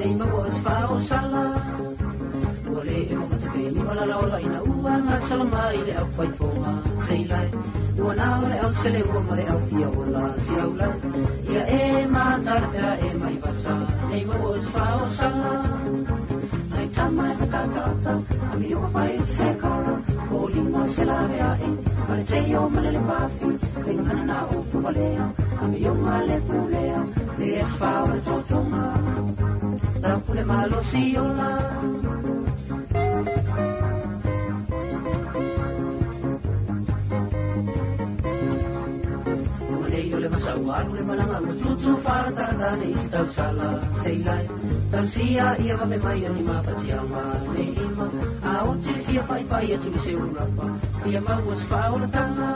Nei maua o se faaosala. Ua lē e mamatape ni malala ola ina ua gasolo mai le aufaifoga seilai. Ua na o le auseleuga ma le aufia ola siaulai. Ia e matala pea e mai vasa. Nei maua o se faaosala. Nai tama e matataata, ami o fai o se kara, fōliga o se laveaʻi, ma le teio ma le lepafi, faigagana na upu valea, amioga le pulea, le asofā o le totoga, taupule malosi ola. Ua nei o le vasa ua alu le malaga ua tutu faalatalata nei se tausala seilai. Talosia ia vave mai o ni mafatiaga nei lima. A o te fia paipai atu i se urafa, fia maua se faaolataga.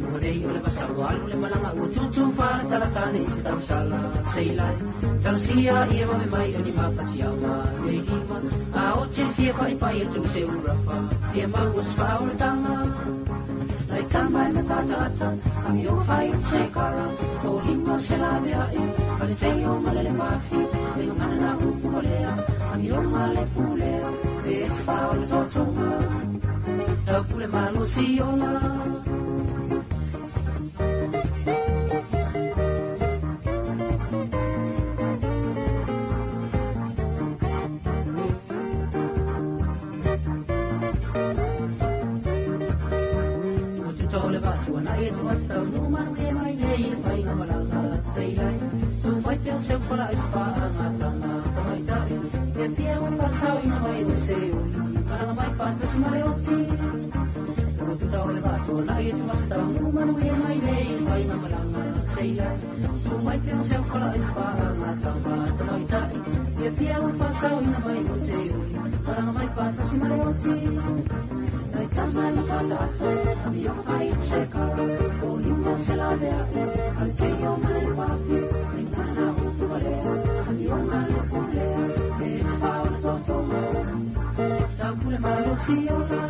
Ua nei o le vasa ua alu le malaga ua tutu faalatalata nei se tausala seilai. Talosia ia vave mai o ni mafatiaga nei lima. A o te fia paipai atu i se urafa, fia maua se faaolataga. Nai tama e matataata, ami o fai o se kara, fōliga o se laveaʻi, ma le teio ma le lepafi, faigagana na upu valea, amioga le pulea, le asofā o le totoga, taupule malosi ola. Ua tuta o le vatuana e tuasau no manu e mai nei le faiga malaga seilai. Tu mai pea o seu pala i se faagatanga tamaitai. Fiafia ua faasauina mai o se uli, malaga mai faatasi ma le oti. Ua tuta o le vatuana e tuasau no manu e mai nei le faiga malaga seilai. Tu mai pea o seu pala i se faagatanga tamaitai. Fiafia ua faasauina mai o se uli, malaga mai faatasi ma le oti. Nai tama e matataata, ami o fai o se kara, fōliga o se laveaʻi, ma le teio ma le lepafi, faigagana na upu valea, amioga le pulea, le asofā o le totoga, taupule malosi ola.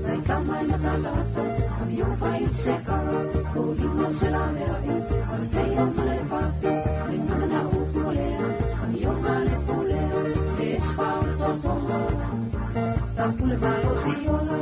Nai tama e matataata, ami o fai o se kara, fōliga o se laveaʻi, ma le teio ma le lepafi, faigagana na upu valea, amioga le pulea, le asofā o le totoga, taupule malosi ola.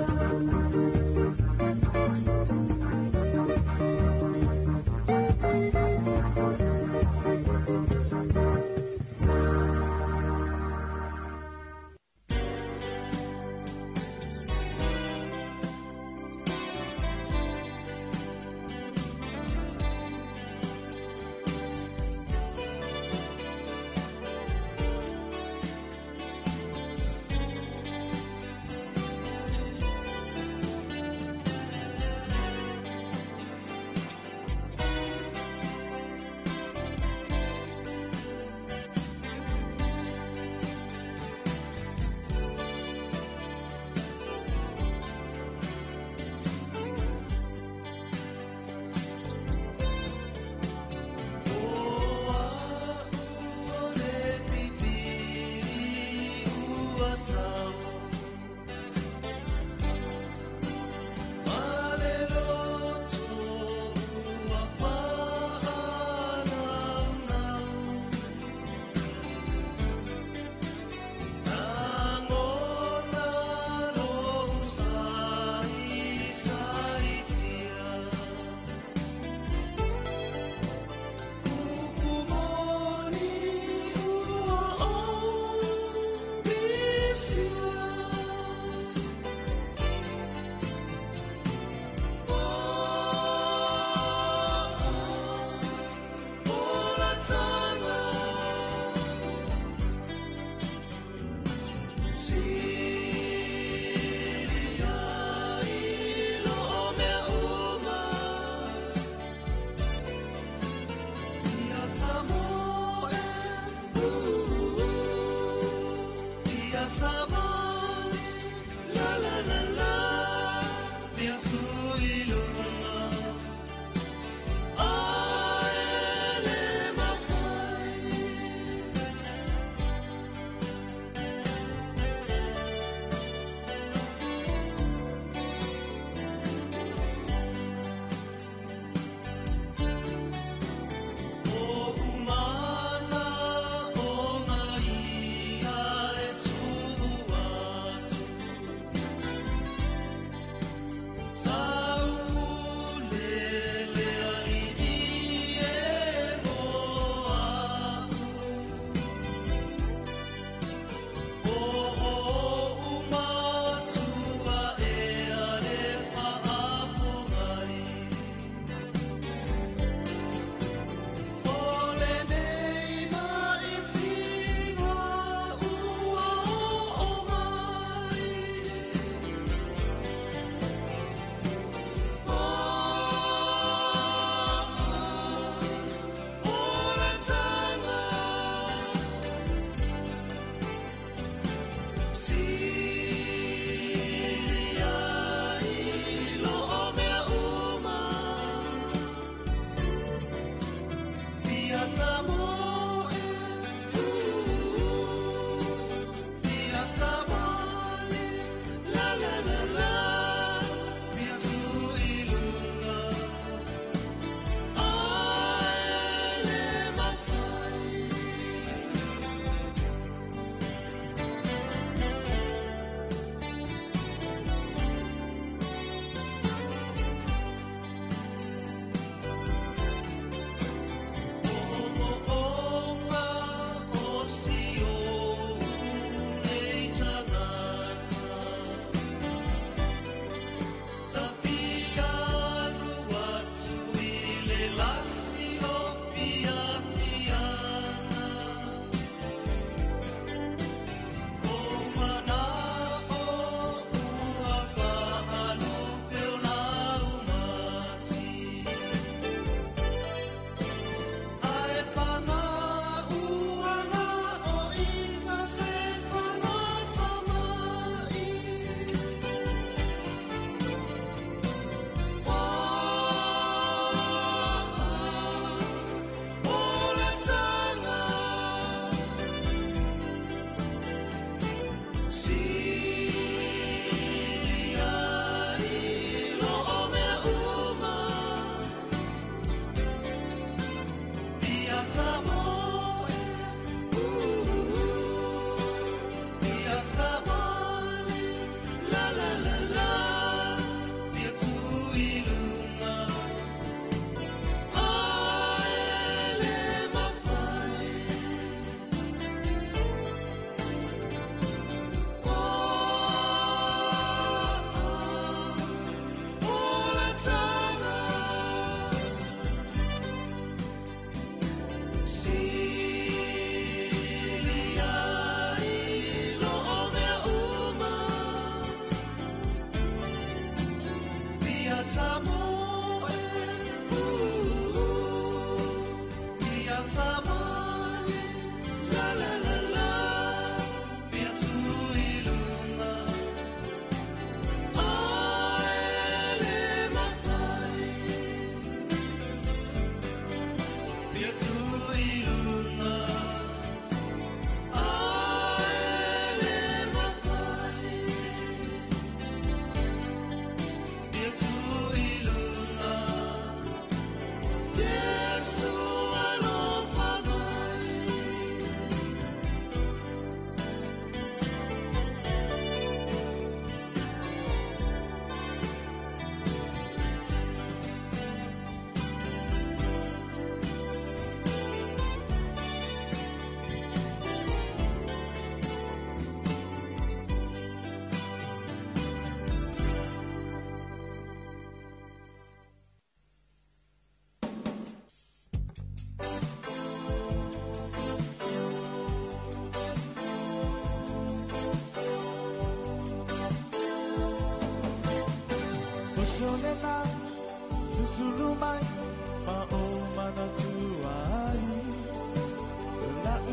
O umana o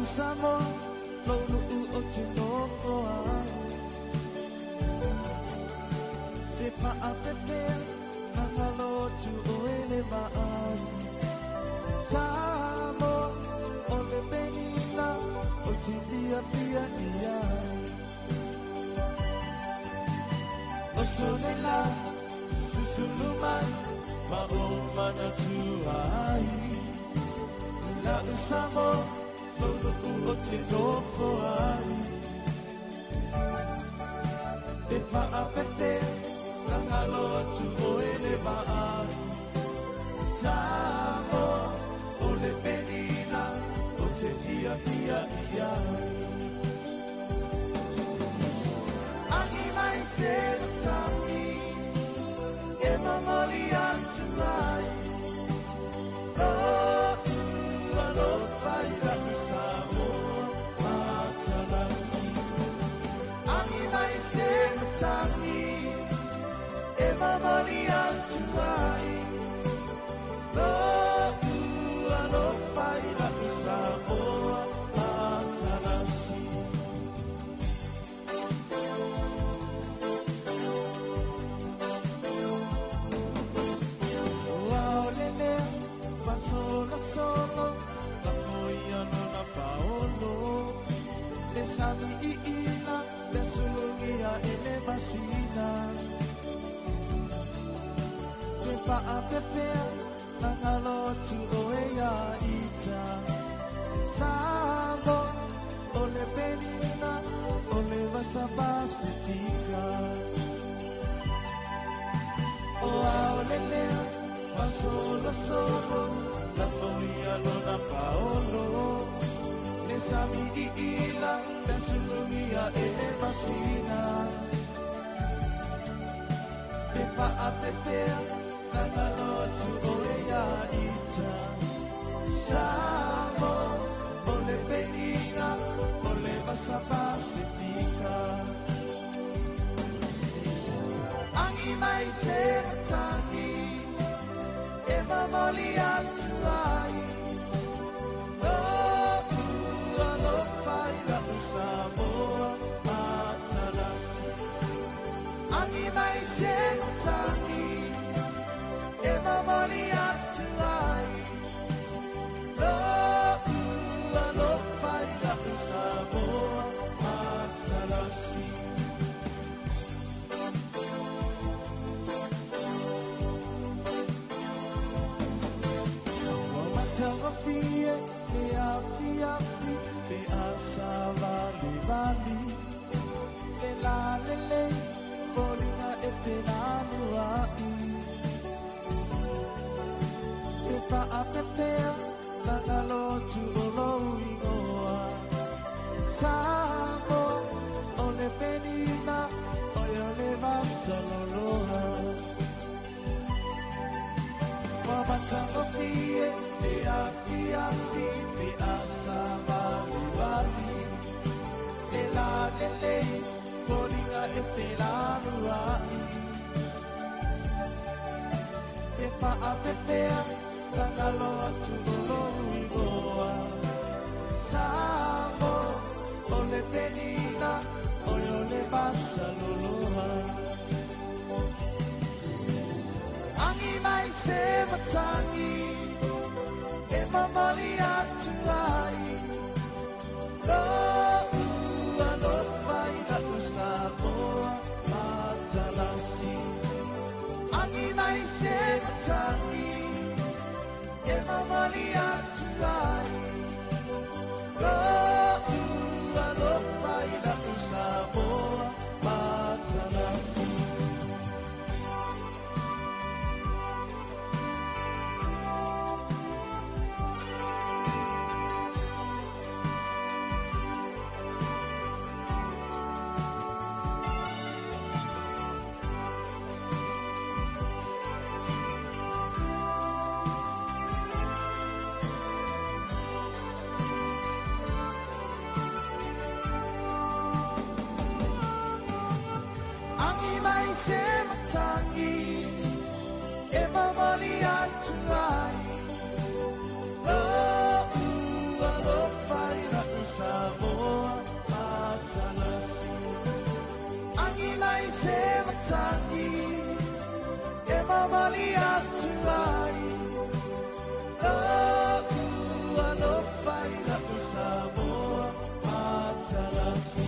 Samoa, lou o te nofo ai. Te faapefea na galo atu oe le vaai. Samoa, o le penina o te fiafia i ai. Oso le la, susulu mai, ma o manatua ai. La'u Samoa, lou o te nofo ai. Te faapefea na galo atu oe le vaai. Samoa, o le penina o te fiafia i ai. Agi mai se matagi e momoli atu ai. Lo'u alofa i la'u Samoa matalasi. Agi mai se matagi e momoli atu ai. Lo'u alofa i la'u Samoa matalasi. Ua o le lea faasolosolo lafo ia lona paolo. Le sami iila le sulugia e le masina. Te faapefea na galo atu oe ia ita. Samoa, o le penina o le vasa Pasifika. O ao le lea faasolosolo lafo ia lona paolo. Le sami iila le sulugia e le masina. Te faapefea na galo atu oe ia ita. Samoa, o le penina o le vasa Pasifika. Agi mai se matagi e momoli atu ai. Lo'u alofa i la'u Samoa matalasi. Agi mai se matagi e momoli atu ai. Lo'u alofa i la'u Samoa matalasi. Ua matagofie le afiafi pe a savalivali. Le lalelei foliga e felanua'i. Te faapefea na galo atu o lou igoa. Samoa, o le penina oe o le vasaloloa. Ua matagofie le afiafi pe a savalivali. Le lalelei foliga e felanua'i. Te faapefea na galo atu o lou igoa. Samoa, o le penina oe o le vasaloloa. Agi mai se matagi e momoli atu ai. Lo'u alofa i la'u Samoa matalasi. Agi mai se matagi e momoli atu ai. Lo'u alofa i la'u Samoa matalasi. Samoa matalasi. Angi mai se matangi e mamali atu ai. La'u alofa i la'u Samoa matalasi.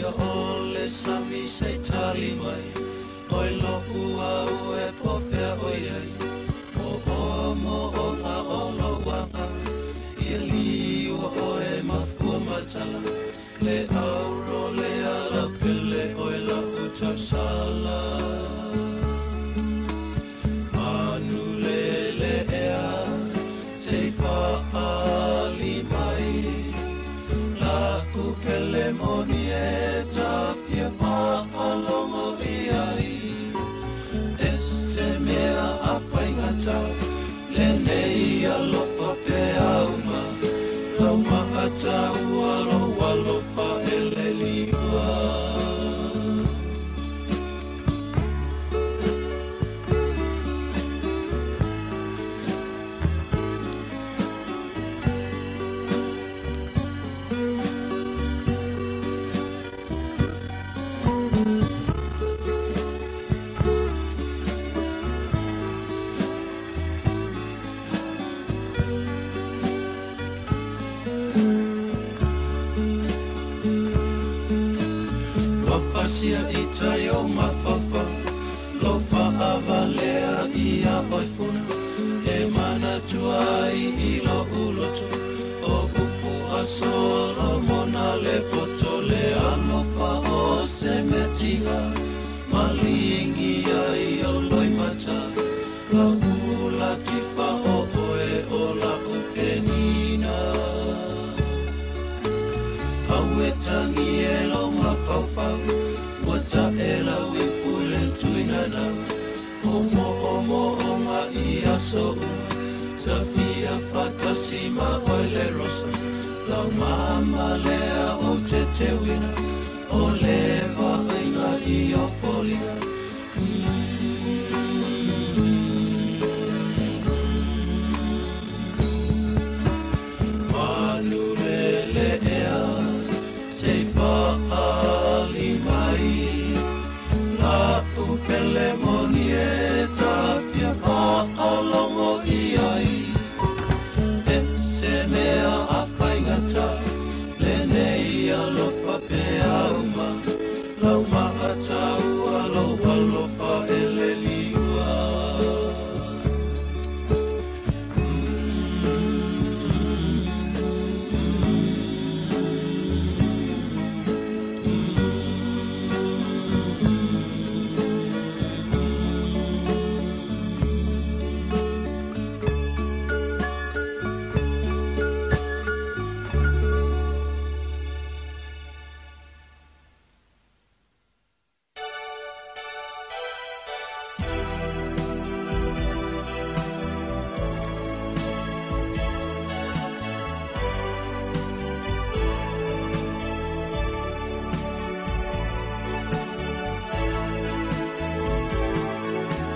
ia o le sami sei tali mai. Oi loku au e pofea oi ai. O o mo o ngā o lauanga. Ia liua o e mafua matala. Le auro le ala pele oi la utausala. Manu le le ea sei faali mai. La upele moni e tafia whaalongo i ai. E se mea a whaingata, le nei alofa pe auma. Lau maata ua lo alofa e le liua. Wafasia i tai o mafaufau, lo whaavalea i a oifuna, e manatua ai i lo ulotu, o upu a Solomona le poto le alofa o se metinga, malingi ai o loimata, la ula tifa o oe o la upenina. Aue tangi e lo mafaufau, ua ta e lau i pule tuinanau. O mo o mo o ngā i aso uma, ta fia whatasi ma oi le rosa. Lau mama lea o te tewina, o le vainga i o folinga. Manu le le ea, sei faali mai. La upele moni e tafia whaalongo i ai. E se mea a whaingata, le nei alofa pe auma. Lau maata ua lo alofa e le liua.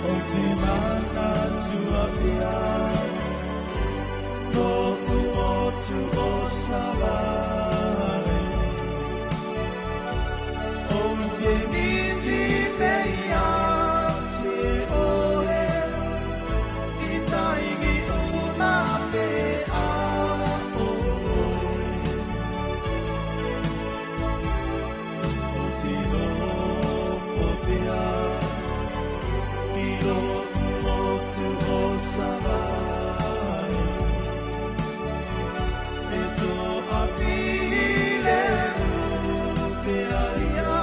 O te manatua pea, lo uotu o Savare. O te miti pea te oe, i taigi una te a oe. O te nofo pea, i lo uotu o Savare. E tō apile upea ia,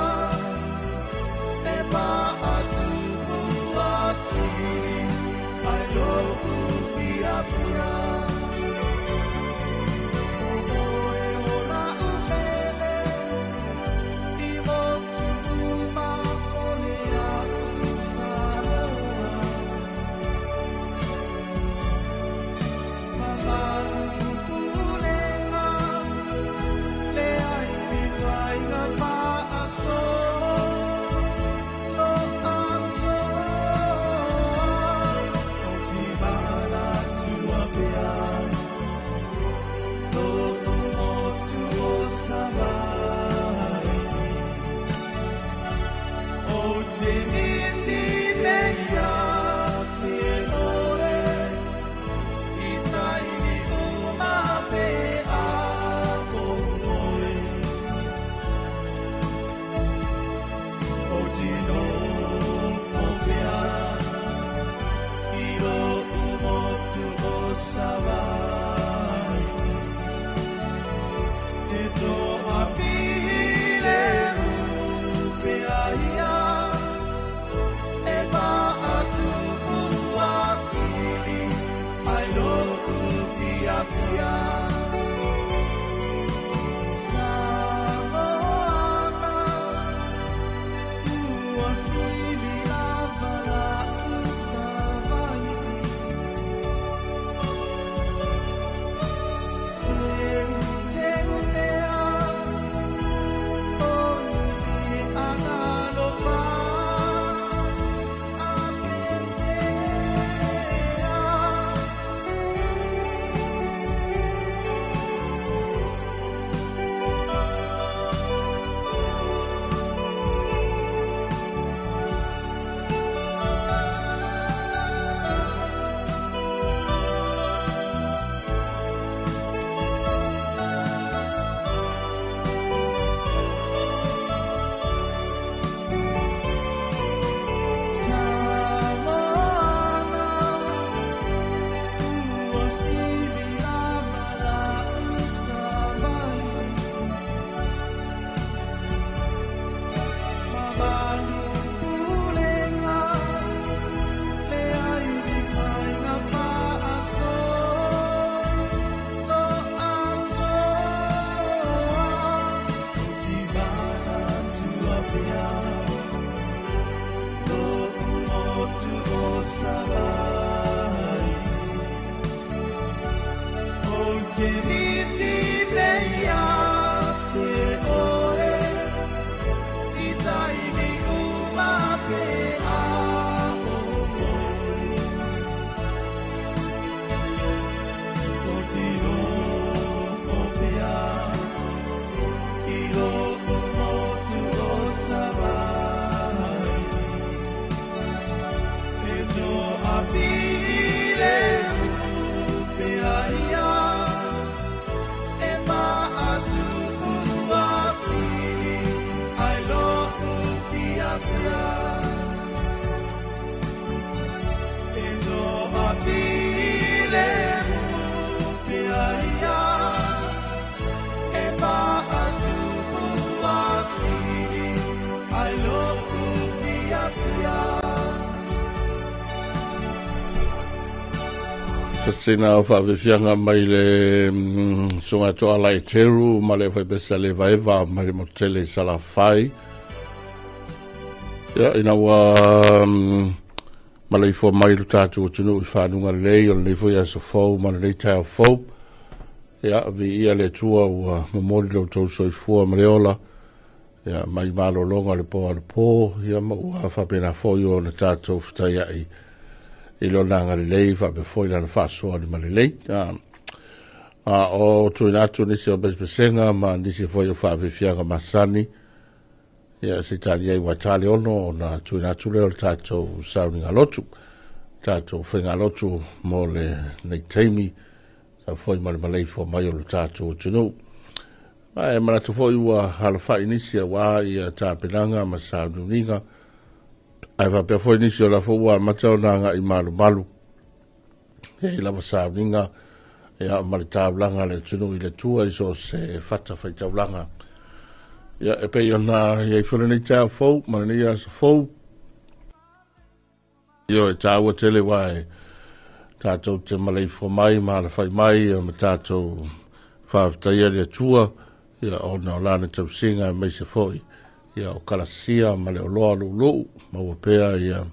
Savaii. Ou te miti pea te oe, i taimi uma pe a o oe. O te pea, i lo motu o Savaii. E tō apile pea ia, e maatupu atili, ai lo'u fiafia. E tō apile pea ia, e maatupu atili, ai lo'u fiafia. Sina o whaawefianga mai le songa toa lai teru ma le whaipesa le vaeva mai le motele Salafai. Ia, ina ua malaifua mai lo tātou atunuu i whanunga lelei o lenei foi aso fou ma lenei taeao fou. Ia, vi ia le Atua ua momoli lo tou soifua ma le ola. Ia, mai malologa le po a le po, ia ma ua faapena foi o na tātou fetaiai i lona agalelei faapea foi lana faasoa limalelei. A o tuuina atu nisi o pesepesega ma nisi foi o faafiafiaga masani. Ia, se tali ai ua tale ono ona tuuina atu lea o le tātou sauniga lotu. Tātou faiga lotu mo le nei taimi, sa foi ma le maleifua mai o le tātou atunuu. Ma e manatu foi ua alafai nisi auā ia tapenaga ma sauniuniga, ae faapea foi nisi o la foi ua amata ona agai malumalu. E i lava sauniga, ia, ma le taulaga a le atunuu i le Atua i so o se fata faitaulaga. Ia, e pei ona i ai foi lenei taeao fou ma lenei aso fou. Ioe, e taua tele uā e tātou te maleifua mai ma alafai mai ia ma tātou faafetaia le Atua, ia, ona o lana tausiga aemaise foi ia o kalasia ma le oloa luuluu maua pea ia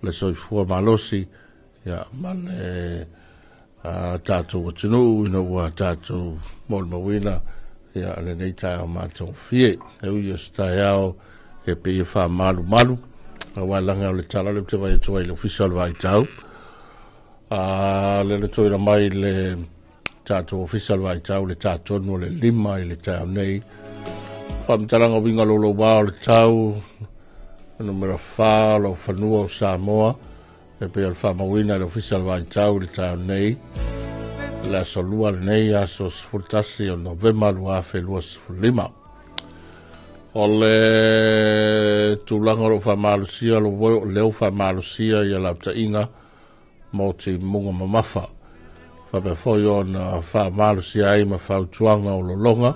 le soifua malosi ia ma le tātou atunuu ina ua tātou molimauina ia lenei taeao matagofie. E ui o se taeao e pei e faamalumalu, aua laga o le tala lea ou te vaai atu ai i le ofisa o le vaitau. A lea na toina mai le tātou ofisa o le vaitau le tātonu o le 5 i le taeao nei. Faamatalaga uiga louloua o le tau, numera 4 o lau fanua o Samoa, e pei o le faamauina i le ofisa o le vaitau i le taeao nei. Le aso lua lenei, aso 11 o Novema 2025. O le tulaga o lou faamalosia, leo faamalosia ia lapataiga mo timuga mamafa. Faapea foi ona faamalosia ai ma fautuaga o lologa.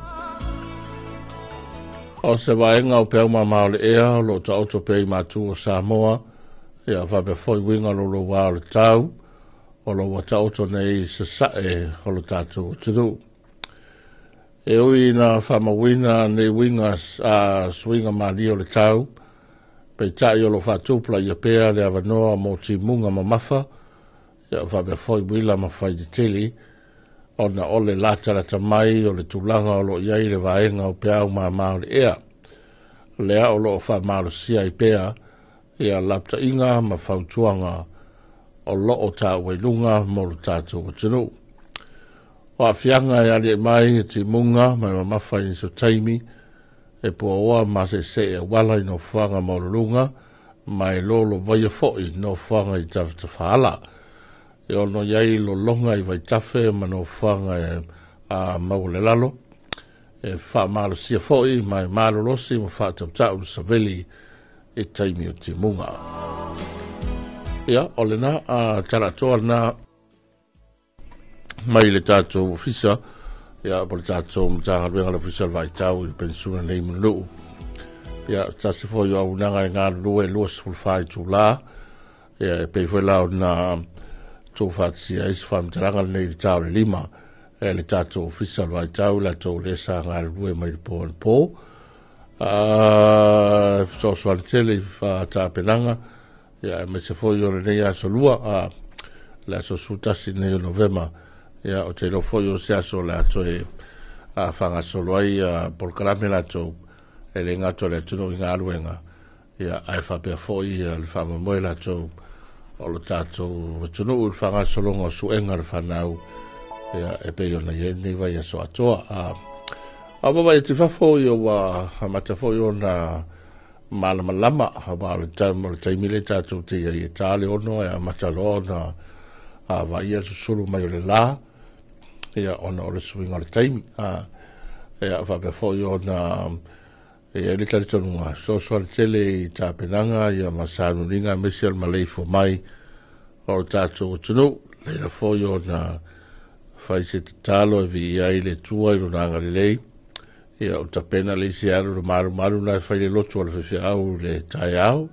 O se vaega o peau mama o le ea o loo taoto pea i matu o Samoa, ia faapea foi uiga louloua o le tau, o lo ua taoto nei i sasae o lo tātou atunuu. E ui ina faamauina nei uiga a suiga malie o le tau, peitai o lo faatupulaia pea le avanoa mo timuga mamafa, ia faapea foi uila ma faitetele, ona o le latalata mai o le tulaga o lo o i ai le vaega o peau mama o le ea. Lea o lo o faamalosia ai pea ia lapataiga ma fautuaga o lo o taua i luga mo lo tātou atunuu. O aafiaga e aliae mai e timuga ma e mamafa i nisi o taimi, e puaoa ma seesee auala i nofoaga maualuluga, ma e lolovaia foi nofoaga i tafatafaala. E ono i ai lologa i vaitafe ma nofoaga e maua le lalo, e faamalosia foi ma e malolosi ma faatautau le saveli i taimi o timuga. Ia, o lena a tala atoa lena mai le tātou ofisa, ia, po le tātou Matagaluega le ofisa o le vaitau i le penisula nei Mulinuu. Ia, tasi foi o auaunaga e galulue 24 itulā, ia, e pei foi la ona tuufaatasia ai se faamatalaga lenei i le ta o le 5 e le tātou ofisa o le vaitau, latou lea sa galulue mai le po le po. Fesoasoani tele i faatapenaga, Ia aemaise foi o lenei aso lua, le aso 11 nei o Novema. Ia o te iloa foi o se aso o le a toe faagasolo ai polokalame latou e le gata o le atunuu i galuega, ia ae faapea foi le faamoemoe latou o lo tatou atunuu i le faagasologa o suega o le fanau, ia e pei ona i ai lenei vaiaso atoa. A vaavaai atu i fafo, ia ua amata foi ona malamalama, aua o le taimi lea tatou te i ai e ta le 6 e amata loa ona vaaia le susulu mai o le la, ia ona o le suiga o le taimi. Ia faapea foi ona e i ai le talitonuga fesoasoani tele i tapenaga ia ma sauniuniga aemaise o le maleifua mai o le tatou atunuu. Leila foi ona fai se tatalo e viia ai le Atua i lona agalelei. Ia o tapena le isi alu le malumalu na e fai le lotu o le faifeau i le taeao.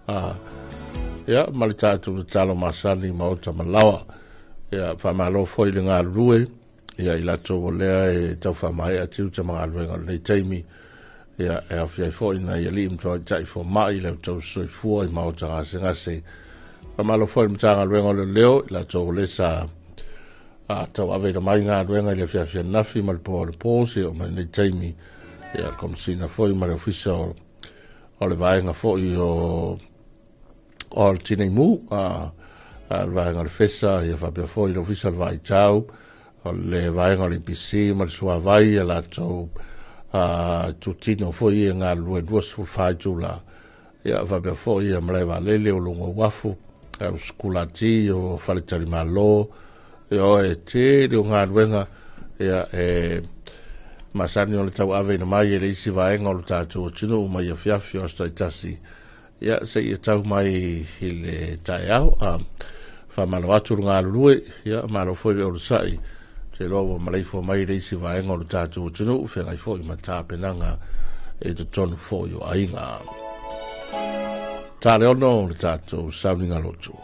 Ia ma le tatou tatalo masani ma ota malawa. Ia faamalo foi le galulue ia i latou o lea e tau faamaea tiute ma galuega o lenei taimi. Ia e aofia ai foi nai alii ma tamaitai fomai le tau soifua i maota gasegase. Faamalo foi le Matagaluega o Leoleo i latou o lea sa tauaveina mai galuega i le afiafi ananafi ma le po o le po se o mai lenei taimi. Ia Komesina foi ma le Ofisa o le vaega foi o le Tinei Mu, le vaega o le FESA, ia faapea foi le Ofisa o le Vaitau, o le vaega o le EPC ma le Suavai, ia latou tutino foi e galulue 24 itula. Ia faapea foi ia malae vaalele o luga o uafu, o sikulati, o faletalimalo, ia o e tele o galuega, ia e masani o le tauaveina mai e le isi vaega o le tatou atunuu mai afiafi o aso taitasi, ia seia tau mai i le taeao. Faamalo atu le galulue, ia malo foi le onosai. Te iloa ua maleifua mai le isi vaega o le tatou atunuu, feagai foi ma tapenaga e totonu foi o aiga. Ta le 6 le tatou sauniga lotu.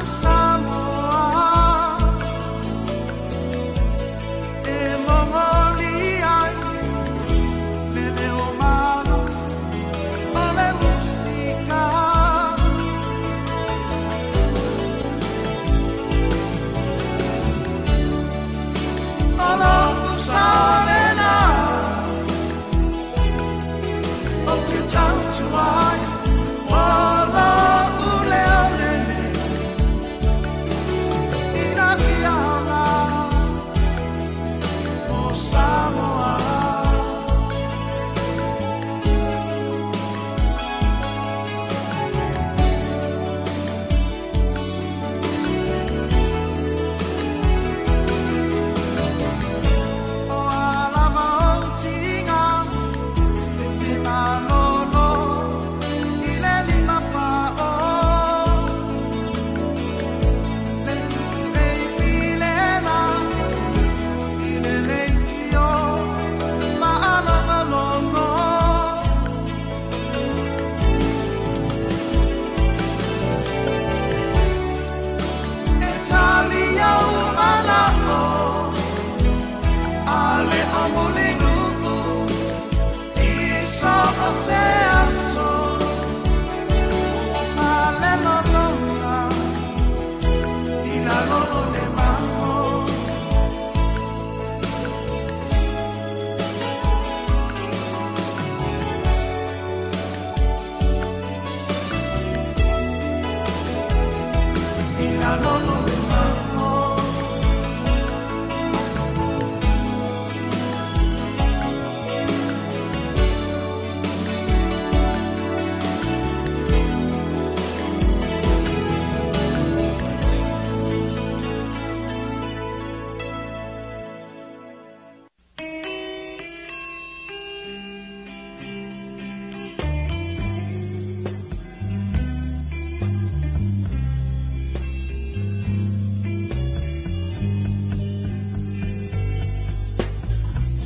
Samoa.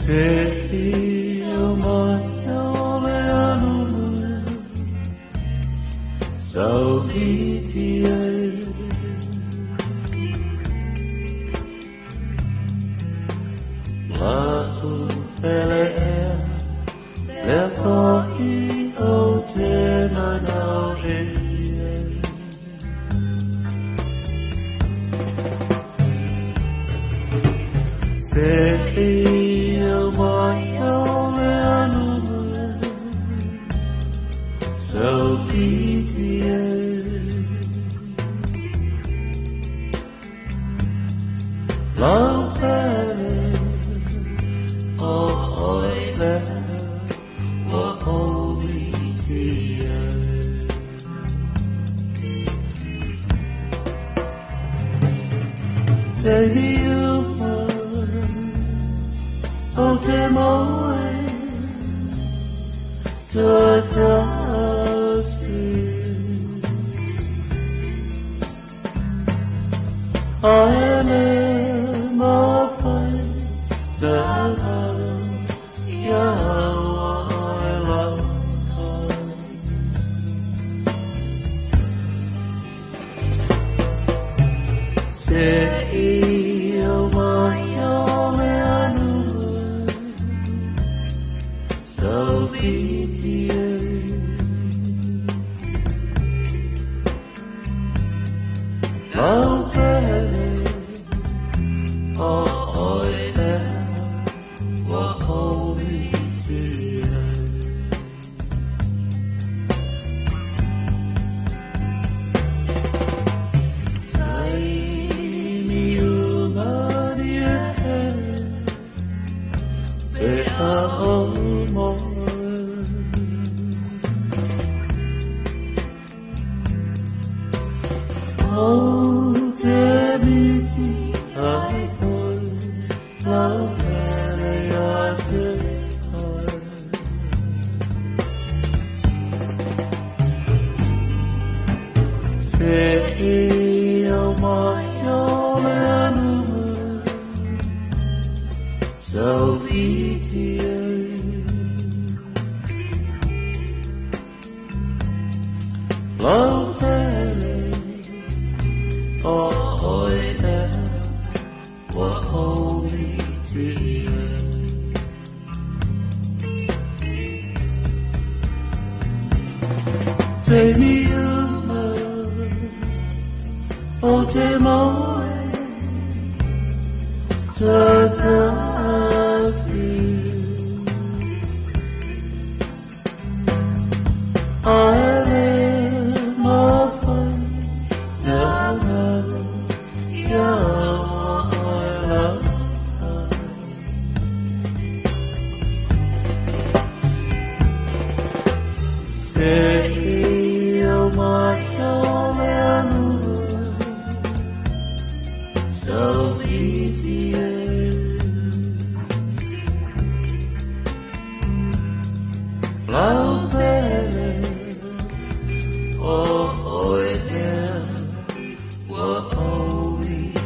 Se i o mai o le anunu Saukiti ai Lau pele ea Lea fo'i o te manao e Se i o mai o le anunu Saukiti ai Lau pele o oe lea ua omitia Te niuma o te moe Tuatasi Ae le mawhai te lau ia oe lau Se i o mai o le anua Saupiti ai Lau pele o oe lea ua omitia Taimi umari e Pe a o moe O te miti ai foi Lau pele a te oe Se i o mai o le anua Saupiti ai Lau pele o oe lea ua omitia Te niuma o te moe Tuatasi Ae le mawhai te lau ia oe lau Se i o mai o le anua Saupiti ai Lau pele o oe lea ua omitia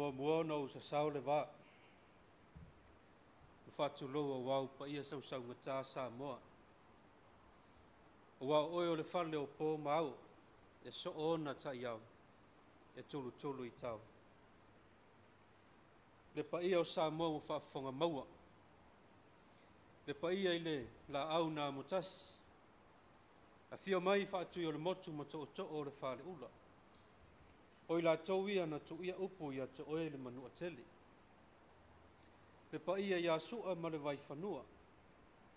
Muamua ona ou sasao le vā. Ua faatulou auā o paia sausaugata Samoa. Auā o oe o le fale o po ma ao, e soo ona ta'iao, e tulutulu i tao. Le paia o Samoa ua faafofoga maua. Le paia i le laau na amotasi. Afio mai Faatui o le Motu ma tootoo o le Faleula. O i latou ia na tuia upu ia te oe le Manuatele. Le paia ia Sua ma le Vaifanua,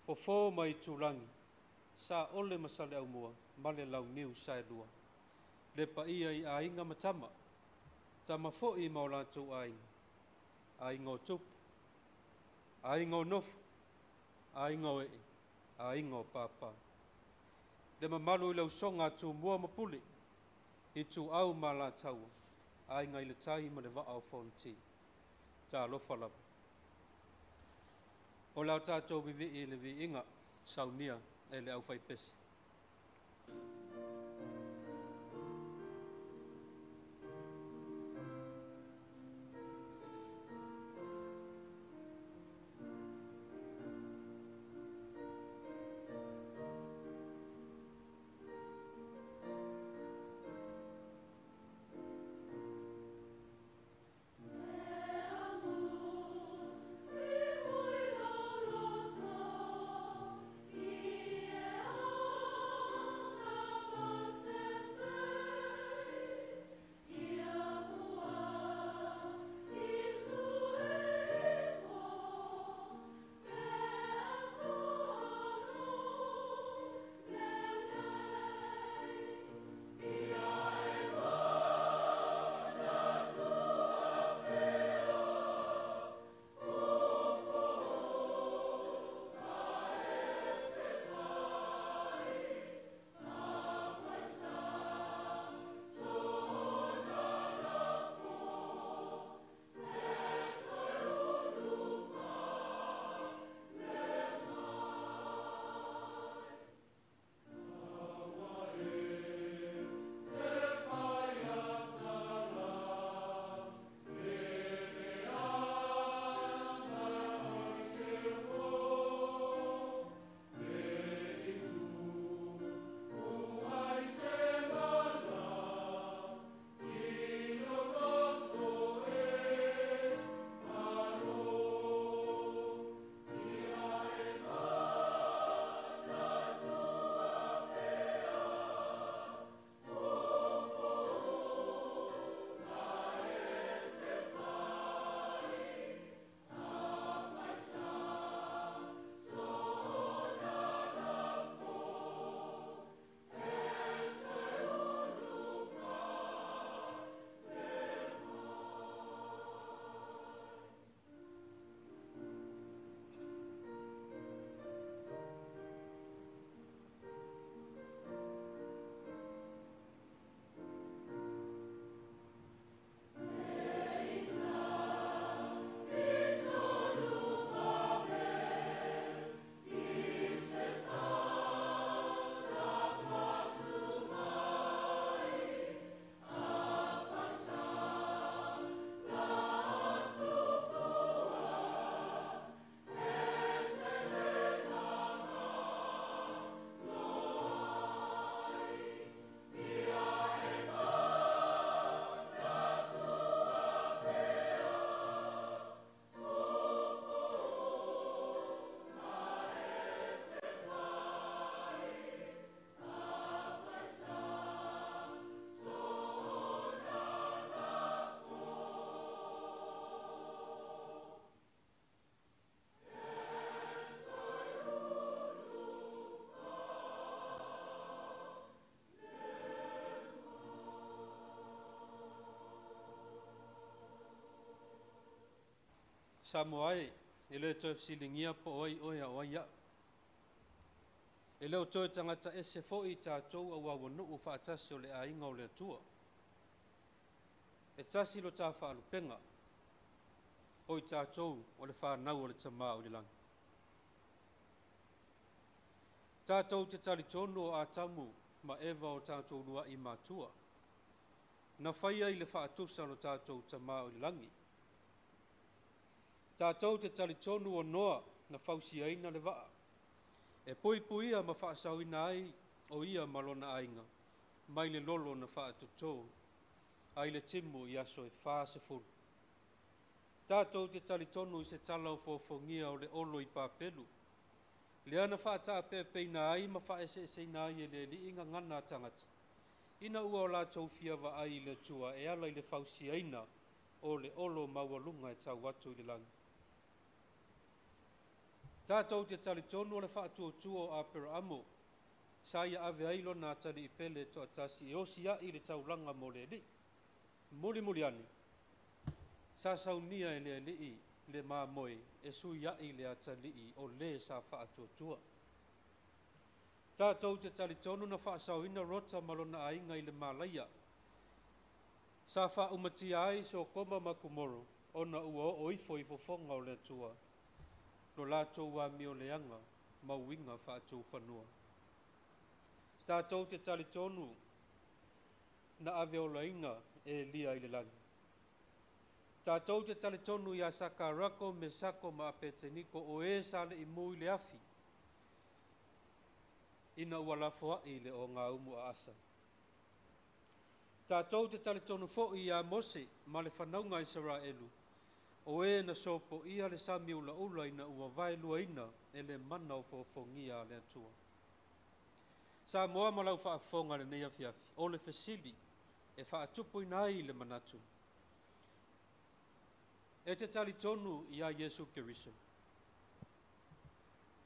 Fofo ma Itulagi, Sa Ole ma Saleaumua, ma le Launiu Saelua. Le paia i aiga ma tama, tama foi ma o latou aiga, aiga o tupu, aiga o nofo, aiga o ee, aiga o papa. Le mamalu i le usoga a Tumua ma Pule, Ituau ma Alataua, aiga i le tai ma le vaa o Fonoti. Talofa lava. O le a tatou vivii i le viiga saunia e le aufaipese. Samoa e, e le toe fesiligia po o ai oe a o ai a'u. E le o toe tagata ese fo'i tatou auā ua nuu faatasi o le aiga o le Atua. E tasi lo tā faalupega, o i tatou o le fanau o le Tamā o i le lagi. Tatou te talitonu o Atamu ma Eva o tatou lua'i matua. Na faia i le faatusa o lo tatou Tamā o i le lagi. Tatou te talitonu o Noa na fausiaina le vaa. E puipuia ma faasaoina ai o ia ma lona aiga, mai le lolo na faatotō, ai le timu i aso e 40. Tatou te talitonu i se tala o fofogia o le olo i papelu, lea na faataapeapeina ai ma faaeseeseina ai e le Alii gagana a tagata, ina ua o latou fia vaai i le Atua e ala i le fausiaina o le olo maualuga e tau atu i le lagi. Tatou te talitonu o le faatuatua o Aperaamo, sa ia ave ai lona atalii pele toatasi e osia'i le taulaga mo le Alii. Mulimuli ane, sa saunia e le Alii le mamoe e suia'i le atalii o lē sa faatuatua. Tatou te talitonu na faasaoina Rota ma lona aiga i le malaia, sa faaumatia ai Sotoma ma Komoro, ona ua oo ifo i fofoga o le Atua, lo latou amioleaga ma uiga faatufanua. Tatou te talitonu na aveolaina e Elia i le lagi. Tatou te talitonu ia Sakarako, Mesako ma Apeteniko o e sa le imu i le afi, ina ua lafoai i le o ngā umu a asa. Tatou te talitonu fo'i ia Mose ma le whanauga Israelu, o e na sopo ia le sami ula ula ina ua vaeluaina e le mana o fofogia a le Atua. Sa moa ma lau faafofoga lenei afiafi, o le fesili e faatupuina ai le manatu. E te talitonu ia Iesu Keriso.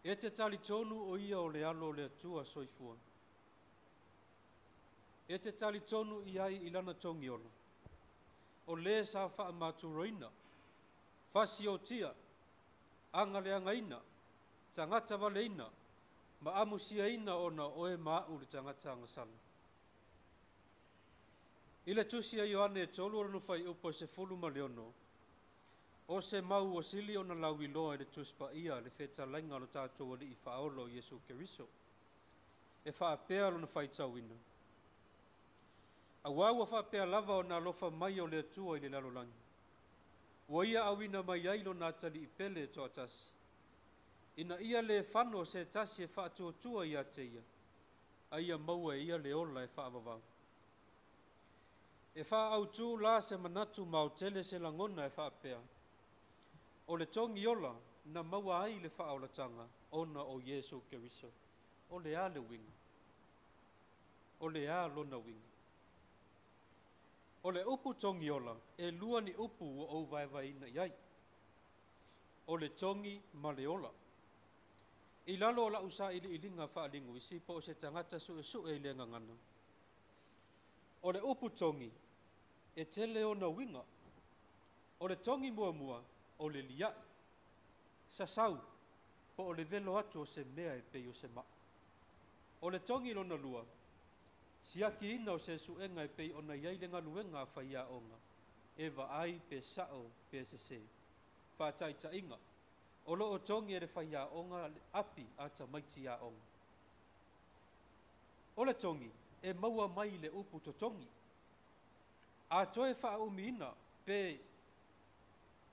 E te talitonu o ia o le alo o le Atua soifua. E te talitonu i ai i lana togiola. O le sa faamaturoina, fasiotia, agaleagaina, tagata valeina, ma amusiaina ona oe ma au le tagata agasala. I le tusi a Ioane e 3 o lona fuaiupu e 16, o se mau ua sili ona lauiloa i le Tusi Paia le fetalaiga o lo tatou Alii Faaola o Iesu Keriso. E faapea lona faitauina. Auā ua faapea lava ona alofa mai o le Atua i le lalolagi. Ua ia auina mai ai lona atalii pele e toatasi. Ina ia le fano se tasi e faatuatua ia te ia, a ia maua e ia le ola e faavavau. E faaautu la se manatu maotele se lagona e faapea. O le togiola na maua ai le faaolataga ona o Iesu Keriso. O le a le uiga. O le a lona uiga. O le upu togiola e lua ni upu ua ou vaevaeina i ai. O le togi ma le ola. I lalo o lau sailiiliga faaliguisi po o se tagata suesue i le gagana. O le upu togi e tele ona uiga. O le togi muamua o le liai, sasau po o le velo atu o se mea e pei o se maa. O le togi lona lua, siakiina o se suega e pei ona iai le galuega a faiaoga, e vaai pe sao pe sese. Faataitaiga, o loo togi e le faiaoga le api a tamaiti aoga. O le togi, e maua mai le upu totogi. A toe faaumiina pe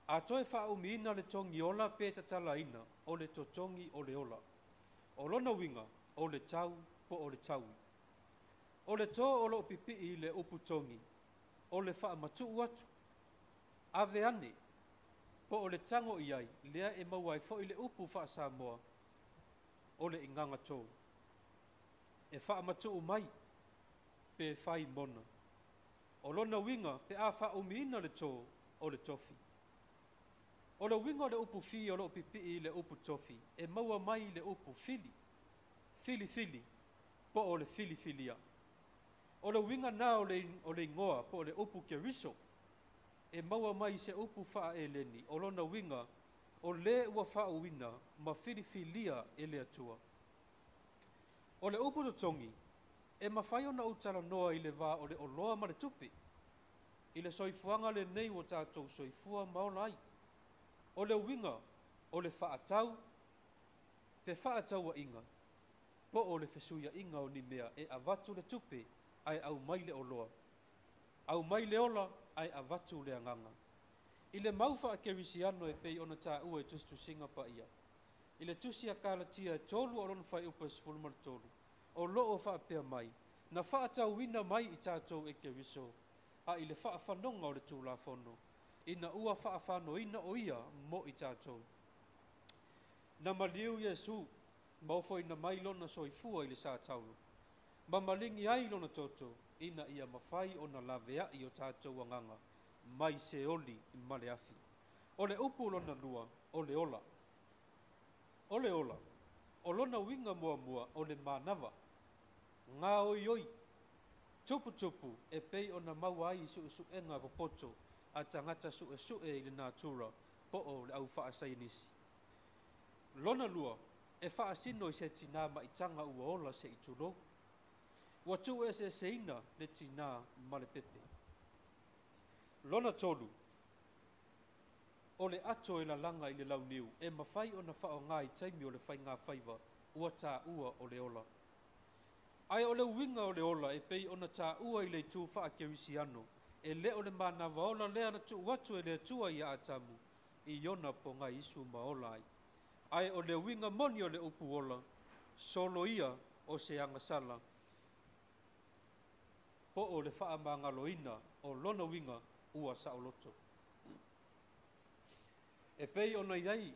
a toe faaumiina le togi ola pe tatalaina o le totogi o le ola. O lona uiga, o le tau po o le taui. O le tō o loo pipii i le upu togi, o le faamatuu atu. Ave ane, po o le tago i ai, lea e maua ai foi le upu faa-Samoa, o le igaga tō. E faamatuu mai, pe fai mona. O lona uiga, pe a faaumiina le tō, o le tofi. O le uiga o le upu fi o loo pipii i le upu tofi, e maua mai le upu fili, filifili, po o le filifilia. O le uiga na o le igoa po o le upu Keriso, e maua mai se upu faaeleni, o lona uiga, o le ua faauina ma filifilia e le Atua. O le upu totogi, e mafai ona ou talanoa i le vā o le oloa ma le tupe, i le soifuaga lenei ua tatou soifua ma ola ai. O le uiga, o le faatau, fefaatauaiga, po o le fesuiaiga o ni mea e avatu le tupe ae aumai le oloa. Aumai le ola ae avatu le agaga. I le mau faakerisiano e pei ona taua i tusitusiga paia. I le tusi a Kalatia e 3 o lona fuaiupu e 13, o loo faapea mai, na faatauina mai i tatou e Keriso, a i le faafanoga o le Tulafono, ina ua faafanoina o ia mo i tatou. Na maliu Iesu, ma ofoina mai lona soifua i le sa taulo, ma maligi ai lona toto, ina ia mafai ona laveai o tatou agaga, mai seoli ma le afi. O le upu lona lua, o le ola. O le ola, o lona uiga muamua o le manava, ngā oioi, tuputupu e pei ona maua ai i suesuega popoto a tagata suesue i le natura po o le au faasaienisi. Lona lua, e faasino i se tinā maitaga ua ola se i tulou. Ua tuueseeseina le tinā ma le pepe. Lona tolu, o le ato e lalaga i le launiu e mafai ona faaaoga i taimi o le faigafaiva ua taua o le ola. Ae o le uiga o le ola e pei ona taua i le itu faakerisiano, e le o le manava ola lea na tuu atu e le Atua ia Atamu i ona pogaiisu ma ola ai. Ae o le uiga moni o le upu ola, solo ia o se agasala, po o le faamagaloina o lona uiga ua saoloto. E pei ona i ai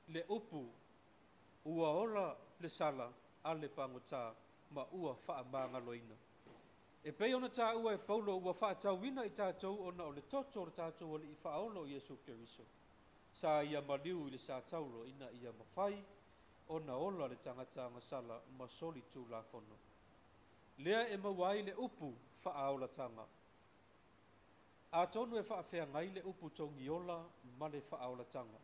le upu ua ola le sala a le pagota ma ua faamagaloina. E pei ona taua e Paulo ua faatauina i tatou ona o le toto o le tatou alii faaolo Iesu Keriso. Sa ia maliu i le sa taulo ina ia mafai ona ola le tagata agasala ma soli tulafono. Lea e maua ai le upu faaolataga. Atonu e faafeagai le upu togiola ma le faaolataga.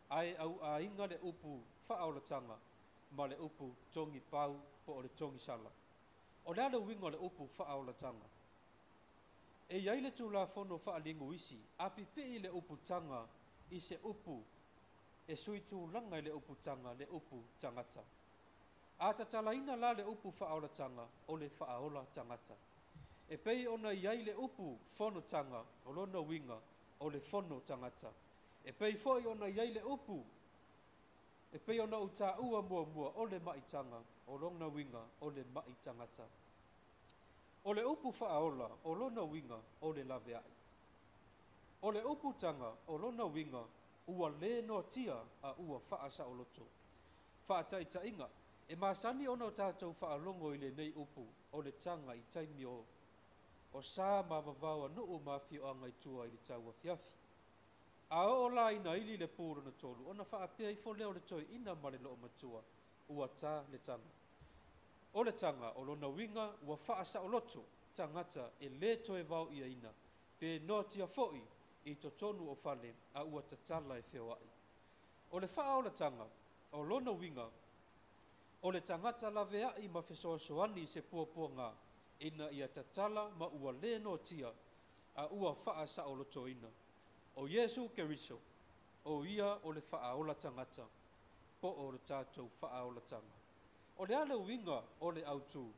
Ae au aiga le upu faaolataga ma le upu togipau po o le togisala. O le a le uiga o le upu faaolataga. E i ai le tulafono faaliguisi, a pipii le upu taga i se upu e sui tulaga i le upu taga le upu tagata. A tatalaina la le upu faaolataga o le faaola tagata. E pei ona i ai le upu fonotaga o lona uiga o le fono tagata. E pei foi ona i ai le upu e pei ona ou taua muamua o le maitaga o lona uiga o le mai tagata. O le upu faaola o lona uiga o le laveai. O le upu taga o lona uiga ua le noatia a ua faasaoloto. Faataitaiga, e masani ona o tatou faalogo i lenei upu o le taga i taimi o sa ma vavao a nuu ma afioaga i tua i le tauafiafi. A oo la ina ili le pu lona tolu, ona faapea ifo lea o le toeaina ma le loomatua, ua ta le taga. O le taga o lona uiga ua faasaoloto tagata e le toe vaoiaina, pe noatia foi i totonu o fale a ua tatala e feoai. O le faaolataga o lona uiga o le tagata laveai ma fesoasoani i se puapuaga ina ia tatala ma ua le noatia a ua faasaolotoina. O Iesu Keriso, o ia o le faaola tagata, po o le tatou faaolataga. O le a le uiga o le autu?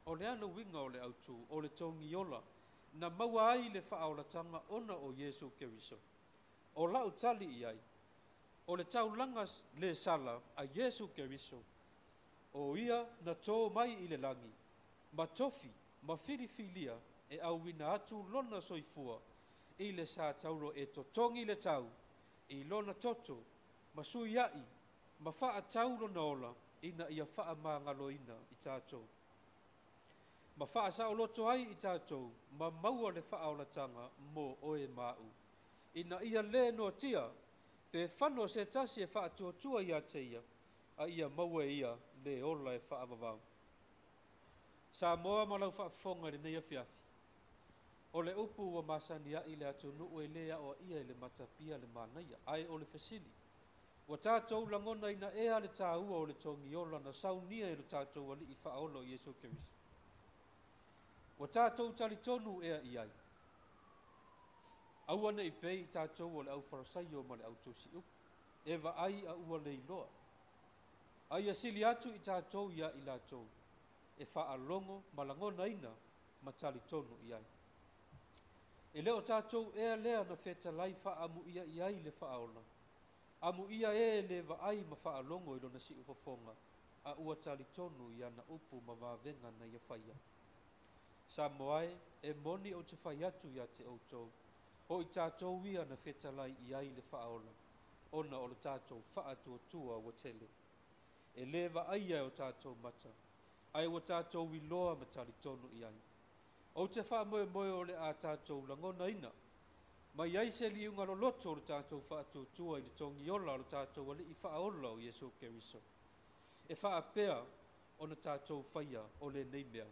O le a le uiga o le autu? O le togiola na maua ai le faaolataga ona o Iesu Keriso. O lau tali i ai, o le taulaga le sala a Iesu Keriso, o ia na tō mai i le lagi, ma tofi, ma filifilia e auina atu lona soifua i le sa taulo e totogi le tau, i lona toto, ma suiai, ma faatau lona ola, ina ia faamagaloina i tatou. Ma faasaoloto ai i tatou, ma maua le faaolataga mo oe maau. Ina ia le noatia, pe fano se tasi e faatuatua ia te ia, a ia maua e ia le ola e faavavau. Samoa ma lau faafofoga i lenei afiafi. O le upu ua masani ai le atunuu e le aoaia i le matapia le manaia, ae o le fesili. Ua tatou lagona ina ea le taua o le togiola na saunia e lo tatou alii faaolo Iesu Keriso. Ua tatou talitonu ea i ai. Aua nei pei tatou o le au farasaio ma le au tusi upu. E vaai a ua leiloa. A ia sili atu i tatou ia i latou e faalogo ma lagonaina ma talitonu i ai. E le o tātou ea lea na fetalai faamuia i ai le faaola. Amuia e le vaai ma faalogo i lona siufofoga, a ua talitonu i ana upu ma vavega na ia faia. Samoa e, e moni ou te fai atu ia te outou, o i tātou ia na fetalai i ai le faaola, ona o le tātou faatuatua ua tele. E le vaaia e o tātou mata, ae ua tātou iloa ma talitonu i ai. Ou te faamoemoe o le a tātou lagonaina, mai ai se liuga loloto o le tātou faatuatua i le togiola o le tātou alii faaola o Iesu Keriso. E faapea ona tātou faia o lenei mea.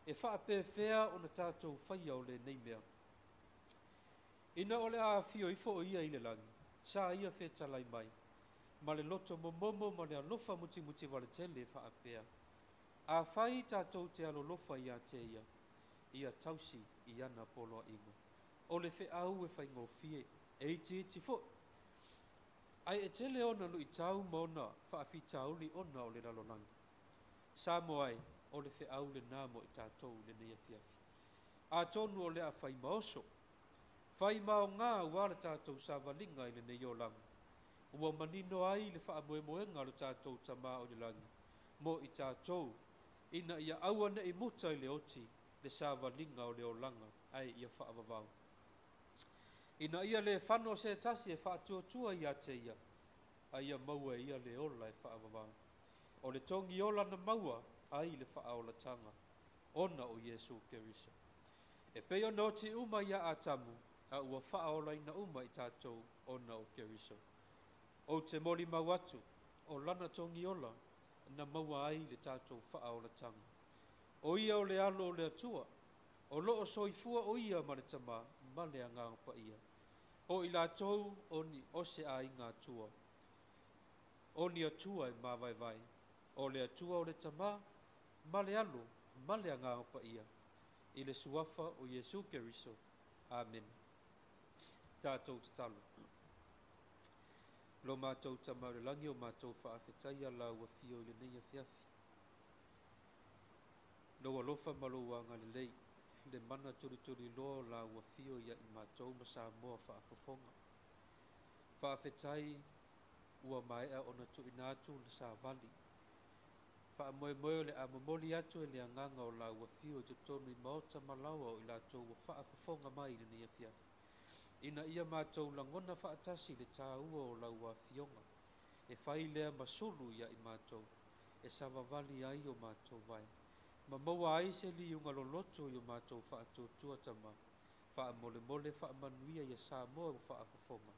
E faapefea ona tātou faia o lenei mea. Ina o le a afio ifo o ia i le lagi, sa ia fetalai mai, ma le loto momomo ma le alofa mutimuti valetele e faapea. Afai tātou te alolofa ia te ia, ia tausi i ana poloaiga. O le feau e faigofie, e itiiti foi. Ae e tele ona luitau ma ona faafitauli ona o le lalolagi. Samoa e, o le feau lenā mo i tātou i lenei afiafi. Atonu o le a fai maoso, fai maoga auā le tātou savaliga i lenei olaga. Ua manino ai le faamoemoega o le tātou Tamā o i le lagi mo i tātou, ina ia aua nei muta i le oti le savaliga o le olaga ae ia faavavau. Ina ia le fano se tasi e faatuatua ia te ia, a ia maua e ia le ola e faavavau. O le togi ola na maua ai le faaolataga, ona o Iesu Keriso. E pei ona oti uma ia Atamu, a ua faaolaina uma i tātou ona o Keriso. Ou te molimau atu, o lana togi ola na maua ai le tātou faaolataga. O ia o le alo o le Atua, o loo soifua o ia ma le Tamā ma le Agaga Paia. O i latou o ni o se aiga Atua, o ni Atua e mavaevae, o le Atua o le Tamā, ma le Alo, ma le Agaga Paia, i le suafa o Iesu Keriso. Amene. Tātou tatalo. Lo mātou Tama o le lagi o mātou faafetaia lau afio i lenei afiafi. Lou alofa ma lou agalelei, le mana tulituliloa o lau afio ia i mātou ma Samoa faafofoga. Faafetai ua maea ona tuuina atu le savali. Faamoemoe o le a momoli atu e le agaga o lau afio i totonu i maota ma laoa o i latou ua faafofoga mai i lenei afiafi. Ina ia mātou lagona faatasi le tāua o lau afioga, e fai lea ma sulu ia i mātou, e savavali ai o mātou vae. Ma maua ai se liuga loloto i o mātou faatuatua Tama, faamolemole faamanuia ia Samoa ua faafofoga.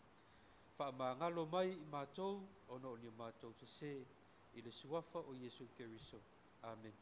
Faamagalo mai i mātou, ona o ni o mātou sesē, i le suafa o Iesu Keriso. Amen.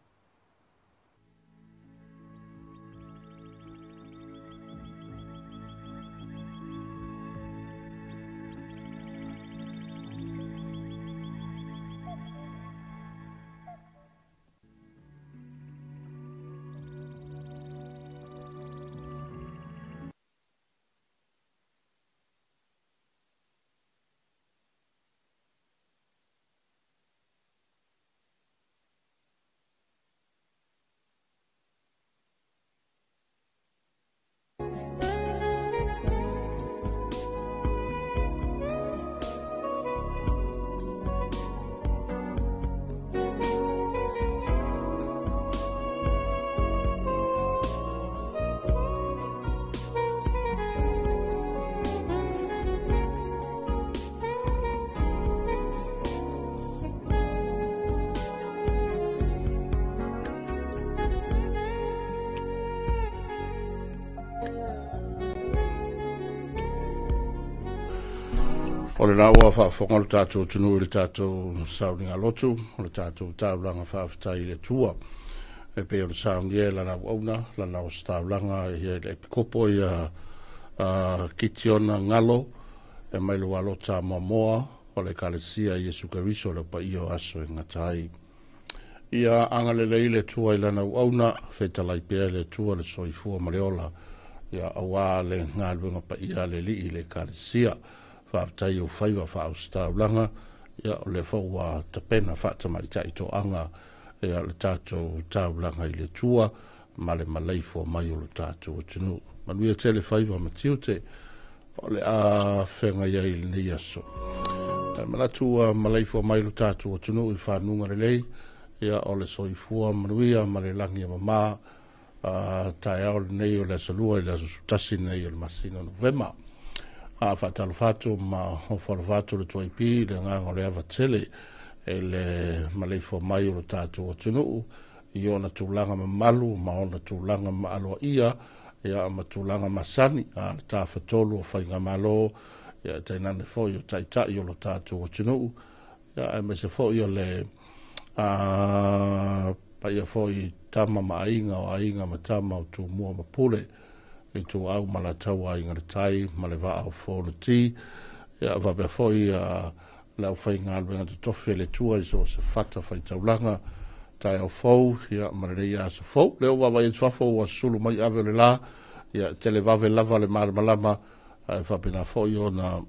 O le laua faafofoga o le tatou atunuu i le tatou sauniga lotu, o le tatou taulaga faafetai i le Atua. E pei o le saunia e lana auauna, lana ositaulaga ia i le epikopo ia Kitiona Galo, e mai le Ualota Moamoa o le Ekalesia Iesu Keriso le paia o aso e gata ai. Ia agalelei le Atua i lana auauna, fetalai pea le Atua le soifua ma le ola, ia auā le galuega paia a le Alii i le Ekalesia. Faafetai o faiva faaositaulaga, ia o lea foi ua tapena faatamaitai toaga ia le tatou taulaga i le Atua. ma le maleifua mai o lo tatou atunuu. Manuia tele faiva ma tiute o le a feagai ai i lenei aso. Manatu ua maleifua mai lo tatou atunuu i fanuga lelei, ia o le soifua manuia ma le lagi e mamā taeao lenei o le aso Lua i le aso 11 nei o le masina o Novema. A faatalofa atu ma ofo alofa atu le Tuaipi i le agaga o le ava tele e le maleifua mai o lo tatou atunuu i ona tulaga mamalu ma ona tulaga maaloaia, ia ma tulaga masani a le tafatolu o faigamalo, ia tainane foi o taitai o lo tatou atunuu, ia aemaise foi o le paia foi tama ma aiga o aiga ma tama o Tumua ma Pule, i Ituau ma Alataua, Aiga i le Tai ma le Vaa o Fonoti, ia faapea foi le aufaigaluega totofi a le Atua i so o se fata faitaulaga, taeao fou, ia ma lenei aso fou. Lea ua vaavaai atu fafo ua sulu mai ave o le la, ia televave lava le malamalama, ae faapena foi ona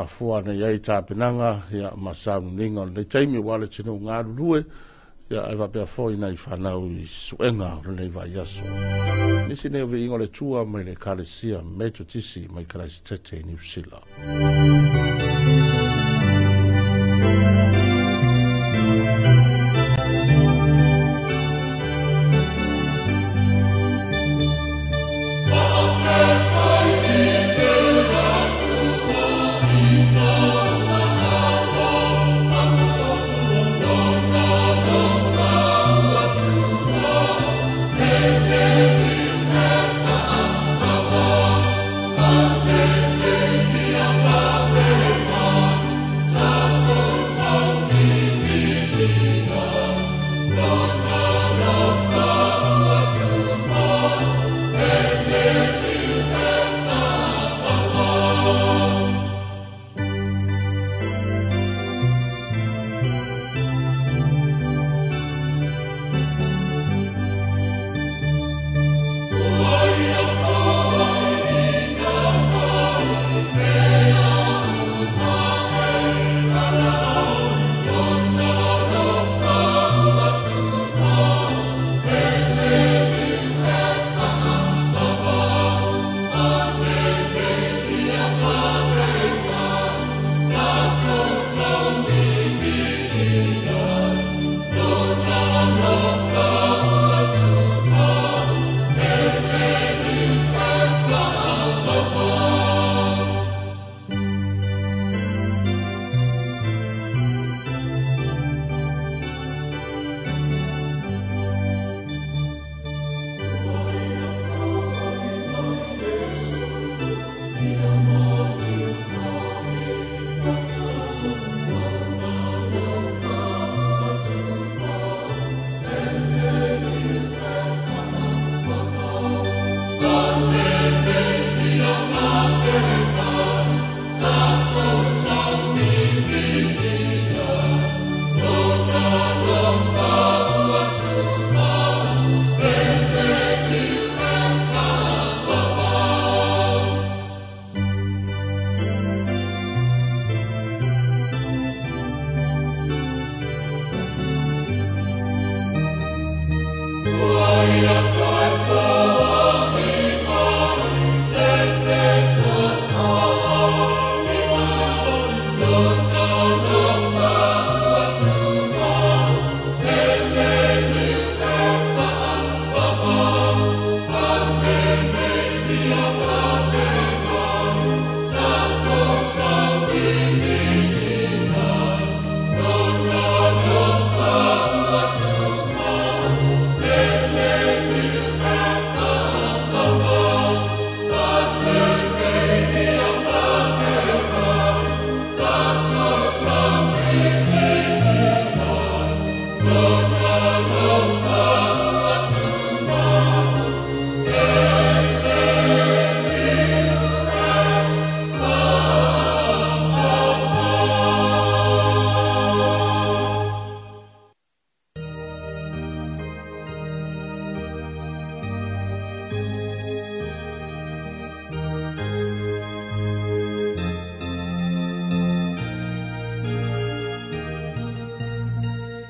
fua nei ai tapenaga, ia ma sauniuniga o lenei taimi aua le atunuu galulue, ia ae faapea foi nai fanau i suega o lenei vaiaso. Nisi nei o viiga o le Atua mai le Ekalesia Metotisi mai Karaisitete i Niu Sila.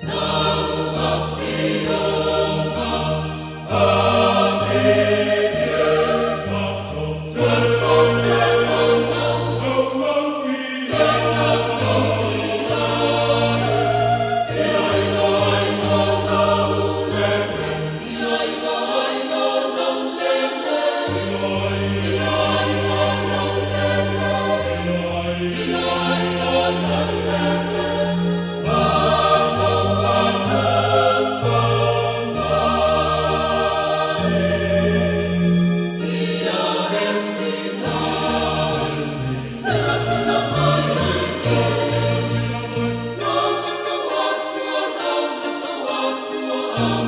No. Ua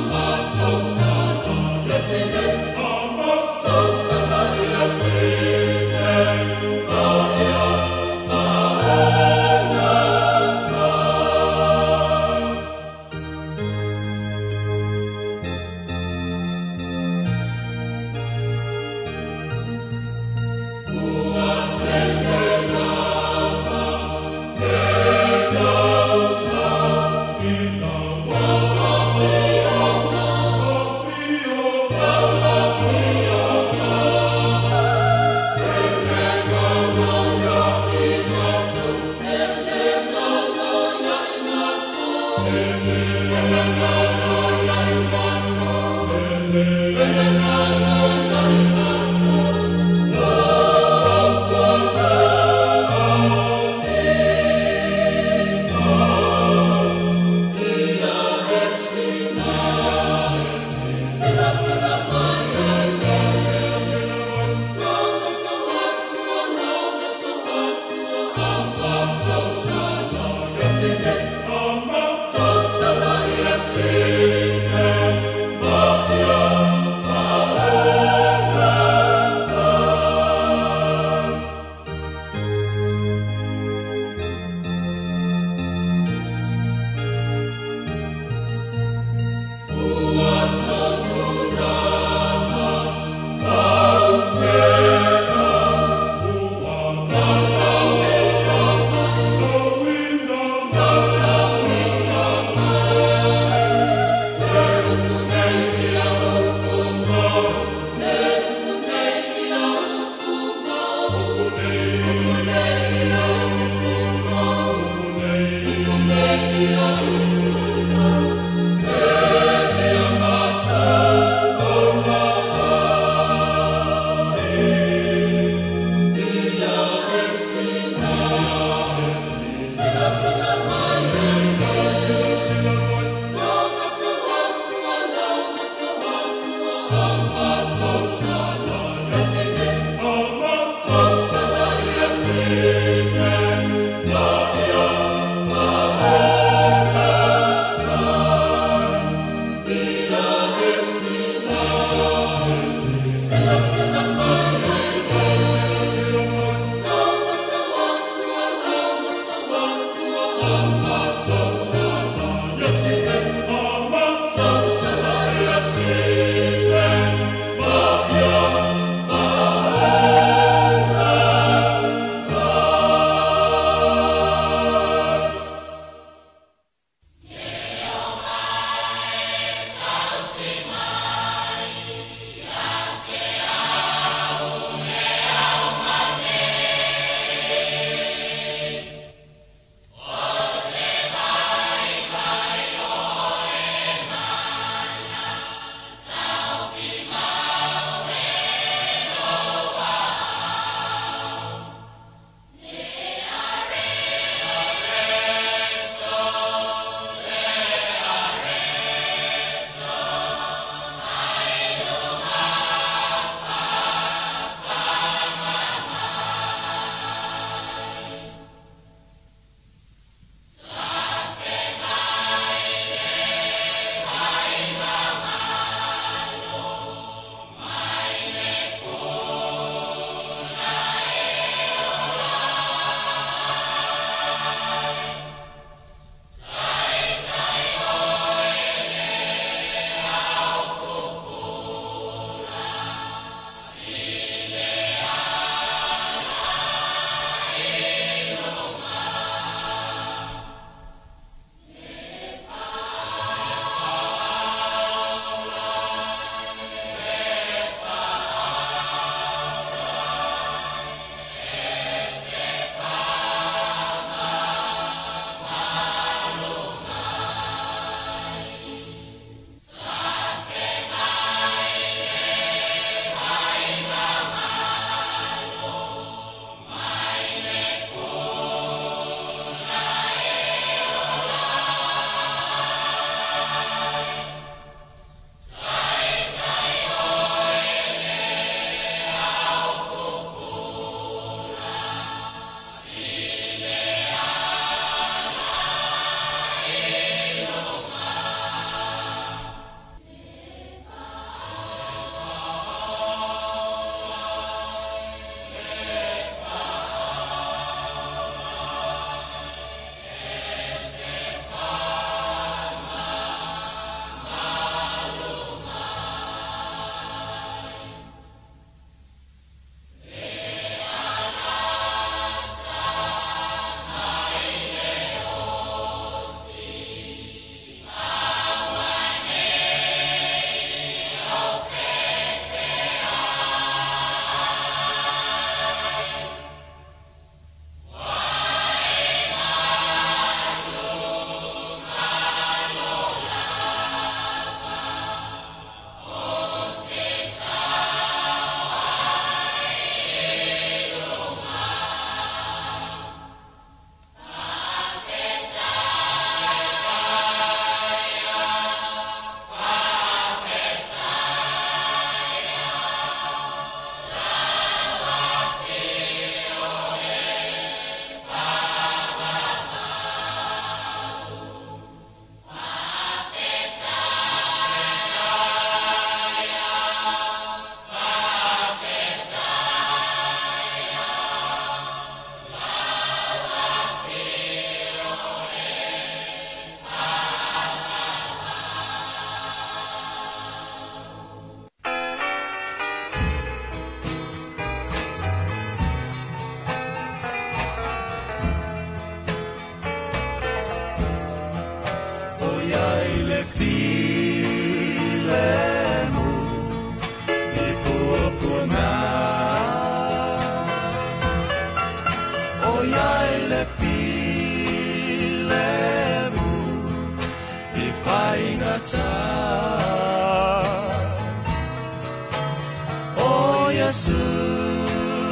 Yesu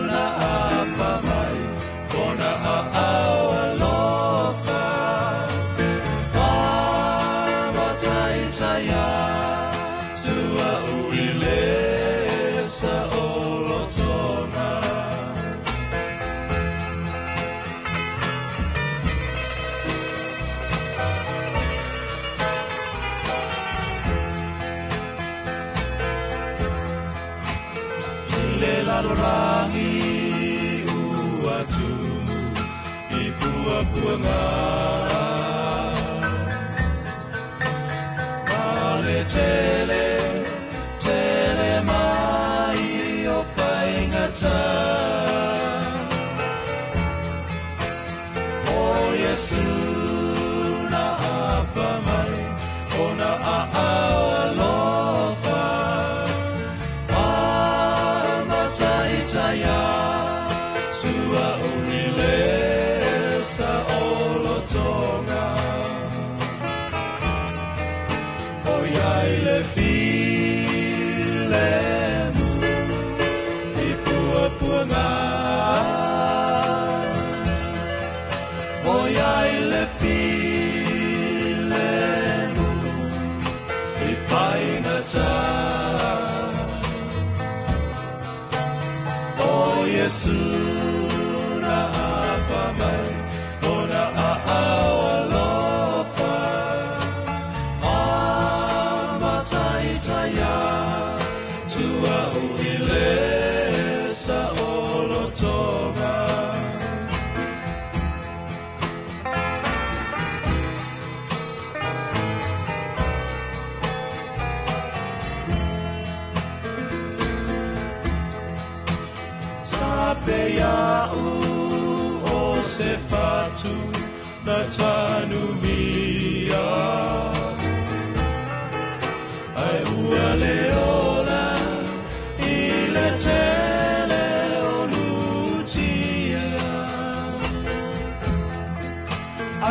na apa mai kona a'ao alofa Amataitaia tua uile sa olotoga. I le lalorangi ua tumu i puapuaga Ma le tele, tele mai o faigata O Iesu na apa mai ona a'ao alofa Amataitaia tua uile sa olotoga O iai le filemu i puapuaga O iai le filemu i faigata O Iesu na apa mai ona a'ao alofa Amataitaia tua uile sa olotoga. Sape ia'u o se fatu na tanumia Ai ua le ola i le tele o lutia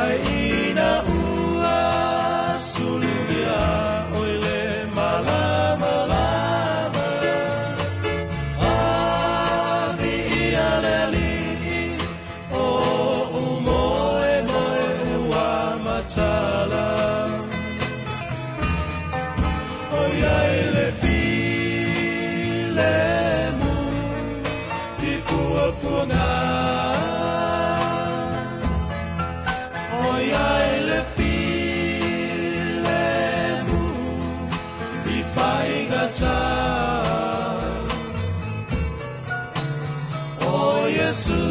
Ai ina ua sulugia oi le malamalama Ami ia le ali'i o umoe moe ua matala O iai le filemu i puapuaga O iai le filemu i faigata O Iesu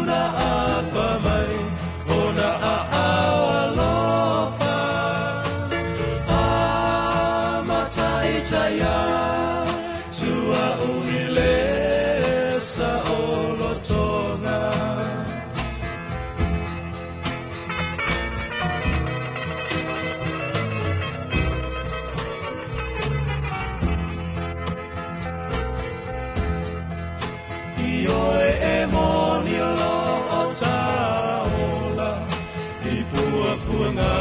na apa mai ona a'ao alofa Amataitaia tua uile sa olotoga. I oe e moni o lo o taola i puapuaga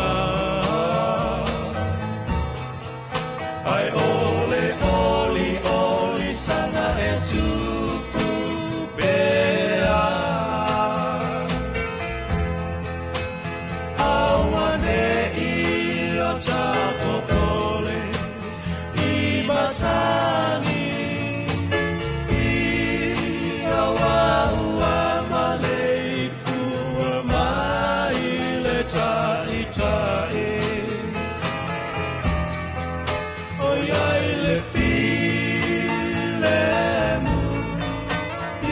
Ai ole oli oli sanga e tupu pea Aua ne i o tapopole i matagi I aua ua maleifua mai le taʻitaʻi O iai le filemu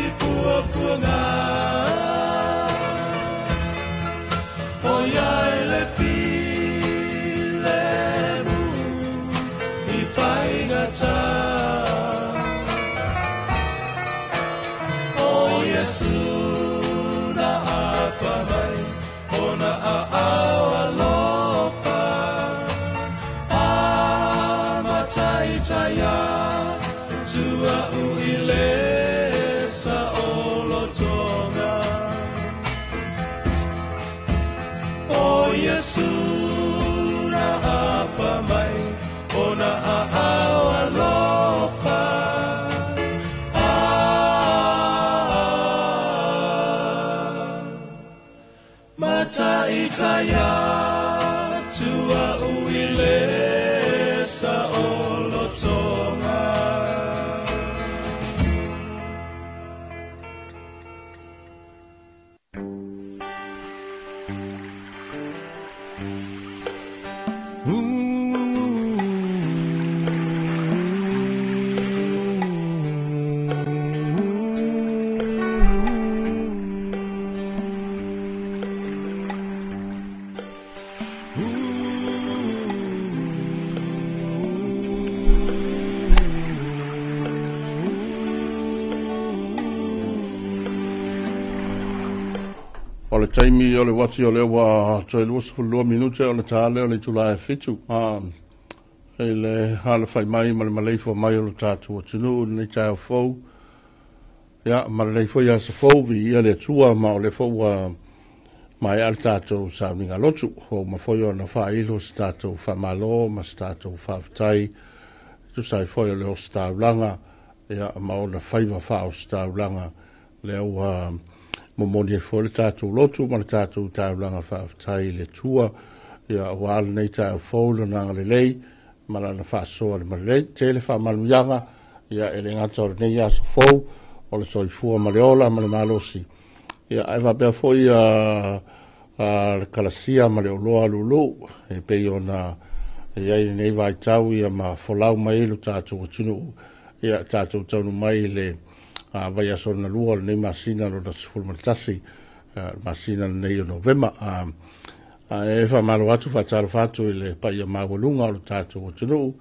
i puapuaga O iai le filemu i faigata O Iesu na apa mai ona a'ao alofa Amataitaia tua uile sa olotoga O Iesu na apa mai ona a'ao alofa I tai atu a ui le sa o lotonga. O le taimi o le uati o lea ua toe 22 minute o le ta lea o le itulā e 7 i le alafai mai ma le maleifua mai o lo tatou atunuu i lenei taeao fou ia ma lenei foi aso fou viia le Atua ma o lea foi ua maea le tatou sauniga lotu ua uma foi ona faailo se tatou faamalo ma se tatou faafetai e tusa ai foi o le ositaulaga ia ma ona faiva faaositaulaga lea ua momoli ai foi le tatou lotu ma le tatou taulaga faafetai i le Atua ia ua lenei taeao fou lona agalelei ma lana faasoa le malelei tele faamanuiaga ia e le gata o lenei aso fou o le soifua ma le ola ma le malosi ia ae faapea foi le kalasia ma le oloa lulu e pei ona i ai lenei vaitau ia ma folau mai lo tatou atunuu ia tatou taunu mai le vaiaso lona lua o lenei masina lona 11 masina lenei o Novema. E faamalo atu faatalofa atu i le paia maualuga o lo tatou atunuu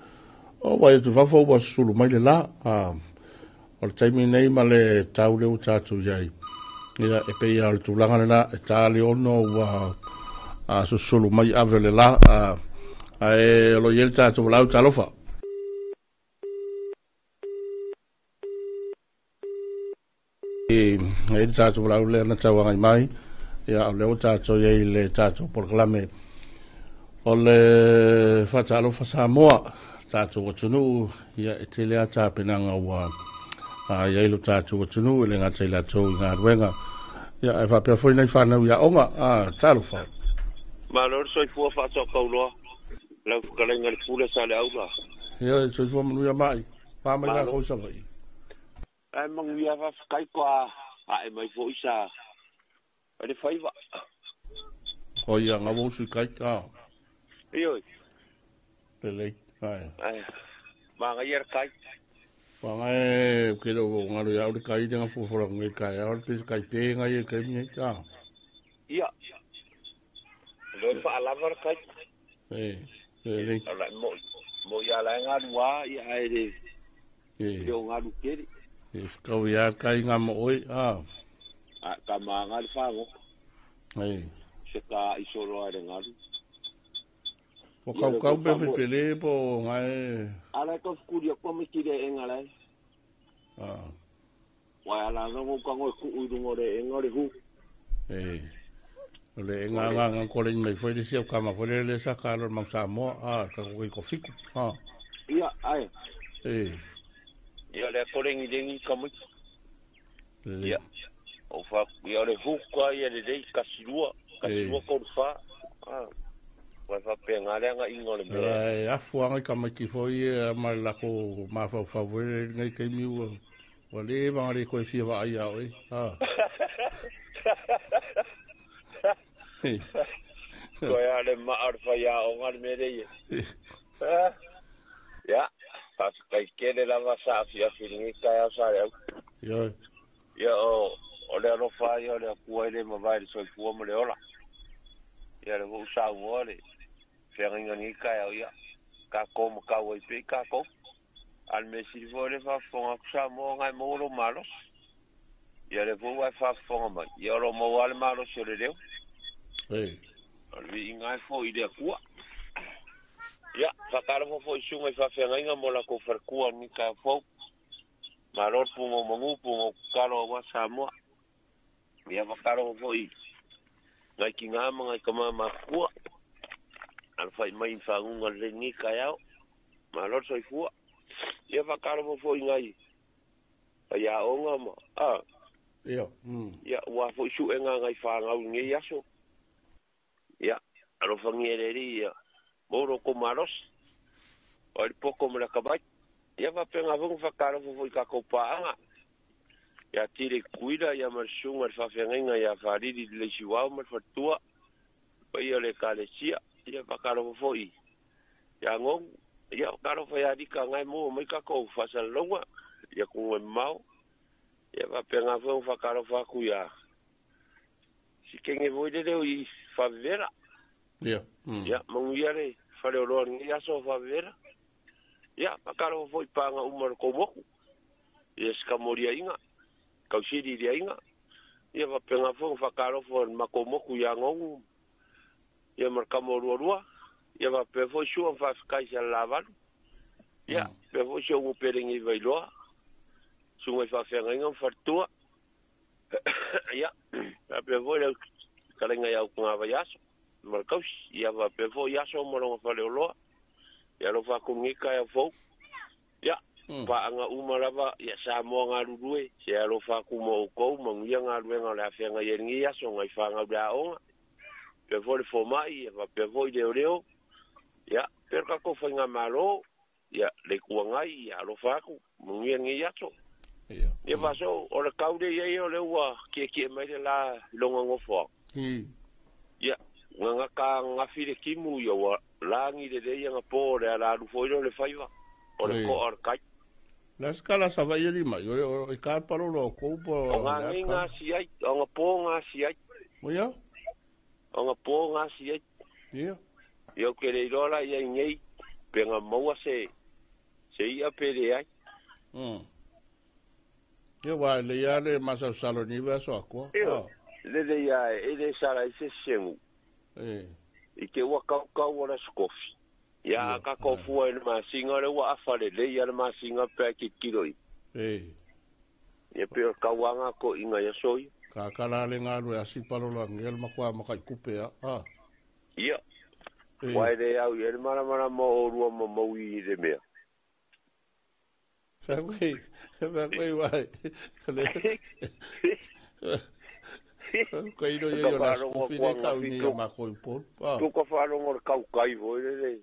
o vai atu fafo ua susulu mai le la o le taimi nei ma le tau lea ua tatou i ai ia e pei o le tulaga lena e ta le 6 ua susulu mai ave o le la ae o lo o i ai le tatou lau talofa. E le tatou lau lea na tauagai mai ia o lea ua tatou i ai i le tatou polokalame o le Faatalofa Samoa tatou atunuu ia e tele a tapenaga ua i ai lo tatou atunuu e le gata i latou i galuega ia ae faapea foi nai fanau i aoga talofa. Malo le soifua faatoakauloa lau fetalaiga le pule sa le aula. Ia soifua manuia mai pa mai la ko sa vai. Ai manuia faafetai koa ae mai foi sa le faiva. O ia ngā wau sui kai ka. Ioi. Lelei. Ai. Ai. Manga ia kai. Wanga e ke lo ngā lo iau le kai le ngā fufura ngai kai au le pesi kai pe ngai e kai mi ka. Ia. Lo fa alava le kai. E. Lelei. Ala mo mo ia la ngā lua ia ai le. E. Le ngā lu keri. E kau ia kai ngā mo oi a. A ka manga le whango. E. Se ka isolo ai le ngalu. O kau kau pe pele po ngai. Ala ka fukuri ko me kire e ngalai. A. Wa ala no ka ngo ku u ngo le e ngore hu. E. Le nga nga nga ko le mai foi le sia ka ma foi le sa ka lo mau Samoa a ka ko ko fiku. A. Ia ai. E. Ia le ko le ngi ka mo. Ia. O fa ia le hu ka ia le dei kasilua. Kasilua ko fa. Ah. Wa fa pe ngale nga ingo le me. E afu anga ka mai ki foi ma la ko ma fa fa foi nei ke mi wa. Wa le va le ko fi va ia oi. Ah. Ko ia le ma ar fa ia o ngal me le. Ah. Ya. Pa kai ke le la va sa fi fi ni ka ya sa le. Ia. Ia o o le alo fa ia le ku ai le ma vai le soifua ma le ola. Ia le vo sa mo le. Fearinga ni ka ia ia. Ka ko mo ka oi pe ka ko. Al me si vo le fa fonga ku sa mo ngai mo lo malos. Ia le vo wa fa fonga mai. Ia lo mo al malos le leo. Ei. O le inga fo i le kua. Ia, whakarafo fo i sunga i whawhengainga mo la ko wharkua ni ka fo. Malo pungo mangu pungo kalo awa Samoa. Ia whakarafo fo i ngai ki ngā ma ngai ka mama kua. Al whai mai i whangunga le ni ka iau. Malo soifua. Ia whakarafo fo i ngai. Ia onga ma. Ah. Ia. Ia, ua fo i su e ngā ngai whangau ngai aso. Alofagia e le Alii ia maua lo outou malosi. O ai le poto ma le atamai. Ia faapena foi ona faatalofa foi i tatou paaga. Ia Tile Tutuila ia ma le susuga i le faafeagaiga ia Faalili Leleisiuao ma le faletua, le paia o le Ekalesia. Ia faatalofa foi ia Gonu. Ia faatalofa ia Lika na e maua mai tatou faasalalauga i atunuu e mamao. Ia faapena foi ona faatalofa atu ia Sikenge foi lele o i Faavevela. Ia. Ia manuia le faleoloa i lenei aso o Faavevela. Ia faatalofa foi i paaga uma o le tou motu. Ia Sikamoliaiga, Tausili i le aiga. Ia faapena foi ona faatalofa i le matou motu ia Gonu ia ma le tama o lualua. Ia faapea foi Sua ma faafetai i Salalavalu. Ia faapea foi si ou nuu pelegi i Vailoa, susuga i faafeagaiga ma faletua. Ia faapea foi le fetalaiga ia Utugavaiaso ma le tausi. Ia faapea foi Aso ma lona faleoloa. Ia alofa atu i lenei taeao fou. Ia, paaga uma lava, ia Samoa galulue, se alofa atu ma outou, manuia galuega o le a feagai ai lenei aso, nai fanau i le aoga, faapea foi le fomai, ia faapea foi leoleo, ia, faapea le tatou faigamalo, ia, le Itu Agai, ia alofa atu, manuia lenei aso. Ia Faaso, o le tau lea e i ai o lea ua tietie mai le la i lona nofoaga. Ia, na gata ananafi le timu, ia ua lagi lelei anapo o le ala alu foi lea o le faiva, o le toa o le tai. Le a se kala Savaii e limai, o le ka palolo o kou po O ngā nei ngā si ai, o ngā pō ngā si ai. O ia? O ngā pō ngā si ai. Ia. Ia o ke le iloa la ia i nei, pe ngā maua se, se ia pe leai. Ia wa le ia le masalosalo ni va so akoa. Ia, lele ia e le sala i se segu. I te ua kaukau o le skofi. Ia a ka kofua i le masina le ua afa lelei ia le masina pe a tilotilo i. Ia pe o le kauaga ko inga ia soi. Ka kala le ngalu e asi palolo angel makua makai kupe a. Ia. Wa e le au i le malamalama o rua ma maui i le mea. Whakui, whakui wai. Ko iro ia o la skofi le kau ni a mako i polu. Tu ka whaarongo le kau kai voi le le.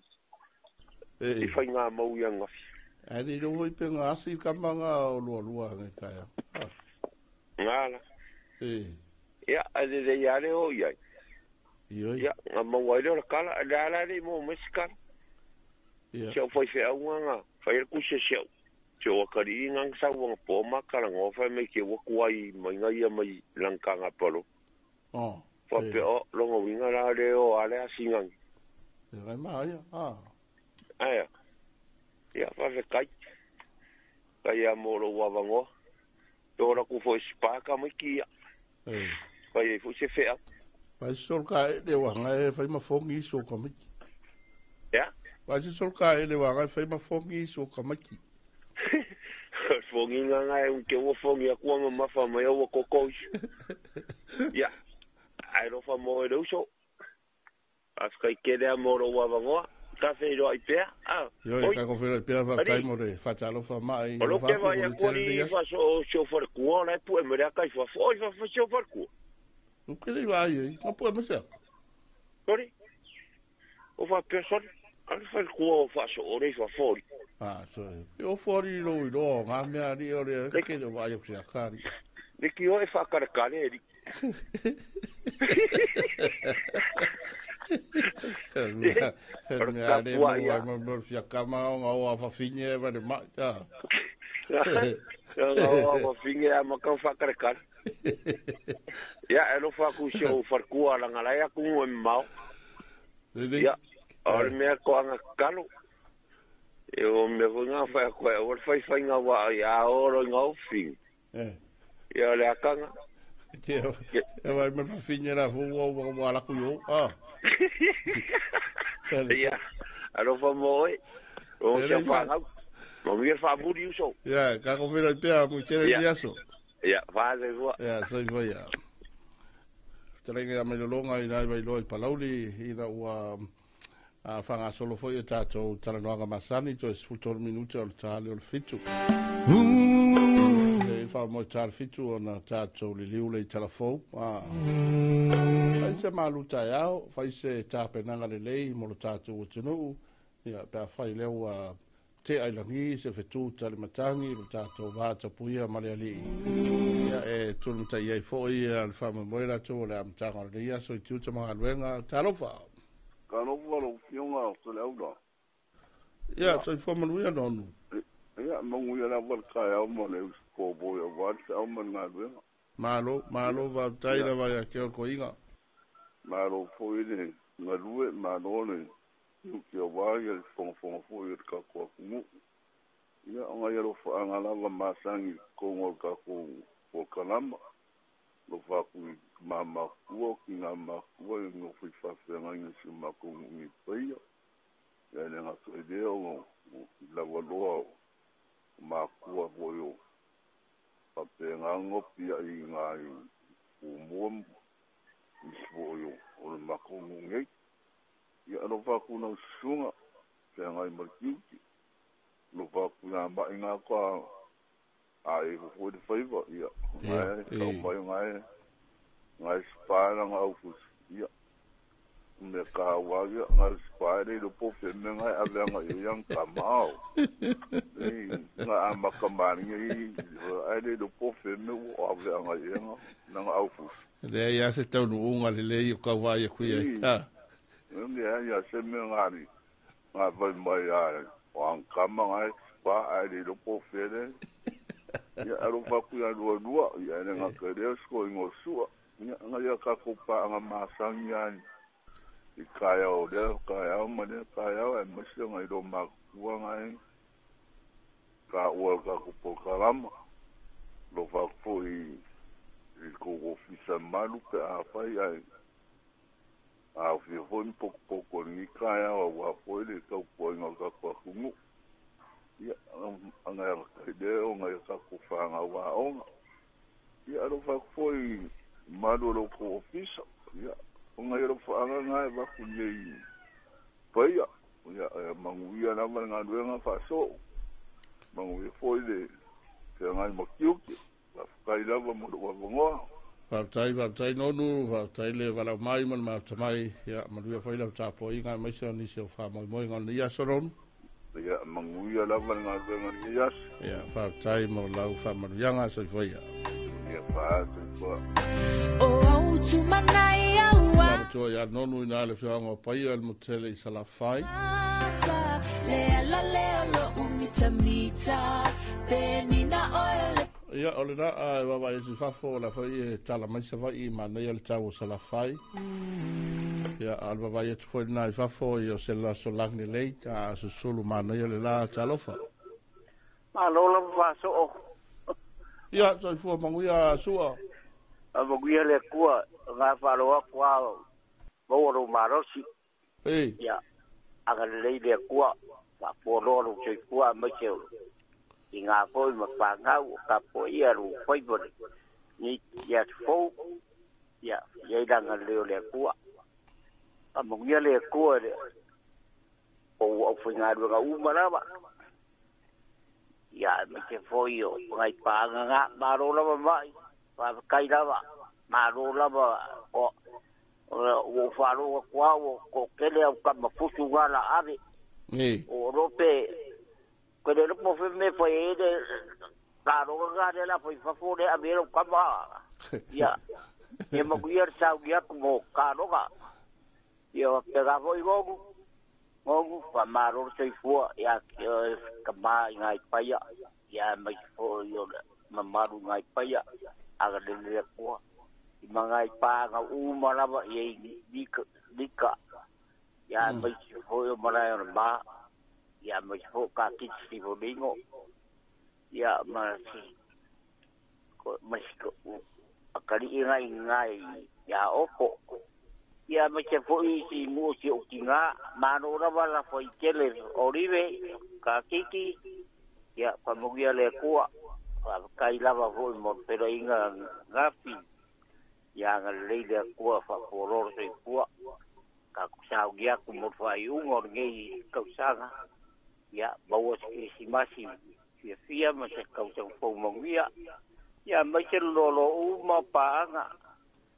I whai ngā mau i angafi. Ai le iro voi pe ngā asi ka manga o lua lua ngai kai. Ngā la. Ia, ai le le ia le o iai. Ioi. Ia, ngā mau ai le o le kala, le ala le mo mai se kala. Ia. Se au whai wheaunga ngā, whai le kuse se au. Se o akari i ngā sau ngā pō makala ngā whai mai ke waku ai mai ngā ia mai langka ngā palo. Wha pe o, longa winga la le o ale a singangi. E rai maa ia, a. Aia. Ia, wha fe kai. Kai a mō lo wawangoa. Tō raku fo i spaka mai ki ia. Whai e fo se whea. Whai se sol ka e le wanga e whai mafongi i so ka miki. Ia? Whai se sol ka e le wanga e whai mafongi i so ka miki. Fongi ngā ngā e unke ua fongi a kua mamafa mai au koko iso. Ia, ai rofa mō e le uso. Awhkai kere a mō ro wawangoa. Ka wheiroa i pea. Ioi, ka ko wheiroa i pea whaktai mo le whatalofa mai. O lo ke vai a kua ni whaso o sio wharekua, o lai pue mere a kai whawha. Oi whawha sio wharekua. O kere i vai ei, ngā pue masea. Sori, o whapea sori. Ale wharekua o whaso o rei whawhori. Ah, sorry. E o whori i ro i roa, ngā mea ri o re, kere vai o se akari. Le ki o e whakarekare e ri. He mea re mo ai mo mo fia kama o ngā oa whawhinge e ware mai. Ngā oa whawhinge a makau whakarekare. Ia, e rofa aku si o wharkua ranga lai aku ngō e mao. Ia, o le mea ko anga kalo. E o mea fo ngā whai koe, o le whai whai ngā wā i a oro i ngā owhingi. Ia, o le akanga. Te e vai me whawhinge rā fo ua ua ua laku i o. Ia, alofa mō oe. O sia whāngau. Mo mia whāmuri uso. Ia, ka ko whenoi pea mo i tere ni aso. Ia, whānau fua. Ia, soi fua ia. Te reinga ia mai lolonga i nai vai loa i Palauli, i na ua whangasolo foi e tātou talanoaga masani, to e 13 minute o le tāle o le 7. E wha moi tāle whitu o na tātou liliu le i talafou. Whai se malu tai ao, whai se tāpenanga le lei mo lo tātou o tunuu. Ia, pea whai leo a te ailangi, se whetū tale matangi, lo tātou vātapuia ma le alii. Ia, e tūlumta i ai foi a le wha moe rātou o le amtanga o le ia, so i tiuta mga talofa. Ka lofa lo fionga o te leaula. Ia, toi fua manuia nonu. Ia, manguia la wal kai au ma le usko boy o wal se au ma ngā luenga. Malo, malo, va tai la vai a ke o koinga. Malo foi le ngā lue, malo le yuki o wā ia le fonga fonga foi o le kako aku. Ia, o ngā ia lo whaanga lava masangi kongo o le kako o kalama. Lo whaku i mā makua, ki ngā makua, i ngā fui whawhenga i ngā si makongu ngi paia. Ia le ngā toi leo o lawa loa o makua foi o papenga pia i ngā i umua isi foi o le makongu ngei. Ia alo whaku na usunga pia ngai markiuki. Lo whaku ngā mai ngā kwa a e fo le faiva. Ia ngai kau mai ngai ngai spara ngā aufus. Ia me ka wa ia ngai spara i lo po fe me ngai ave ngai i yang ka mao. Ei nga ama ka mani i ai le lo po fe me o ave ngai ia nga nga aufus. Le ia se tau nu unga le le i o kau vai e kuia i ta. Nge ia se me ngari nga vai mai ai o ang kama ngai spa ai le lo po fe le. Ia alo faku ia lua lua ia le nga kere sko i ngosua. Ia nga ia ka kopa nga masangi ai. I kaya o lea, kaya o ma lea, kaya o e masia ngai lo makua ngai. Ka ua ka kupo kalama. Lo faku i ko ofisa malu pe a whai ai. A whia foi mpoko poko ni kaya o wa foi le tau poinga ka kua kungu. Ia, anga ia kai leo, ngai ka kuwhanga wa onga. Ia, alo faku foi malu lo ko ofisa. Ia, ngai ro whaanga ngai waku nei paia. Ia, manguia lava ngā luenga whaso. Manguia foi le te ngai makiuki. Whawhakai lava mo lo wawangoa. Whaatai, whaatai nonu, whaatai le walau mai ma le mafuta ia, manuia foi lau tapuaiga aemaise o nisi o faamoemoega o lenei aso nonu. Ia, manguia lava le galuega lenei aso. Ia, whaatai mo lau faamanuiaga soifoia. Ia, faa soifua. O au tumanai aua. Matua ia nonu ina le fioanga o paia le motele i Salafai. Le ala leo lo umita mita, penina oele. Ia, o le na a wawa e si fafo la foi e tala mai sa vai i manei le tau o Salafai. Ia, a le wawa e tu na i fafo i o se la solangi lei, a susulu manei le la talofa. Ma lola waso o. Ia, toi fua manguia sua. A manguia le kua, ngā whaloa kua maua ro marosi. Ei. Ia, anga lei le kua, whapoloa ro toi kua mai te oro. I ngā foi ma whangau o ka po ia ro whaibore. Ni ia te fou, ia, ia ilanga leo le kua. A manguia le kua le, o au whaingaruanga umarawa. Ia, me te foi o ngai pānga ngā, maro lava mai, whawhakai lava, maro lava, o wharoa kua o ko kele au ka mafusu ngā la ave. O rope, kere ropo whe me whai e le, ka roa ngā le la whai whafo le ave ro kama. Ia, e makuia le sau ki aku mo ka roa. Ia, pe ngā foi ngongu, ngongu, wha maro soifua, ia, ka maa i ngai paia, ia mai fo i o mamaru ngai paia, aga lele kua. I mangai pānga uma lava, ia i lika, lika. Ia mai fo i o marae o le maa, ia mai fo ka kiti si volingo, ia ma si, ko, ma si, ko, akari i ngai ngai, ia opo. Ia mai te foi si mua si o ki ngā, mano rawa la foi tele olive, ka kiki, ia whamugia le kua, whakai lava foi mo pera inga ngapi, ia nga lei le kua whapororo se kua, ka kusau gia ku mo whai unga o ngei kausanga, ia maua se krisimasi, fia fia ma se kausanga fau manguia, Ia mai se lolo uma paaga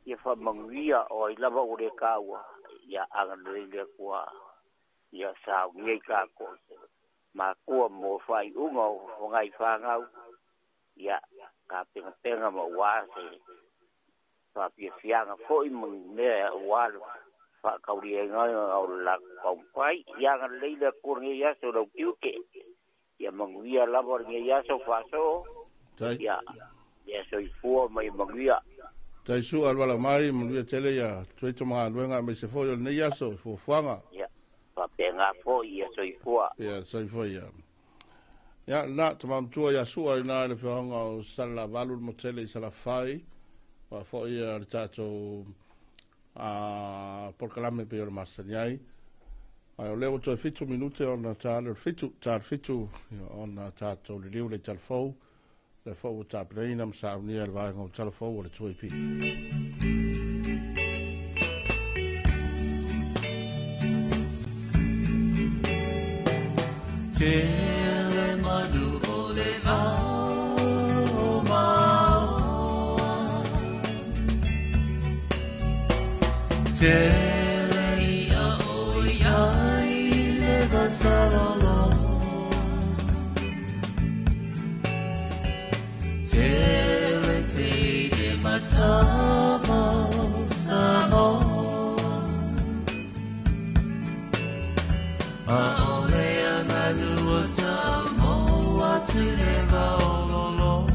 ia faamanuia o ai lava ua le taua ia agalelei le Atua ia saunia i tatou makua mo faaiuga o fagaifanau ia tapenapena ma ua se faafiafiaga foi ma ni mea ua le faatauliaina o le latou taumafai. Ia agalelei le Atua lenei aso lau tiute ia manuia lava lenei aso faasoo ia ia soifua ma ia manuia. Tai sua alwala mai manuia tele ia tuito magaluega mai se foi o lenei aso fuafuaga. Ia faapena foi ia soifua. Ia soifua ia. Ia na tamamtua ia sua ina le fioanga o Salelavalu le motele i Salafai wa foi ia le tatou polokalame pe o le masani ai. Ai o lea ua toe 7 minute ona ta le 7 ta 7 ona tatou liliu le talafou le fou ua tapenaina ma saunia le vaega o talafou o le 2AP. Tele manu o le vao maoa Tele ia o iai le vasalolo Tele teine matama Samoa Aole anganu o taumoa tule vaololoa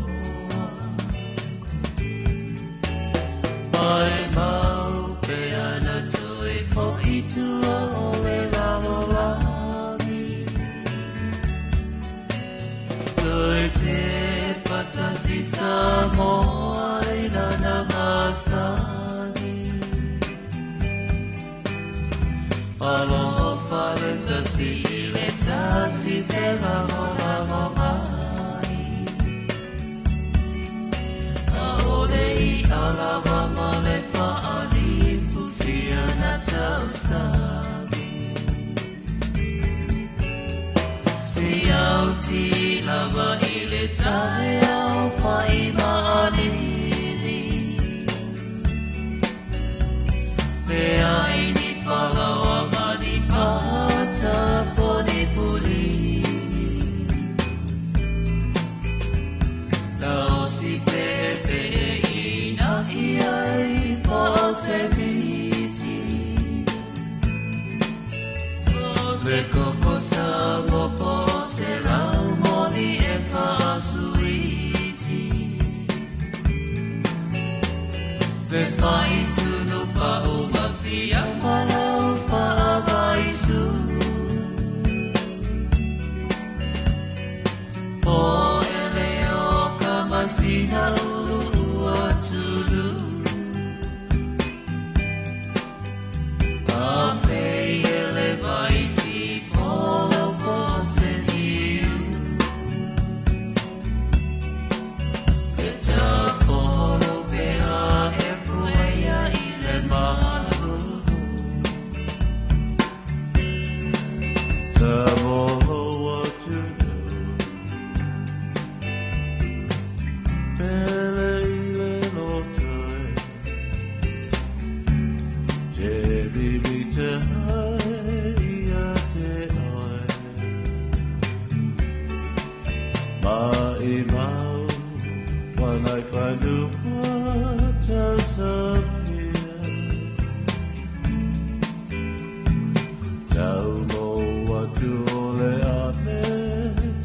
Mai mau pe ana tui fo'i tua o le lalolagi Tui te patasi Samoa i lana masani Aloha fale tasi i le tasi fela lolago mai Aole i alawa ma le faalifu sia na tausami Siau ti lava i le taeao fai maalili Le ai ni falaoa ma ni pata poni pulini Lau si pe pe ina ia i po se miti Se koko sa mo po se lau moni e faasuiti Le fai tunu pa o masia malau faavaisu Po ele o ka masina ulu ua tulu A fei ele vai ti polo po se niu Le ta folo pe a e puea i le malu Samoa tunu Pele i le lotoi Te bibi te hai ia te oi Mai mau Wangai whanua tausafia Tau moa tu o le ane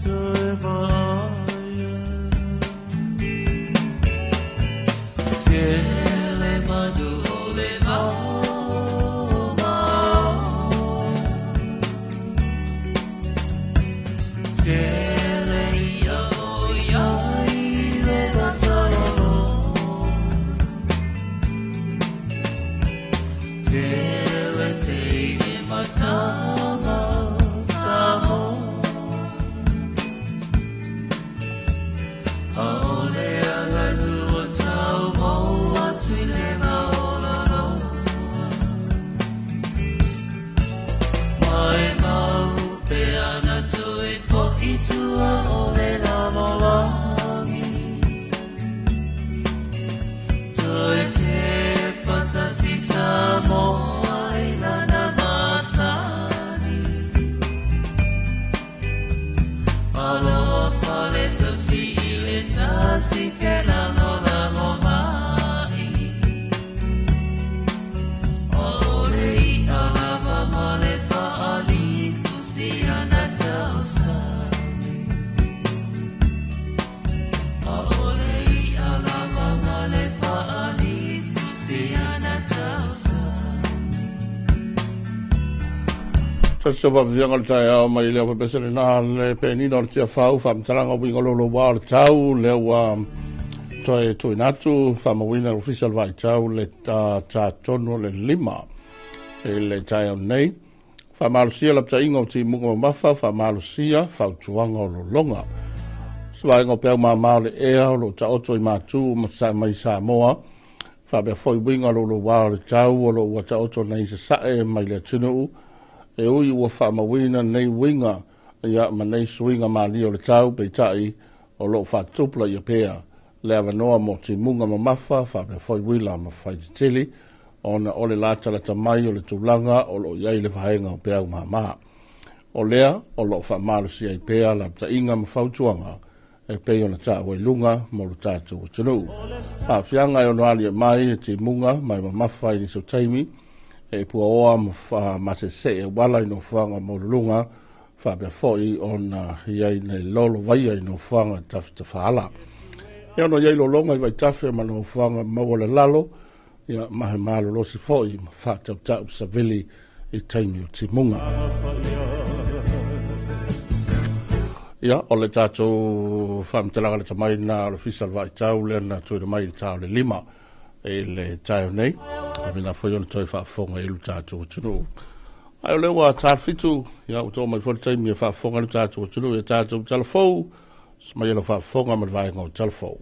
toe maia Tele manu o le vao maoa Tele ia o iai le vasaloloa tasi felagolago mai. O le i'a lava ma le fa'alifusi ana tausami. O le i'a lava ma le fa'alifusi ana tausami. Tasi o faafefiaga le taeao mai lea fapese lena le penina o le tiafau faamatalaga uiga lolo ua o le tau lea ua toe tuuina atu faamauina le ofisa o le vaitau le tatonu o le 5 i le taeao nei. Faamalosia lapataiga o timuga mamafa, faamalosia fautuaga o lologa. Se vaega o peau māmā o le ea o loo taoto i matu ma mai Samoa, faapea foi uiga lolo ua o le tau o loo ua taoto nei sasa'e mai le atunuu e ui ua faamauina nei uiga ia ma nei suiga malie o le tau, peitai o loo faatupula ia pea le avanoa mo timuga mamafa faapea foi uila ma faitetele ona o le latalata mai o le tulaga o loo iai le vaega o peau māmā. O lea o loo faamalosia ai pea lapataiga ma fautuaga e pei ona taua i luga mo lo tatou atunuu. Aafiaga e ono ali e mai e timuga mai mamafa i nisi o taimi e puaoa ma masese e wala i nofoaga maululuga faapea foi ona iai nei lolo vaia i nofoaga tafatafaala. E ono iai lologa i vaitafe ma nofoaga maua le lalo, ia mahe malolosi foi ma faatautau savili i taimi o timuga. Ia, o le tatou faamatalaga le tamai na o le ofisa o le vaitau lea na tuuina mai i le ta o le 5 i le taeao nei. A mina foi ona toe faafofoga i lo tatou atunuu. Ai o lea ua ta 7, ia ua too mai foi le taimi e faafofoga i lo tatou atunuu i tatou talafou. Mai e lo faafofoga ma le vaega o talafou.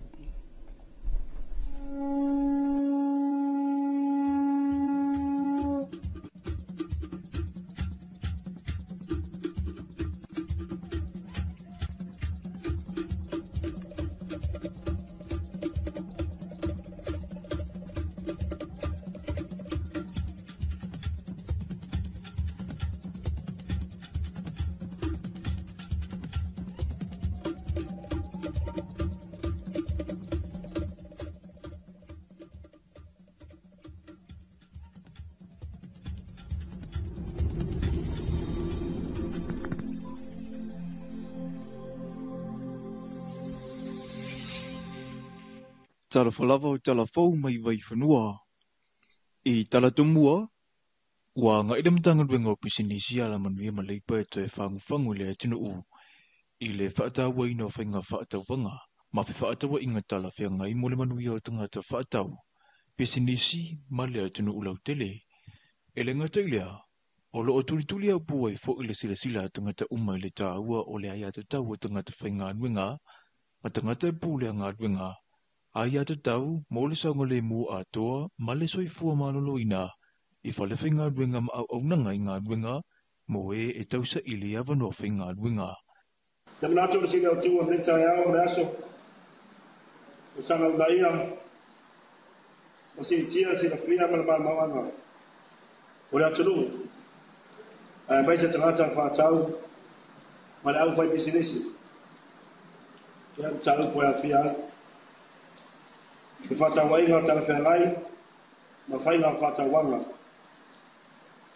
Talofa lava o talafou mai vaifanua. I talatumua, ua agai le Matagaluega o Pisinisi Alamanuia ma Leipa e toe fagufagu i le atunuu i le faatauaina o faiga faatauvaga ma fefaatauaiga talafeagai mo le manuia o tagata faatau, pisinisi ma le atunuu lautele. E le gata i lea, o loo tulituli au pua ai foi le silasila a tagata uma i le taua o le aiatatau o tagata faigaluega ma tagata e pule a galuega aiatatau mo le saogalemu atoa ma le soifua maloloina i fale faigaluega ma auaunaga i galuega mo e e tausaili avanoa faigaluega. Te manatu le sili au tua mle taeao o le aso o sanga unaia o siitia silafia ma le maumauaga o le atunuu ae maise tagata faatau ma le aufai pisinisi ia mataupu e aafia ai le faatauaiga o talafeagai ma faiga faatauaga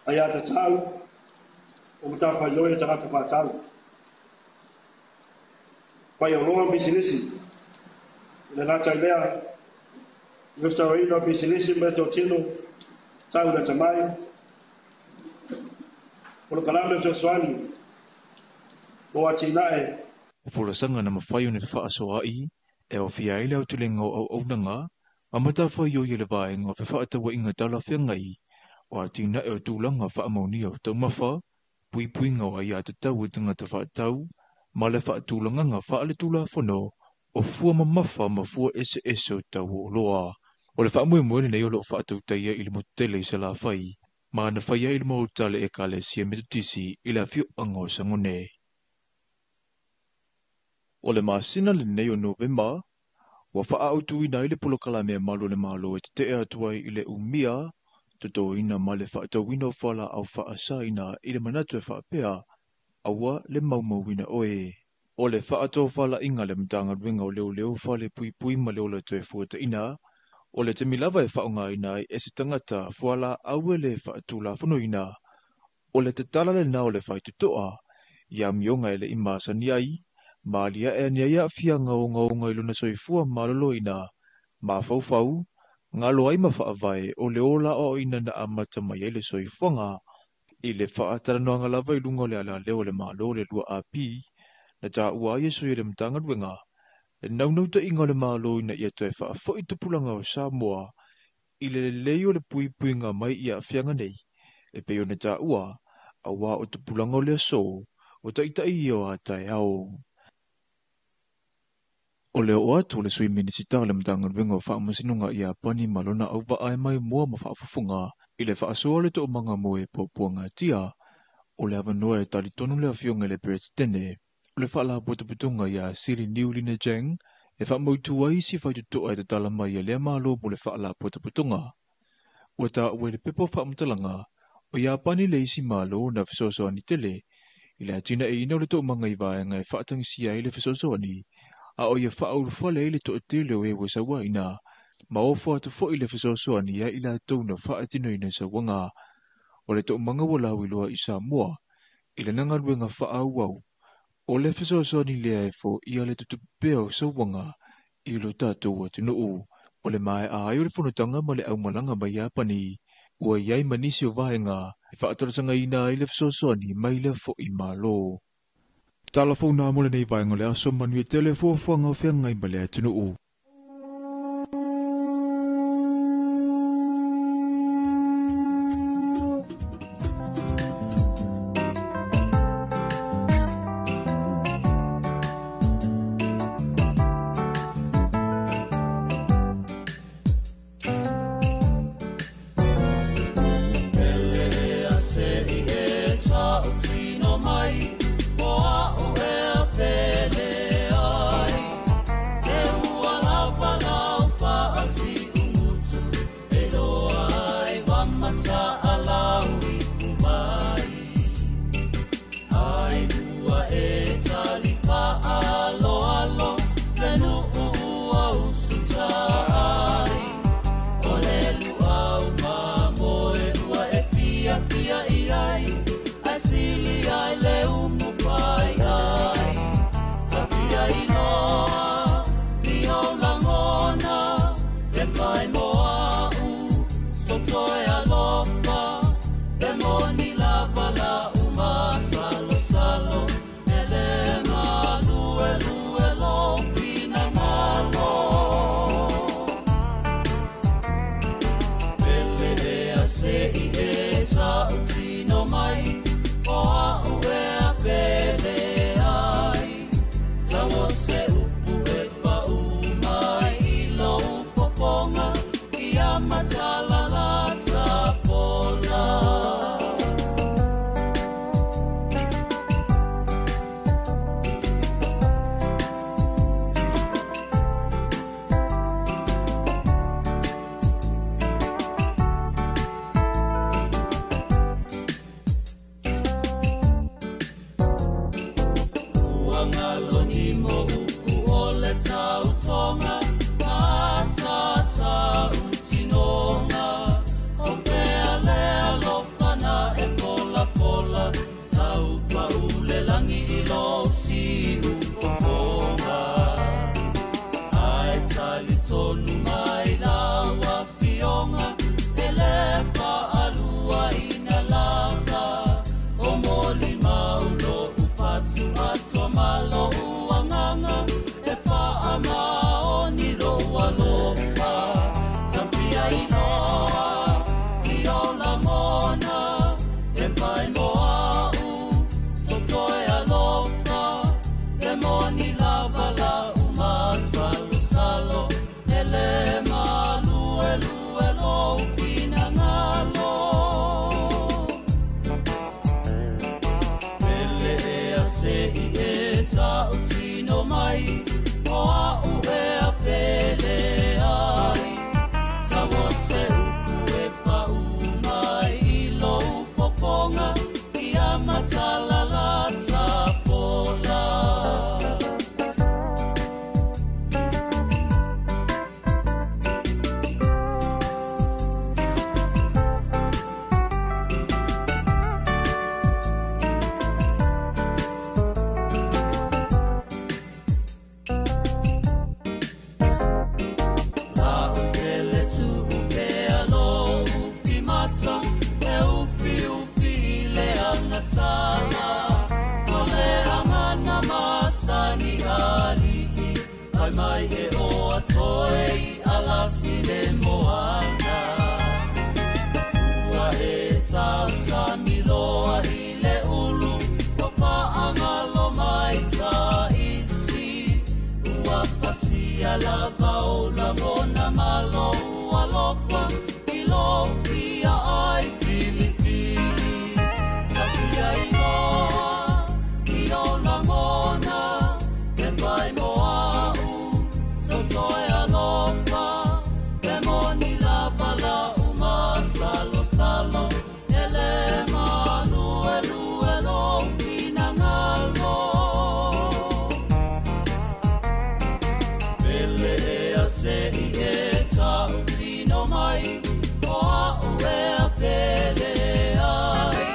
aiatatau o matafaioi a tagata faatau fai oloa pisinisi i le gata i lea gafatauaina o pisinisi ma le totino tau le atamai polokalame fesoasoani mo atinae. O folasaga na mafai ona fefaasoaai e aofia ai le aotelega o auaunaga ma matafaioi e le vaega o fefaatauaiga talafeagai o atinae o tulaga faamaonia o taumafa, puipuiga o aiatatau o tagata faatau ma le faatulagaga faaletulafono o fua mamafa ma fua eseese o tau o oloa. O le faamoemoe lenei o loo faatautaia i le motutele i Salafai ma na faia i le maota le Ekalesia Metotisi i le afioaga o Sagone. O le masina lenei o Novema, ua faaautuina ai le polokalame a malu o le Malo e tetee atu ai i le umia, totoina ma le faatauina o fualaau faasaina i le manatu e faapea, aua le maumauina oe. O le faatofalaiga a le Matagaluega o Leoleo Falepuipui ma le Ola Toe Fuataina, o le taimi lava e faaaogaina ai e se tagata fualaau e le faatulafonoina, o le tatala lena o le faitotoa i amioga e le i masani ai, ma aliae ane ai aafiaga ogaoga i lona soifua maloloina, mafaufau, galo ai ma faavae o le ola aoaoina na amata mai ai le soifuaga. I le faatalanoaga lava i luga o le alaleo o le Malo le 2AP, na taua ai e sui o le Matagaluega, le naunautaiga o le Malo ina ia toe faafoi tupulaga o Samoa i le lelei o le puipuiga mai i aafiaga nei, e pei ona taua, auā o tupulaga o le aso, o taitai ia o a taeao. O le oo atu o le Sui Minisita o le Matagaluega o Faamasinoga i Iapani ma lona auvaa e maimoa ma faafofoga i le faasoa o le toomaga mo e puapuagatia, o le avanoa e talitonu le afioga i le Peresetene o le Faalapotopotoga ia Sili Niulina Jang e faamautu ai isi faitotoa e tatala mai e lea Malo mo le Faalapotopotoga. Ua taua i le pepa o faamatalaga, o Iapani le isi Malo na fesoasoani tele i le atinaeina o le toomaga i vaega e faatagisia ai le fesoasoani, a o ia faaulufale ai le toatele o e ua sauaina, ma ofo atu foi le fesoasoani ia i latou na faatinoina sauaga. O le toomaga ua lauiloa i Samoa i lana galuega faaauau, o le fesoasoani lea e foia le tutupu pea o sauaga i lo tatou atunuu. O le maea ai o le fonotaga ma le aumalaga mai Iapani, ua i ai ma nisi o vaega e faatalosagaina ai le fesoasoani mai lea foi Malo. Tala fou nā mo lenei vaega o le aso, manuia tele fuafuaga o feagai ma le atunuu. Malo uanganga e wha ama. Fai mai e o atoe i alasi le moana. Ua e tau samiloa i le ulu, ua faangalo mai ta isi. Ua fasia lava o lagona malo alofa, i lo fia ai filifili. Ta fia iloa i o lagona, e fai mo au, so toe alofa. Pe moni lava la uma salo salo, e le malu e lue lo finangalo. Pele e a se i e tau tino mai, o au e a pele ai.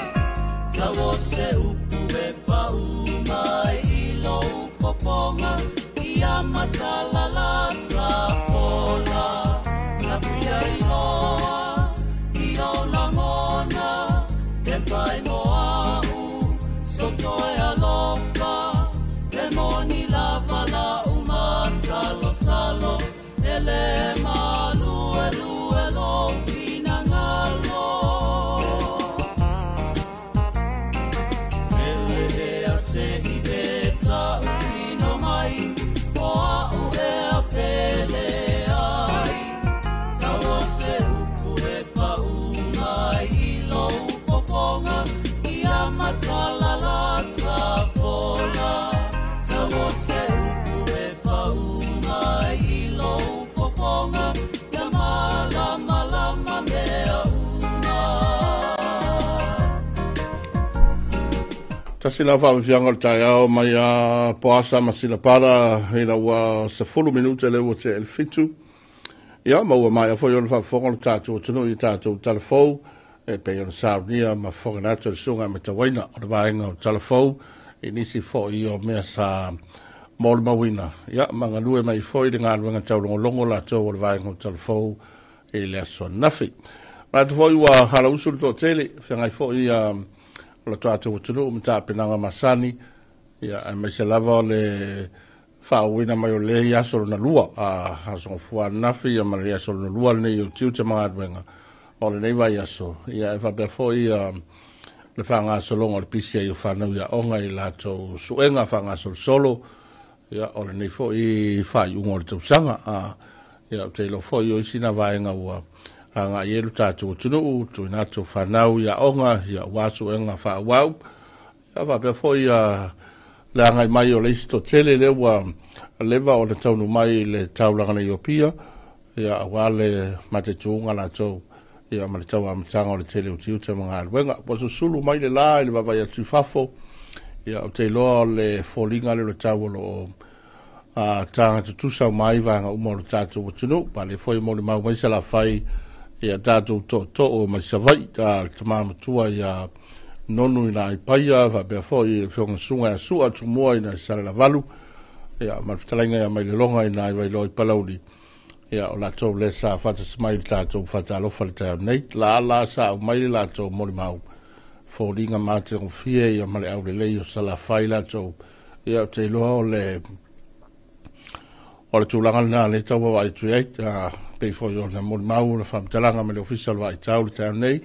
Tau o se upu e pau mai i lo fofonga, i a matala la ta pola. Ta fia iloa i o langona, e fai mo au, so toe alofa. E moni lava la uma salo salo, e le malu e lue lo finangalo. Pele e a se i e tau tino mai, o au e a pele ai. Tau o se upu e pau mai i lo fofonga, i a matala la ta pola. Tau o se upu e pau mai i lo fofonga, ia malama lama mea uma. Tasi la whaawifianga o le taeao mai a Poasa ma Silapara ina ua 10 minute le ua te ele 7. Ia, ma ua mai a foi o le whaafonga o le tātou atunuu i tātou talafou, e pei o le saunia ma whangana atu le sunga me tawaina o le vaenga o talafou, i nisi foi o mea sa mōle mawina. Ia, mangalue mai foi le ngā taulongolongo lātou o le vaenga o talafou i le aso nafi. Manatu foi ua halausu le toatele, whangai foi o le tātou atunuu ma tāpenanga masani, ia, ai mai se lava o le whaawina mai o le i aso lona lua, a aso ngofua nafi, ia ma le aso lona lua nei o tiute mga o le nei vai aso. Ia, e whapea foi le whangasolonga o le pisia i o whanau ia onga i lātou suenga whangasolosolo, ia, o le nei foi whai unga o le tausanga, ia, o te ilo foi o isi na vaenga ua anga i elu tātou atunuu, tuina atu whanau ia onga, ia ua suenga whaawau. Ia, whapea foi le angai mai o le isi tele le ua leva o le taunu mai le taulanga nei o pia, ia, awa le mate tuunga lātou, ia, ma le tau amatanga o le tele o tiute ma ngā luenga. Ua susulu mai le la i le vavai atu i fafo, ia, o te iloa o le fōlinga le o le tau o lo o tāngata tutusa o mai vaenga uma o le tātou atunuu, pa le foi mo le mau mai sa la whai, ia tātou to'oto'o mai Savai'i, ta le tamā matua ia nonu i nā i paia, faapea foi i le fioga suga ia su'a tumua i nā i Salelavalu, ia ma le fetalaiga ia mai lelonga i nā i Vailoa i Palauli, ia o latou le sa faatasi mai le tatou fatalofa le taeao nei. La la sa au mai le latou molimau foliga mategofie ia ma le aulelei o Salafai latou, ia o te iloa o le tulaga lena le tau vaavaai atu ai, pei foi o le molimau o le faamatalaga ma le ofisa o le vaaitau le taeao nei.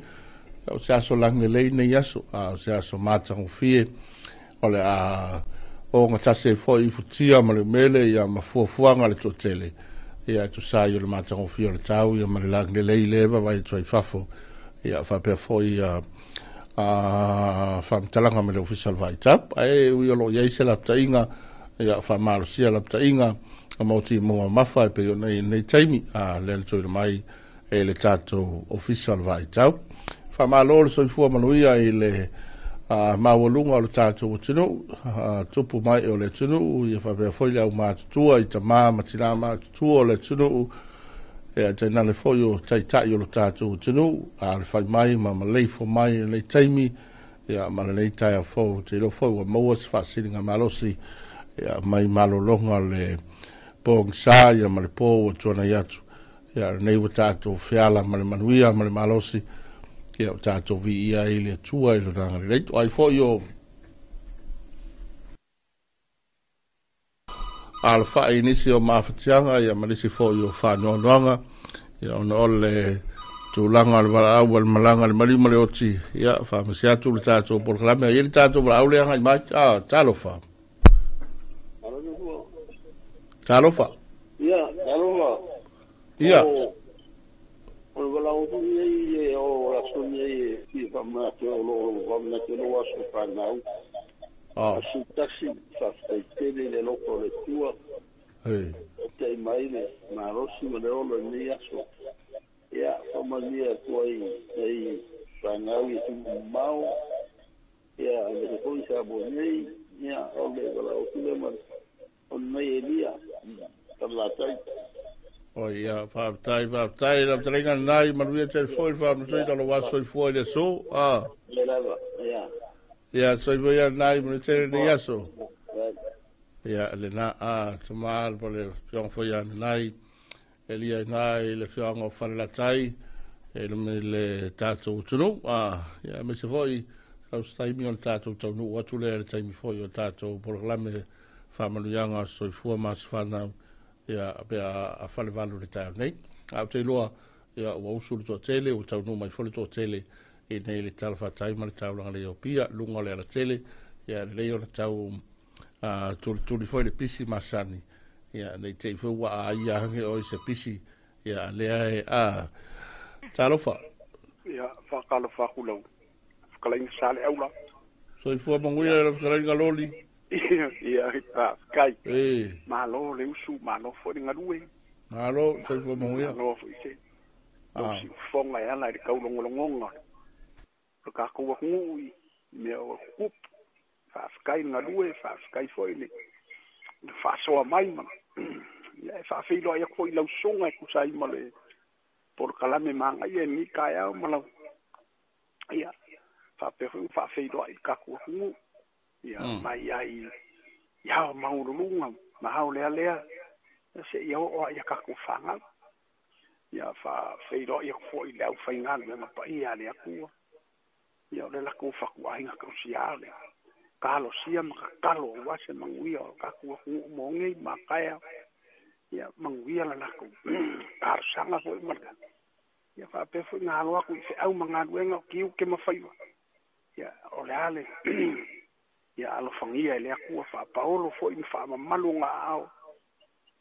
O se aso lagilelei nei aso, o se aso matagofie o le a o gatasi ai foi i futia ma le umele ia ma fuafuaga le toatele, ia e tusa ai o le matagofie o le tau ia ma le lagilelei le vaavaai atu ai fafo, ia faapea foi ia faamatalaga ma le ofisa o le vaaitau. Ae ui o loo iai se lapataiga, ia faamalosia lapataiga ma o timoga mafa e pei ona i nei taimi, lea le toina mai e le tatou ofisa o le vaaitau. Faamalo le soifua manuia i le maualuga o le tatou atunuu, tupu mai o le atunuu, ia faapea foi le aumatutua i tamā ma tinā matutua o le atunuu, ia tainane foi o taitai o le tatou atunuu, a le fai mai ma maleifo mai i lenei taimi, ia ma lenei taeao fou. Te iloa foi ua maua se faasiliga malosi, ia mai malologa le pogisa ia ma le pō ua tuanai atu, ia lenei ua tatou feala ma le manuia ma le malosi, ia o tatou viia i le Atua i lona agalelei. Ai foi o Alafai nisi o mafatiaga ia ma nisi fo'i o faanoanoaga ia ona o le tulaga o le valaau a le malaga le maliu ma le oti ia faamasi atu le tatou polokalame ai le tatou valaau le agai mai a talofa talofa ia talofa ia o le valaau foi ai o la soni ai e faamanatu o loo faamanatu lo aso fanau aso tasi faafetaitele i le loko o le tua tai mai le malosi ma le olo i lenei aso ia faamanuia atu ai nei fanau i tumamao ia aemaise foi Samoa nei ia o le valaau atu lea ma o lenei Elia Falelatai. O ia, faafetai, faafetai, lau fetalaiga lena i manuia tele foi le faamasinoina o lou aso soifua i le aso. Ah. Le lava, ia. Ia, soifua ia lena i manuia tele lenei aso. Ia, lena, a, tama, po le afioga foi ia Nanai, Elia ina i le afioaga o Falelatai, e le le tatou atunuu. Ah, ia, aemaise foi, sau se taimi o le tatou taunuu atu lea i le taimi foi o tatou polokalame faamanuiaga o soifua ma aso fanau. Ia, pe a falevalu le taeao nei. A ou te iloa, ia, ua usu le toatele, ua taunuu mai foi le toatele i nei le talafatai ma le taulaga lei o Apia, luga o le alatele, ia, lelei ona tau tulituli foi le pisi masani, ia, nei te i foi ua aia ane oe i se pisi, ia, lea e, talofa. Ia, faatalofa atu lau fetalaiga Saleaula. Soifua manuia lau fetalaiga Loli. Ia, faafetai. Malo le usu, malo foi le galue. Malo, soifua manuia. Malo foi se lou siufofoga e ala i le taulogologoga o le tatou atunuu i mea o tutupu. Faafetai le galue, faafetai foi le faasoa mai ma ia e faafeiloai atu foi i lau susuga e tusa ai ma le polokalame magaia i lenei taeao ma lau ia faapea foi ona faafeiloai i le tatou atunuu. Ia mai ai i ao maualuluga ma ao lealea seia oo lava i a tatou fanau. Ia faafeiloai atu foi i le aufaigaluega paia a le Atua. Ia o le latou fatuaiga tausia o le talosia ma tatalo aua se manuia o le tatou atunuu mo nei ma taeao. Ia manuia le latou talosaga foi ma le ia faapea foi ona alo atu i feau ma galuega o tiute ma faiva. Ia o le a le ia alofagia e le Atua faapaolo foi ma faamamalu ona aao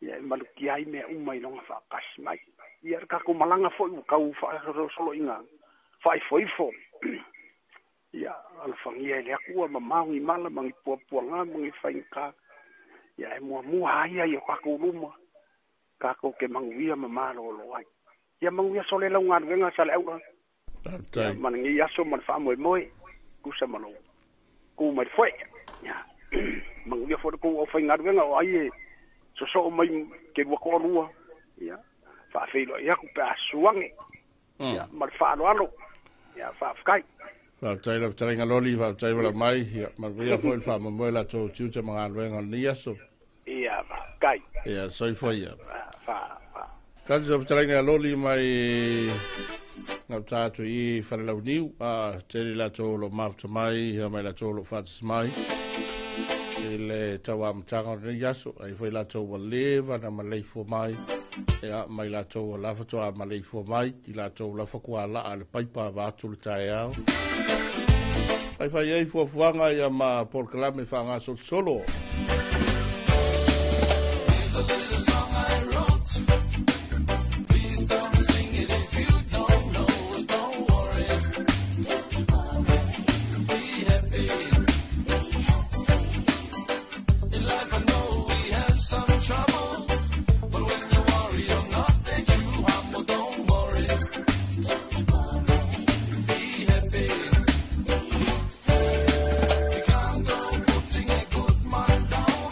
ia e malutia ai mea uma i lona faatasi mai. Ia le tatou malaga foi ua tau faasolosolo ina faaifoifo. Ia alofagia e le Atua mamao ni mala ma ni puapuaga ma ni faigata. Ia e muamua ai ia i o tatou luma tatou te manuia ma malolo ai. Ia manuia sole lau galuega Saleaula. Faafetai. Ma lenei aso ma le faamoemoe tusa ma lou tu mai le foe. Ia manuia foi le tou aufaigaluega o ai e sosoo mai ke lua toalua. Ia faafeiloai atu pe a susu ane. Ia ma le faaaloalo. Ia faafetai. Faafetai lau fetalaiga Loli, faafetai wala mai, ia, manuia foi le faamoemoe latou tiute ma galuega o lenei aso. Ia faafetai. Ia, soifua ia. Fa fa. Tasi lau fetalaiga Loli mai gauta atu i Falelauniu, a tele latou o lo o mafuta mai, ia mai latou o lo o faatasi mai i le tauamataga o lenei aso. Ai foi latou ua leva na maleifua mai, ia, mai latou ua lafa toa maleifua mai, i latou lafa kuala'a le paipa va atu le taeao. Fai fai ai fuafuaga ia ma polokalame faagasolosolo. Here's a little song I wrote. Please don't sing it if you don't know it. Don't worry. Be happy. In life I know we have some trouble, but when you worry, you're not the true humble. Don't worry. Be happy. You can't go putting a good man down.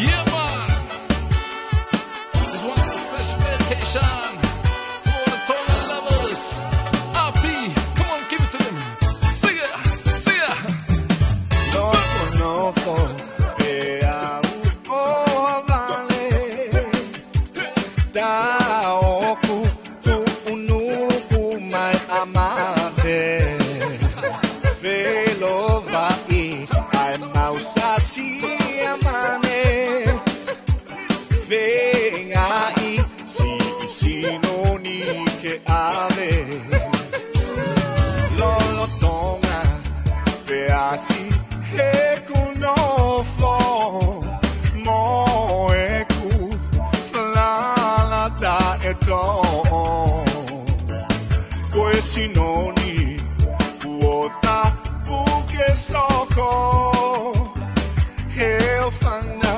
Yeah, man. This one's a special dedication to all the Tongan lovers. RP, come on, give it to them. Sing it, sing it. Nofo, nofo, pe au o vale. Ta oku tu unuku mai amate. Velo vai ai mausasi amane. Venga i si sino ni ke ave. Lolo tonga pe asi he kunofo. Mo e ku la la da e to. Koe sinoni uota puke soko. He ofana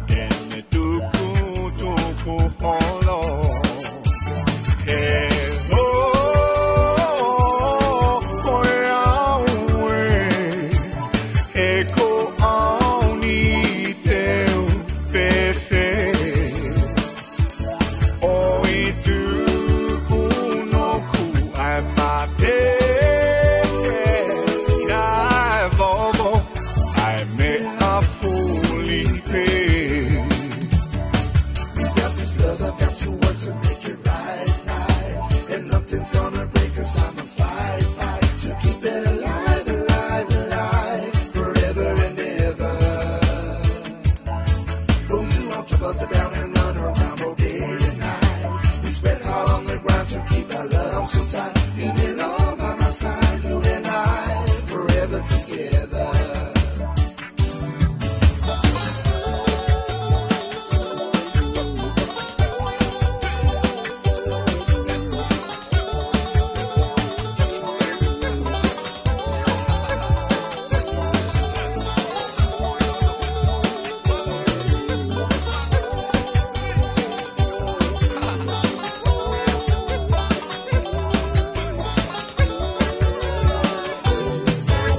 ene tuku tuku holo. He o koe au e. He ko au ni teu fefe. O i tuku no ku ai mate. Kai vovo ai me a fuli pe. We got this love, I've got to work to make it right, right. And nothing's gonna break us, I'ma fight, fight to keep it alive, alive, alive, forever and ever. Pull you off to up and down and run around all day and night. We sweat hard on the ground to keep our love so tight. You belong by my side, you and I, forever together.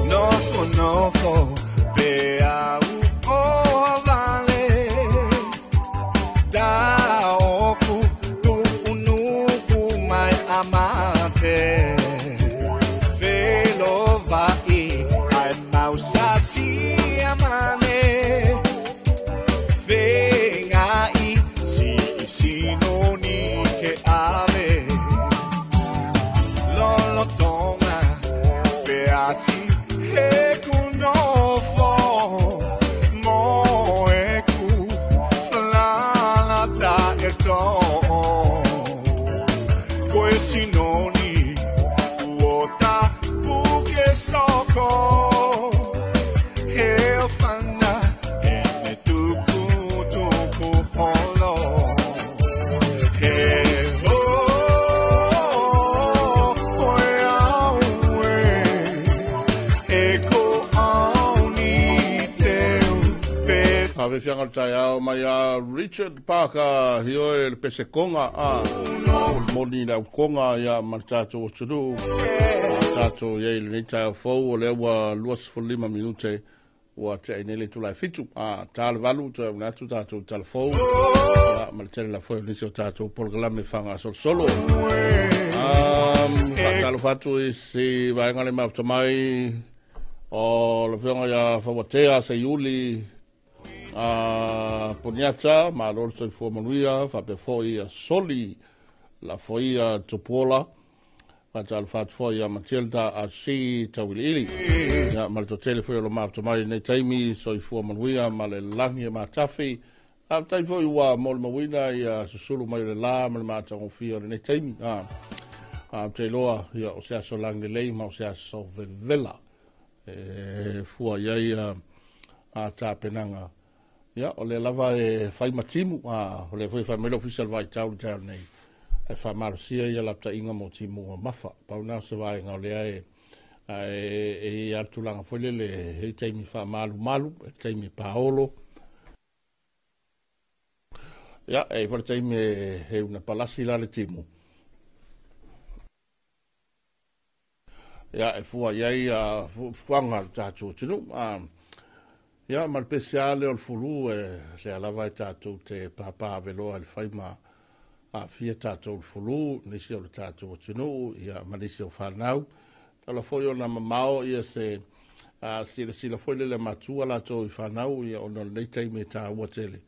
Nofo, nofo, pe au o vale. Ta oku tu unuku mai amate. Velo vai ai mausasi amane. Venga i si sino ni ke ave. Lolo tonga pe asi he kunofo. Mo e ku la la da e to. Koe sinoni uota puke soko. He ofana ene tuku tuku holo. He o koe au e. He ko au ni teu fe. A ve fianga le taeao mai a Richard Parker, hi oe le pese konga a o le moni le au konga ia ma le tātou atunuu. A tātou iai lenei taeao fou o lea ua 25 minute ua teai nei le itula e 7. A tā le 8 toe auna atu tātou tala fou. Ia ma le tele la foi o nisi o tātou polokalame faagasolo. Faatalofa atu i si vaega le mafuta mai o le afioga ia Fauatea Seiuli a Poniata, malo le soifua manuia, faapea foi ia Soli Lafoia Tupuola, faatalofa atu foi ia Matilda Asi Tauiliili. Ia ma le toatele foi o lo mafuta mai nei taimi, soifua manuia ma le lagi e matafi. A tai foi ua molimauina ia susulu mai o le la ma le matagofia o lenei taimi. A te iloa ia o se aso lagi lelei ma o se aso vevela e fua iai a tapenaga. Ia o le lava e fai matimu, a o le foi fai mai le ofisa o le vaitau le taeao nei e faamalosia ia lapataiga mo timu o mafa. Pau na o se vaega o lea e e i a le tulaga foi lele e taimi faamalumalu, e taimi paolo. Ia e foi le taimi e una palasi la le timu. Ia e fua iai a fuaga le tatou atunuu. Ia, ma le pese lava lea o le fulu e lea lava e tatou te pāpā aveloa i le fai ma aafia tatou i le fulu, nisi o le tatou atunuu, ia ma nisi o fanau. Tala foi ona mamao ia se silasila foi lele a matua latou i fanau, ia ona o lenei taimi e taua tele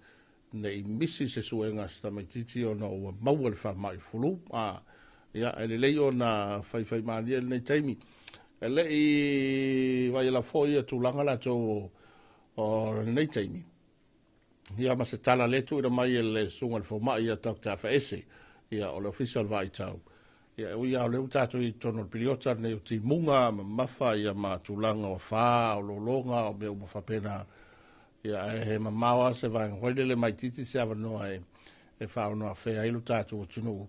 nei misi se suega a se tamaitiiti ona ua maua le faamai fulu. Ia, e lelei ona faifaimalie lenei taimi. E le'i vaiala foi ia tulaga latou o lenei taimi. Ia ma se tala le tuuina mai e le susuga i le fomai ia Dr. Afaese, ia o le ofisa o le Vaaitau. Ia e ui lava o lea ua tatou i totonu o le piliota lenei o timuga, mamafa ia ma tulaga o afa, o lologa, o mea uma faapena. Ia ae he mamao lava se vaega foi lele maitiiti se avanoa e faaonoafea ai lo tatou atunuu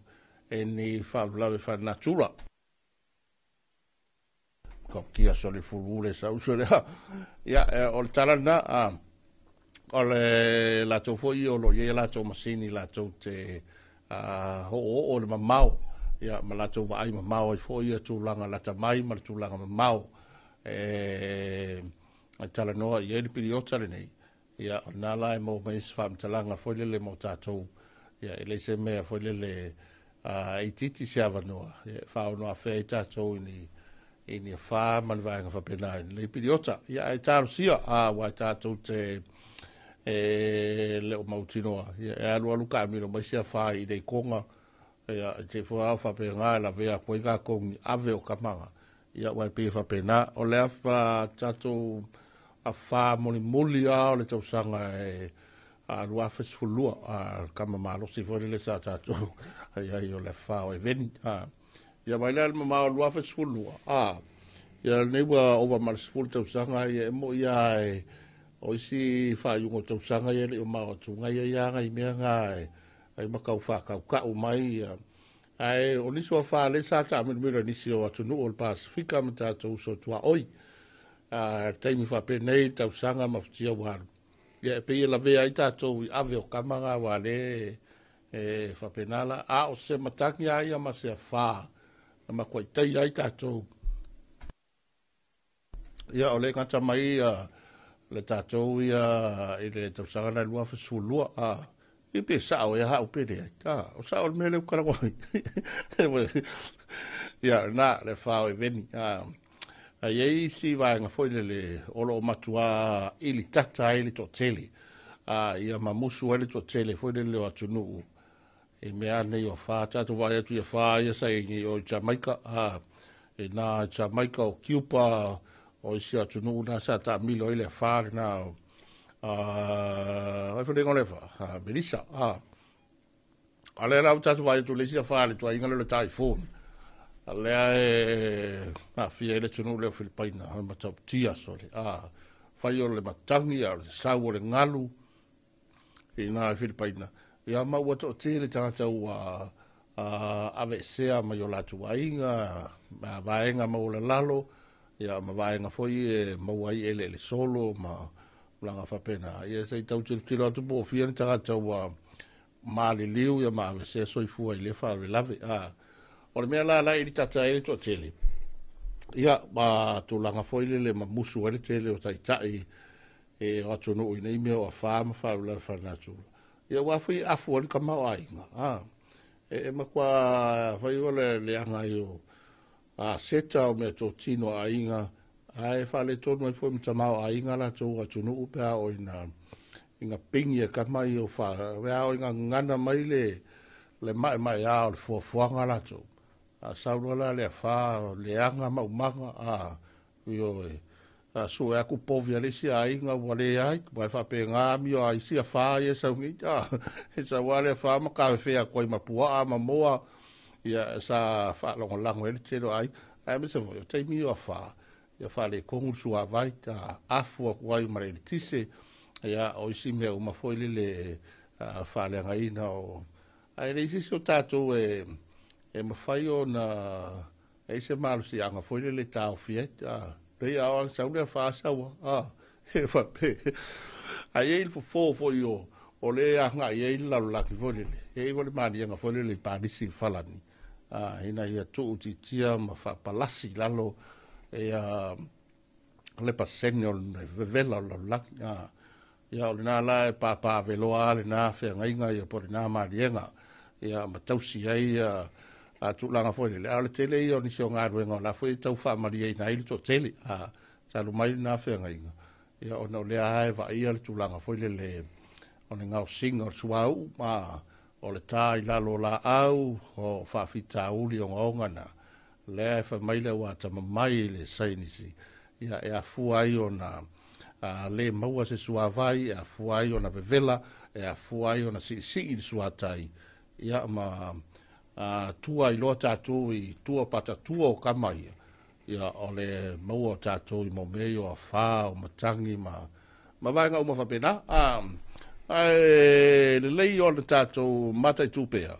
e ni faalavelave faalenatura. Kautia so le fulu le sau so le. Ia o le tala lena o le latou foi o lo o i ai latou masini latou te ho'o'o le mamao, ia ma latou vaai mamao ai foi ia tulaga lata mai ma le tulaga mamao e talanoa i ai le piliota lenei. Ia o lena la e maua mai se faamatalaga foi lele mo tatou, ia e leai se mea foi lele itiiti se avanoa e faaonoafea ai tatou i ni afa ma le vaega faapena i lenei piliota. Ia ae talosia aua tatou te e le o mautinoa, ia e alu alu taamilo mai se afa i le ikoga, ia e te fua au faapena e lavea atu ai tatou ni ave o tamaga. Ia ua e pei e faapena o le afa tatou afa mulimuli a o le tausaga e 2012, kama malosi foi lele sa tatou ai ai o le afa o Eveni. Ia mai lea le mamao 2012, ia lenei ua ova ma le 10 tausaga, ia e moi lava e o isi faaiuga o tausaga ia le o mao atu ngai ai lava nai mea na ai makau faatautau mai ia. Ae o nisi o afa lea sa taamilomilo i nisi o atunuu o le Pasifika ma tatou uso tuaoi taimi faapenei tausaga ma futia ua alu, ia e pei e lavea ai tatou i ave o kama ga ua le e faapena la a o se matagi a ia ma se afa na matuai ai tatou. Ia o le gata mai ia le tatou ia i le tausaga na 2012 i pe sao e hau pe le o sao le mea le ukala wai. Ia na le fa o veni a iai si vaega foi lele o lo o matua ili tata ai le toatele ia mamusu ai le toatele foi lele o atunuu e mea nei o fa tatou vaai atu ia fa ia sa i o Jamaica e na Jamaica o Cuba o isi atunuu na sa taamilo ai le afa lena o ai foi le fa Melissa a le la tatou vaai atu le isi afa le tuaiga le typhoon a lea e aafia ai le atunuu lea o Filipaina o le matautia sole fai o le matagi a o le sau o le galu i nā i Filipaina. Ia ma ua toatele tagata ua aveesea mai o latou aiga ma vaega maualalalo, ia ma vaega foi e maua ai eleele solo ma tulaga faapena. Ia se i tau tilotilo atu po o fia ni tagata ua maliliu ia ma aveesea soifua i lea faalavelave. O le mea la la i le tata ai le toatele, ia ma tulaga foi lele mamusu ai le tele o taitai e o atunuu i nei mea o afa ma faalavelave faalenatura. Ia ua foi afu ai le tamaoaiga e matua fai o le leaga ai o seta o mea totino a aiga ae faaletonu ai foi ma tamaoaiga latou atunuu pe a oo ina pingi e kama ia o fa pe a oo ina gagana mai le maemaea o le fuafuaga latou a sau loa la le afa leaga maumaga ioe sue aku povi a le isi aiga ua leai ua e faapena amio a isi afa ia sau nei e sau lava le afa ma kafefea atu ai ma puaa ma moa ia sa faalagolago ai le tele o aiga aemaise foi o taimi o afa ia faaletonu le suavai afu atu ai ma le eletise ia o isi mea uma foi lele faaleagaina o ae leai se isi o tatou e mafai ona e se malosiaga foi lele taofi ai lei a o sau le afa sau e faapea ai ai le fofo foi o le agai ai le lalolagi foi lele e ai foi le maliega foi lele i Palisi i Falani ina ia tuutiitia ma faapalasi i lalo le pasene o le vevela o le lalolagi. Ia o lena la e pāpāveloa a lena feagaiga ia po o lena maliega ia ma tausi ai ia a tulaga foi lele. A o le tele ia o nisi o galuega o la foi e tau faamalieina ai le toatele talu mai lena feagaiga ia ona o lea lava e vaaia le tulaga foi lele o le gaosiga o le suauu ma o le tā i lalo o laau o faafitauli ogaoga na lea e fai mai le ua atamamai i le sainisi ia e afua ai ona lē maua se suavai, e afua ai ona vevela, e afua ai ona siisii le suatai ia ma tua ai loa tatou i tua patatua o kama ia ia o le maua o tatou i mau mea ia o afā o matagi ma vaega uma faapena. Ae lelei ona tatou mataitu pea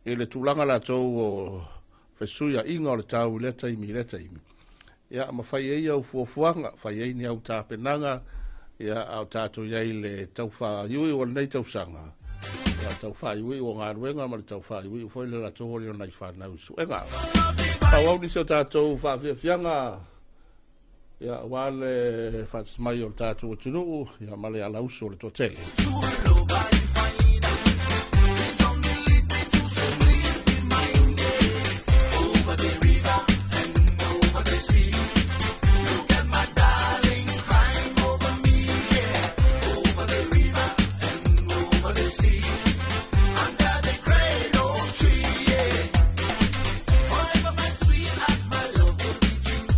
i le tulaga latou o fesuiaiga o le tau i lea taimi i lea taimi ia ma fai ai au fuafuaga, fai ai ni au tapenaga ia a o tatou i ai i le taufaaiuiu o lenei tausaga ia taufaaiuiu o galuega ma le taufaaiuiu foi le latou o le nai fanau i suega. Faaauau nisi o tatou faafiafiaga ia aua le faatasi mai o le tatou atunuu ia ma le alausu o le toatele. Over the river and over the sea. Look at my darling crying over me, yeah. Over the river and over the sea. Under the great oak tree, yeah. Forever my sweetheart, my love will be true.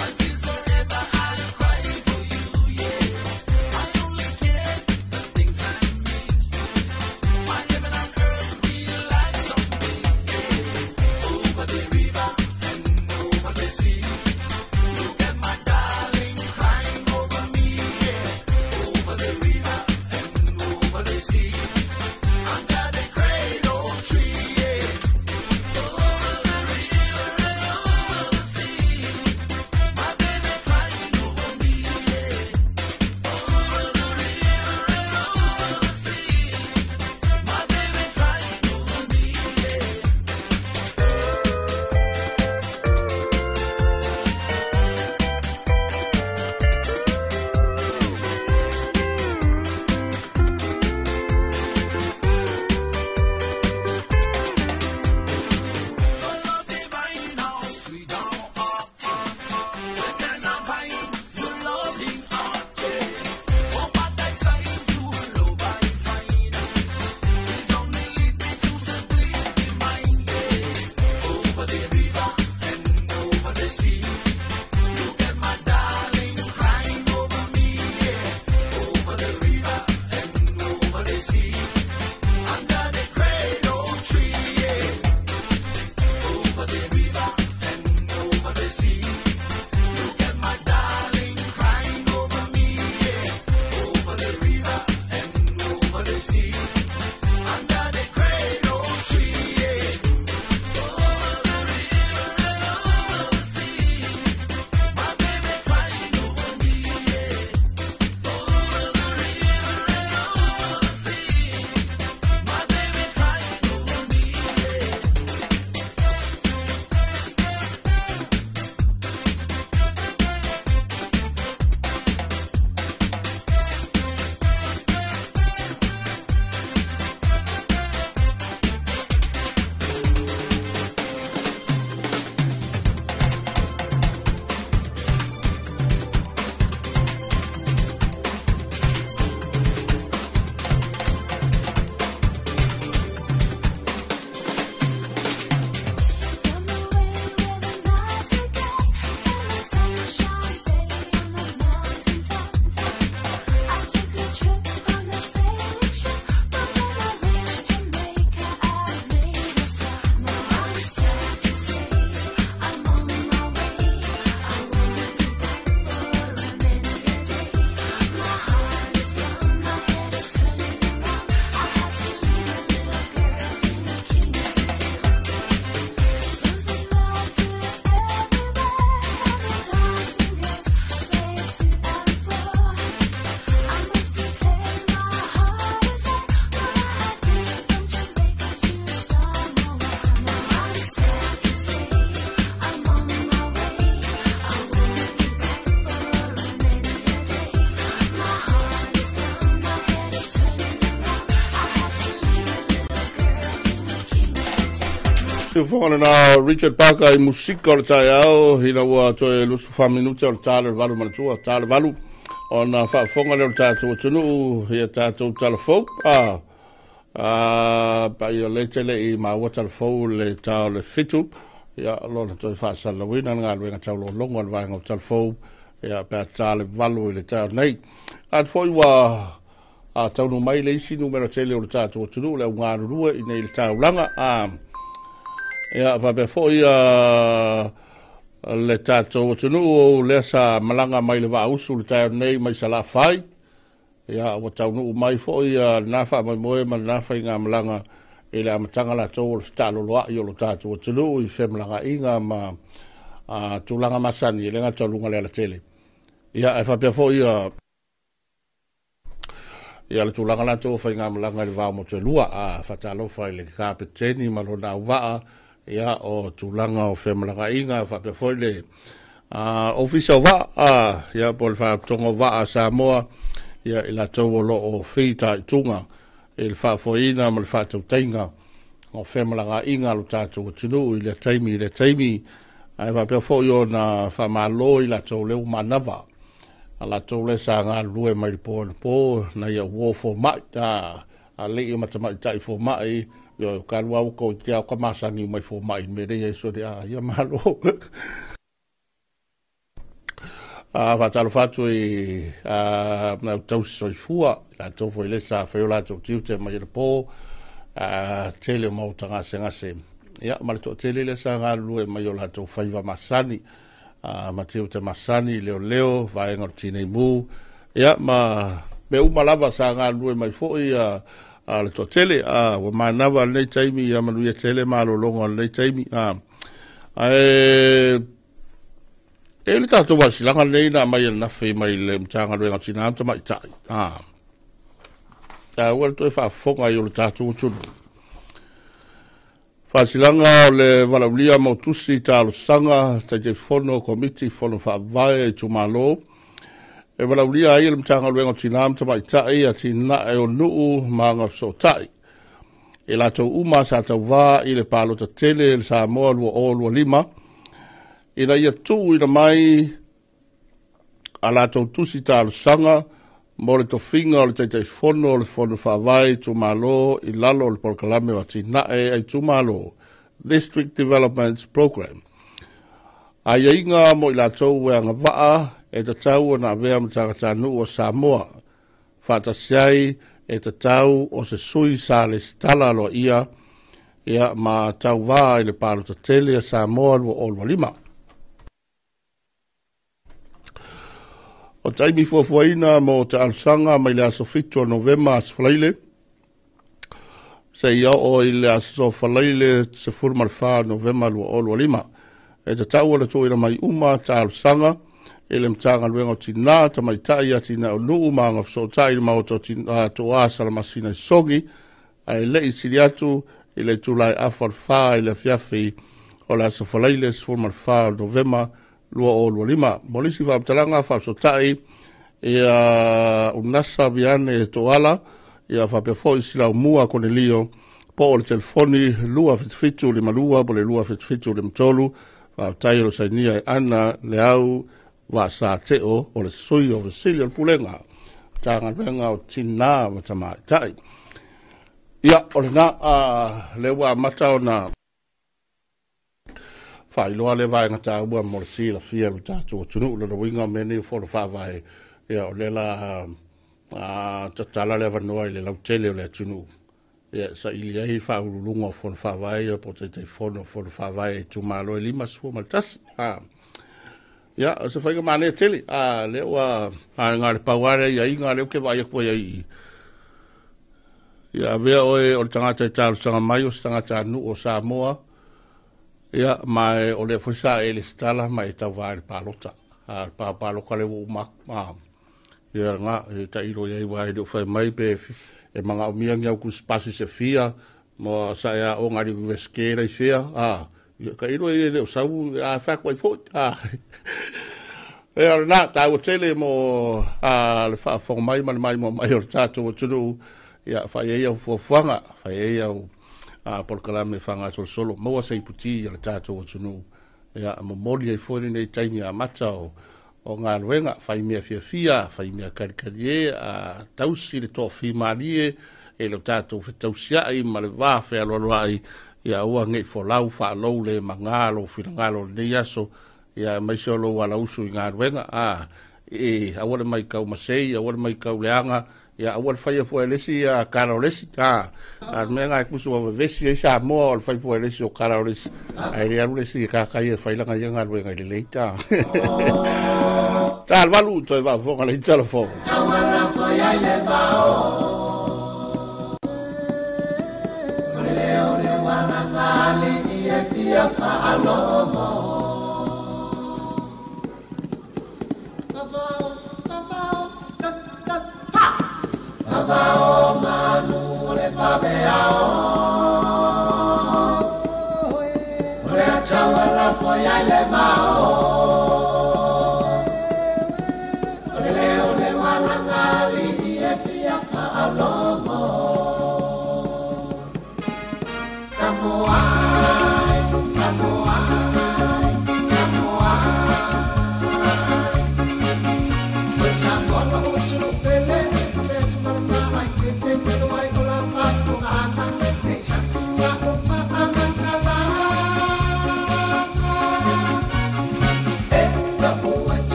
Until forever I'll cry for you, yeah. I only care the things I Siufoga lena Richard Parker i musika o le taeao ina ua toe 24 minute o le ta le 8 manatua ta le 8 ona faafofoga lea o le tatou atunuu ia tatou talafou pa ia le tele i maua talafou le ta o le 7 ia lona toe faasalalauina le galuega taulologo a le vaega o talafou ia pe a ta le 8 i le taeao nei. Atu foi ua taunuu mai le isi numera tele o le tatou atunuu le au galulue i nei le taulaga ia faapea foi le tatou atunuu lea sa malaga mai le Vaausu le taeao nei mai Salafai ia ua taunuu mai foi lena faamoemoe ma lena faigamalaga i le amataga latou o le fetaaloloai o le tatou atunuu i femalagaiga ma tulaga masani e le gata o luga le alatele ia ae faapea foi ia le tulaga latou o faigamalaga i le vao motu e lua faatalofa i le kapeteni ma lona auvaa ia o tulaga o femalagaiga faapea foi le ofisa o vaa ia po o le faalapotopotoga o vaa a Samoa ia i latou o lo o fitaituga i le faafoeina ma le faatautaiga o femalagaiga a lo tatou atunuu i lea taimi i lea taimi ae faapea foi ona faamalo i latou lea ua manava a latou lea sa galulue mai le po i le po na ia uo fomai alii ma tamaitai fomai io ka lua o ko te au ka masani mai fomai me le so de ia malo faatalofa atu i na tausi soifua latou foi le sa fai o latou tiute mai le po tele o maota gasegase ia ma le toatele lea sa galulue mai o latou faiva masani ma tiute masani leoleo vaega o le tinei mu ia ma mea uma lava sa galulue mai foi le toatele ua manava lenei taimi ia manuia tele malologa o lenei taimi ae e le tatou vasilaga lenei na mai anafi mai le Matagaluega o Tina ma Tamaitai ua le toe faafofoga i o le tatou atunuu. Faasilaga o le valaulia mo tusi talosaga Taitaifono Komiti Fono Faavae itumalo e valaulia ai le Matagaluega o Tina ma Tamaitai atinae o nuu ma agafesootai e latou uma sa tauvā i le palota tele le Samoa 2025 ina ia tuuina mai a latou tusi talosaga mo le tofiga o le Taitaifono o le Fono Faavae itumalo i lalo o le polokalame o atinae a itumalo District Development Program. Aiaiga mo i latou e agavaa e tatau ona avea ma tagatanuu o Samoa faatasi ai e tatau o se sui sa lesitala aloaia ia ma tauvā i le palota tele a Samoa 2025. O taimi fuafuaina mo talosaga mai le aso 7 o Novema aso Faraile seia oo i le aso Faraile 14 Novema 2025. E tatau ona tuuina mai uma talosaga i le Matagaluega o Tina, Tamaitai, Atinae o Nuu ma Agafesootai i le Maota o Toa Salamasina i Sogi ae le'i sili atu i le itula e 4:30 i le afiafi o le aso Faraile 14 o Novema 2025. Mo nisi faamatalaga faafesootai ia Unasa Viane Toala ia faapea foi Silaumua Konelio po o le telefoni 27752 po o le 27753. Faafetai o lo sainia e Ana Leau Vaasateo o le sui o Fesili o le Pulega Matagaluega o Tina ma Tamaitai. Ia o lena lea ua amata ona faailoa le vaega taua mo le silafia o le tatou atunuu lona uiga o mea nei o fono faavae ia o lea la tatala le avanoa i le lautele o le atunuu ia saili ai faauluuluga o fono faavae ia po o Taitaifono o fono faavae itumalo e 51. Ia o se faiga manaia tele lea ua na le pau lava lea iaiga lea ou te vaai atu ai i ia avea oe o le tagata e talosaga mai o se tagatanuu o Samoa ia ma o lea foi sa e lesitala ma e tauvā i le palota le palota lea ua uma atu ia lena e tailo i ai ua e le o fai mai pe e manaomia ni au tusipasi se fia mo sa e aoga i le Universite la i fea ia tailo e le o sau a fai atu ai foi e o lena taua tele mo le faafofoga mai ma le maimoa mai o le tatou atunuu ia fai ai au fuafuaga fai ai au a polokalame faagasolosolo maua se iputi a le tatou atunuu ia momoli ai foi lenei taimi amata o galuega faimea fiafia faimea kalikalie a tausi le toafimalie e lo tatou fetausia'i ma le va fealoaloa'i ia ua nei folau faalou le magā lou finagalo lenei aso ia maise o lou alausu i galuega a e aua le mai kau masei aua le mai kau leaga ia aua le faia foi le isi kala o le isi a a le mea lena e tusa ua vevesi ai Samoa o le fai foi le isi o kala o le isi ae le alu le isi e kakai e fai lana ia galuega i lelei ta ta le 8 toe faafofoga le telefone.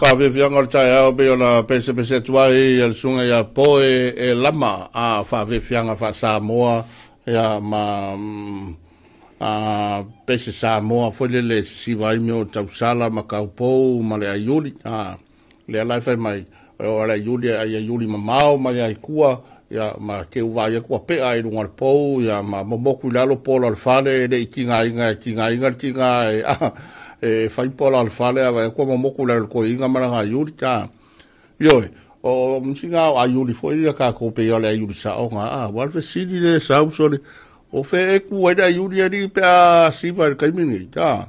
Faafiafiaga o le taeao pei ona pesepese atu ai le susuga ia Poe e lama a faafiafiaga faa-Samoa ia ma a pese Samoa foi lele e sisiva ai mea o tausala ma kaupou ma le aiuli. A lea la e fai mai o le aiuli ai aiuli mamao mai ai kua ia ma ke uva ia kua pea i luga o le pou ia ma momoku i lalo pola o le fale e le i tigaina e tigaina le tiga e e fai pola o le fale a vai kua momoku le koiga ma langa aiuli ta. Ioe, o msinga o aiuli foi le ka ko pe o le aiuli sa o nga a wal fesili le sau sole o fe e ku ai le aiuli ali pe a siva le kaimi nei ta.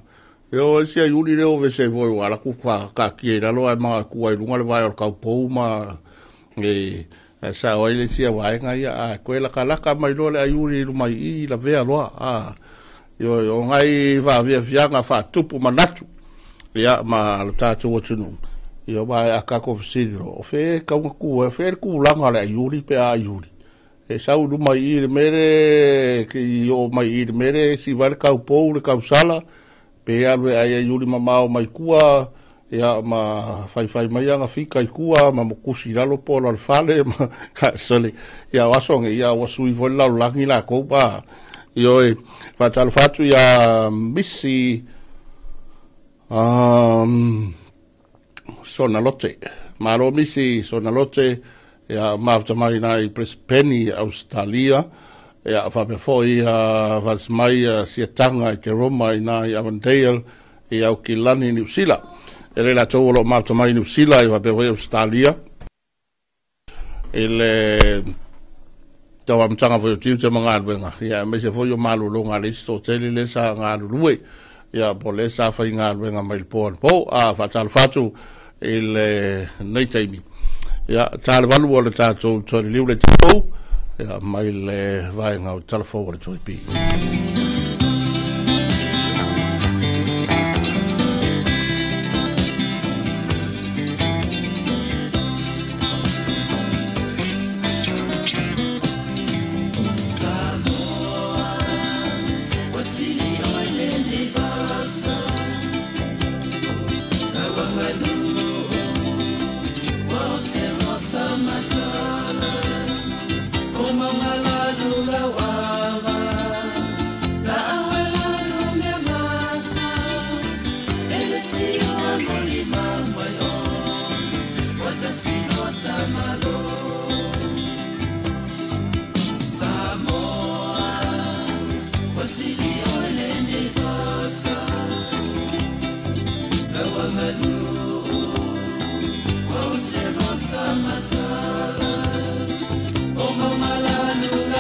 E o si aiuli le o vese voi wala ku ka ka ki e lalo ai ma ku ai lunga le vai o le kaupou ma e sa o ai le sia vaenga ia a koe laka laka mai loa le aiuli i luma i la vea loa a. Ioe, o ngai faafiafiaga faatupu manatu ia ma lo tatou atunuu. Ia ma a kako fesili o fe kaunga ku e fe le kulaga o le aiuli pe a aiuli. E sau i luma i le mere ke i o mai i le mere si vai le kaupou le kausala pe alu e ai aiuli mamao mai kua ia ma faifai mai aga fika i kua ma mokusi i lalo pola o le fale ma sole ia o aso ia ua sui foi le lalolagi lakou pa. Ioe, faatalofa atu ia Misi Sonalote. Malo Misi Sonalote ia mafuta mai nai Brisbane, Australia. Ia faapea foi falesi mai siataga i te Roma i nai Avondale i Aukilani, Niu Sila. E le latou o loo mafuta mai Niu Sila i faapea foi Australia. I le tau amataga foi o tiute ma galuega ia aemaise foi o malologa a le isi toatele le sa galulue ia po o le sa faigaluega mai le po a le po. A faatalofa atu i lenei taimi ia ta le 8 o le tatou toe liliu le tifou ia mai le vaega o talafou o le Toepi. O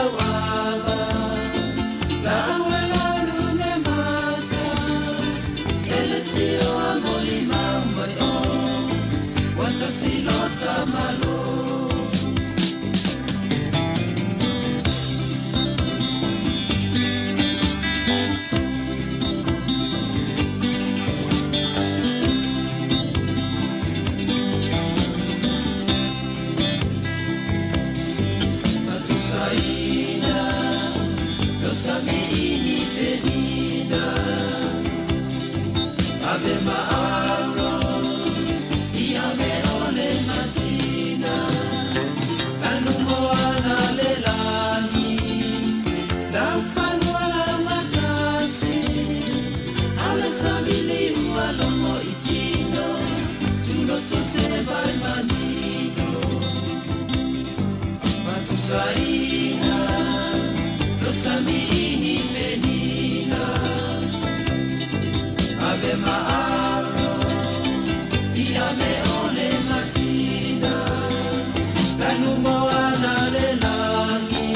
aiga Lo sami ini penina Ave maalo Ia me ole masina Lanu moana le lagi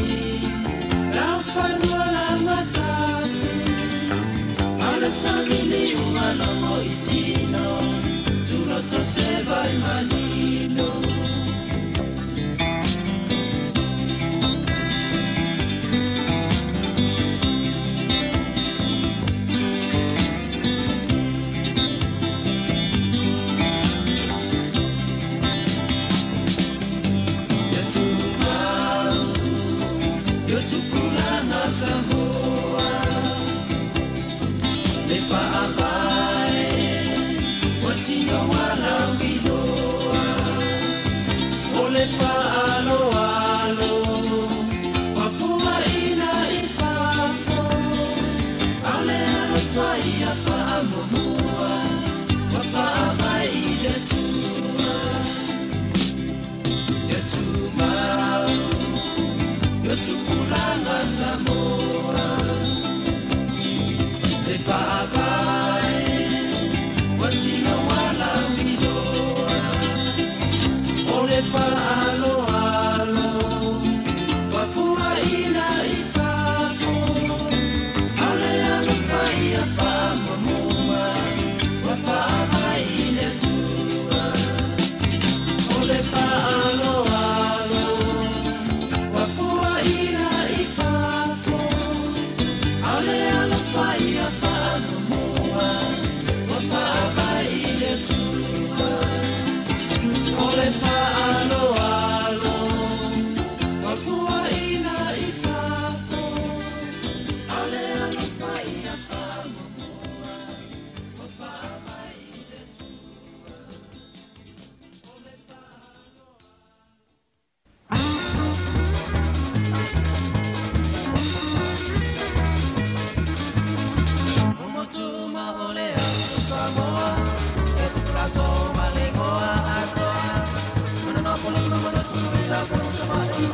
Lau fanua la matasi Ala samili ungalomo itino Tuloto se vai manino. Samoa Le fa'avae Ua tino ala uiloa O le fa'aloalo Papuaʻina i fafo Ale alofa ia fa'amomua Ua fa'avae i le Atua Ia tumau Yo tupulanga Samoa Le fa'avae Ua tino ala uiloa O le fa'aloalo Papuaʻina i fafo Ale alofa ia fa'amomua Ua fa'avae i le Atua O le fa'aloalo Papuaʻina i fafo Ale alofa ia fa'amomua Ua fa'avae i le Atua O le fa'aloalo Papuaʻina i fafo Ale alofa ia fa'amomua Ua fa'avae i le Atua O le fa'aloalo. Umotuma ole atu Samoa, e tupulato malegoa atoa. Manono polima mano tuila kono samai,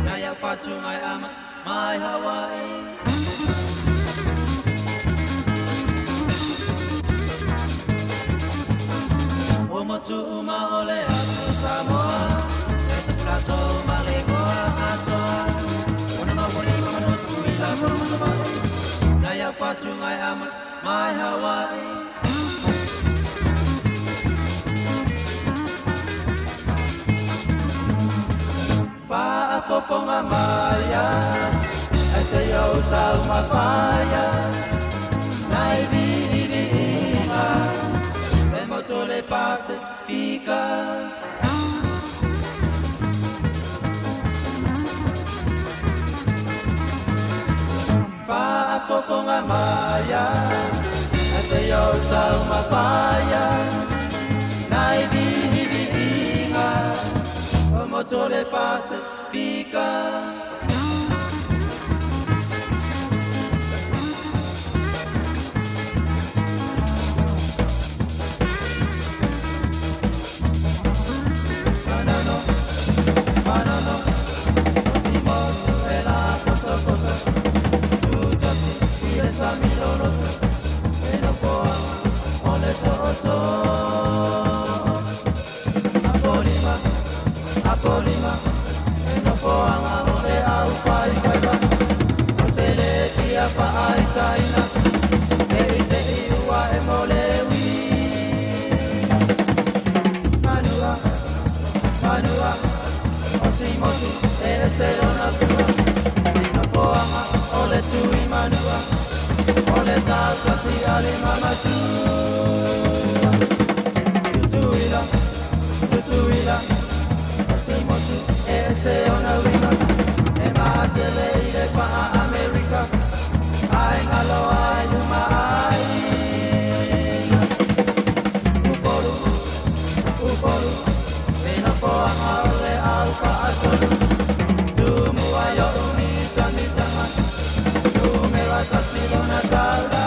naya fatu ngai amat mai Hawaii. Umotuma ole atu Samoa, e tupulato malegoa atoa. Manono polima mano tuila kono samai, naya fatu ngai amat mai Hawaii. Fa'afofoga maia, ai se o tau mafaia, nai vi'ili'iga, e moto le Pasifika. Fa'afofoga maia, ai se o tau mafaia, nai vi'ili'iga, o moto le Pasifika. Manano, manano, o si motu e la poto poto, tutasi i le sami loloto, e no poa o le to'oto. Apolima, apolima, e no poanga o le au pai faiva, o te le tia fa'ai taina, e i te iua e mo le ui. Manua, manua, o si motu e se lona pua, e no poanga o le tui manua, o le tau tasi ale mamatua. Tutuila, tutuila, o si motu e se ona uiga, e maatele i le pa'a Amerika, ai ngalo ai luma ai. Upolu, upolu, e no poanga o le au fa'asolu, tumua i o'u mitamitanga, numera tasi lona taulaga.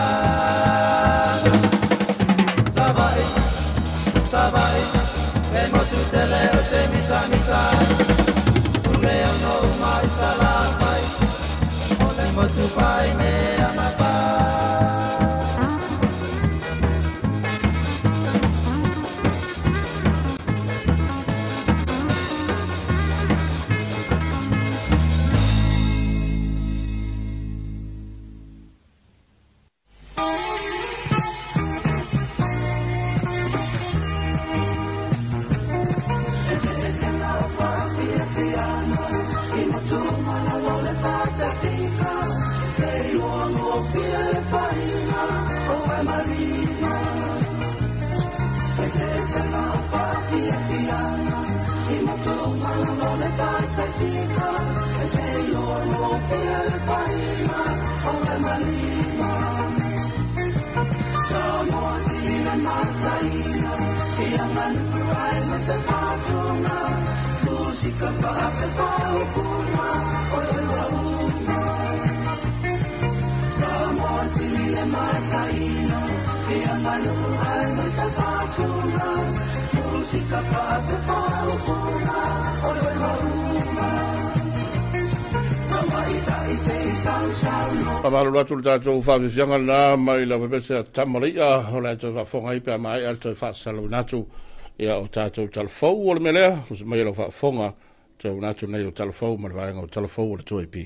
Faamalo atu le tatou faafiafiaga lena mai lau pepese a Tamaliia o le a toe faafofoga ai pe a maea le toe faasalalauina atu ia o tatou talafou o le mea lea usu mai lau faafofoga toe una atu nei o talafou ma le vaega o talafou o le 2AP.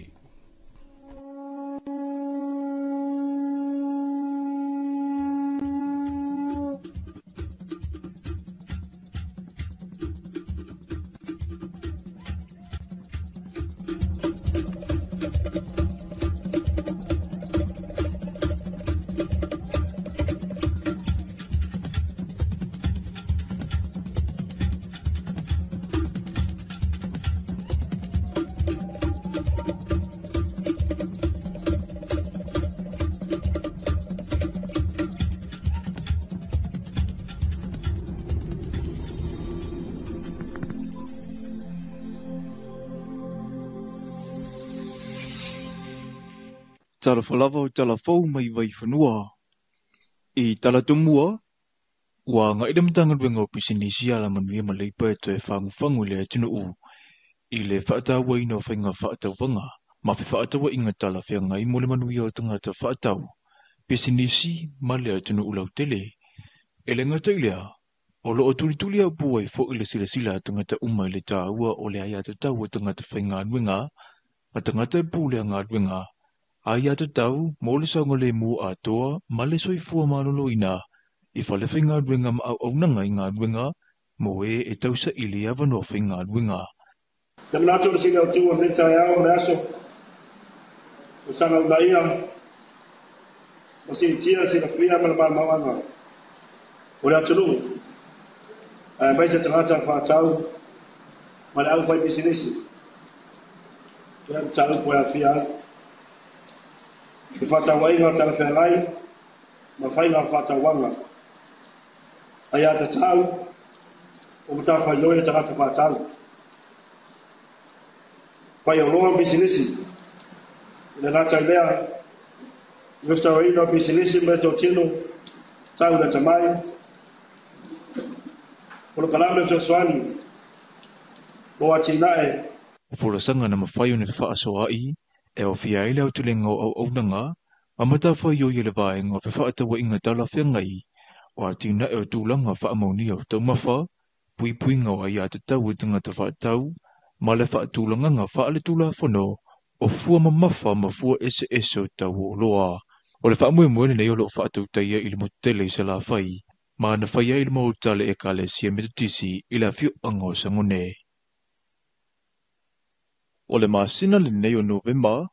Talofa lava o talafou mai Vaifanua. I talatumua, ua agai le Matagaluega o Pisinisi Alamanuia ma Leipa e toe fagufagu i le atunuu i le faatauaina o faiga faatauvaga ma fefaatauaiga talafeagai mo le manuia o tagata faatau, pisinisi ma le atunuu lautele. E le gata i lea, o loo tulituli au ai foi le silasila a tagata uma i le taua o le aiatatau a tagata faigaluega ma tagata e pule a galuega aiatatau mo le saogalemu atoa ma le soifua maloloina i fale faigaluega ma auaunaga i galuega mo e e tausaili avanoa faigaluega. Le manatu o le sili autu o lenei taeao ma le aso o saga unaia ma siitia silafia ma le maumauaga o le atunuu aemaise tagata faatau ma le aufaipisinisi ia mataupu e aafia ai le faatauaiga talafeagai ma faiga faatauaga aiatatau o matafaioi a tagata faatau faioloa pisinisi i le gata i lea restauraina o pisinisi ma totino tau le tamai polokalame fesoasoani mo atinae. O folasaga na mafai ona fefaasoaai e aofia ai le aotelega o auaunaga ma matafaioi e le vaega o fefaatauaiga talafeagai o atinae o tulaga faamaunia o taumafa, puipuiga o aiatatau e tagata faatau ma le faatulagaga faaletulafono o fua mamafa ma fua eseese o tau o oloa. O le faamoemoe lenei o loo faatautaia i le motutele i Salafai ma na fai ai le maota le Ekalesia Metotisi i le afioaga o Sagone. O le masina lenei o Novema,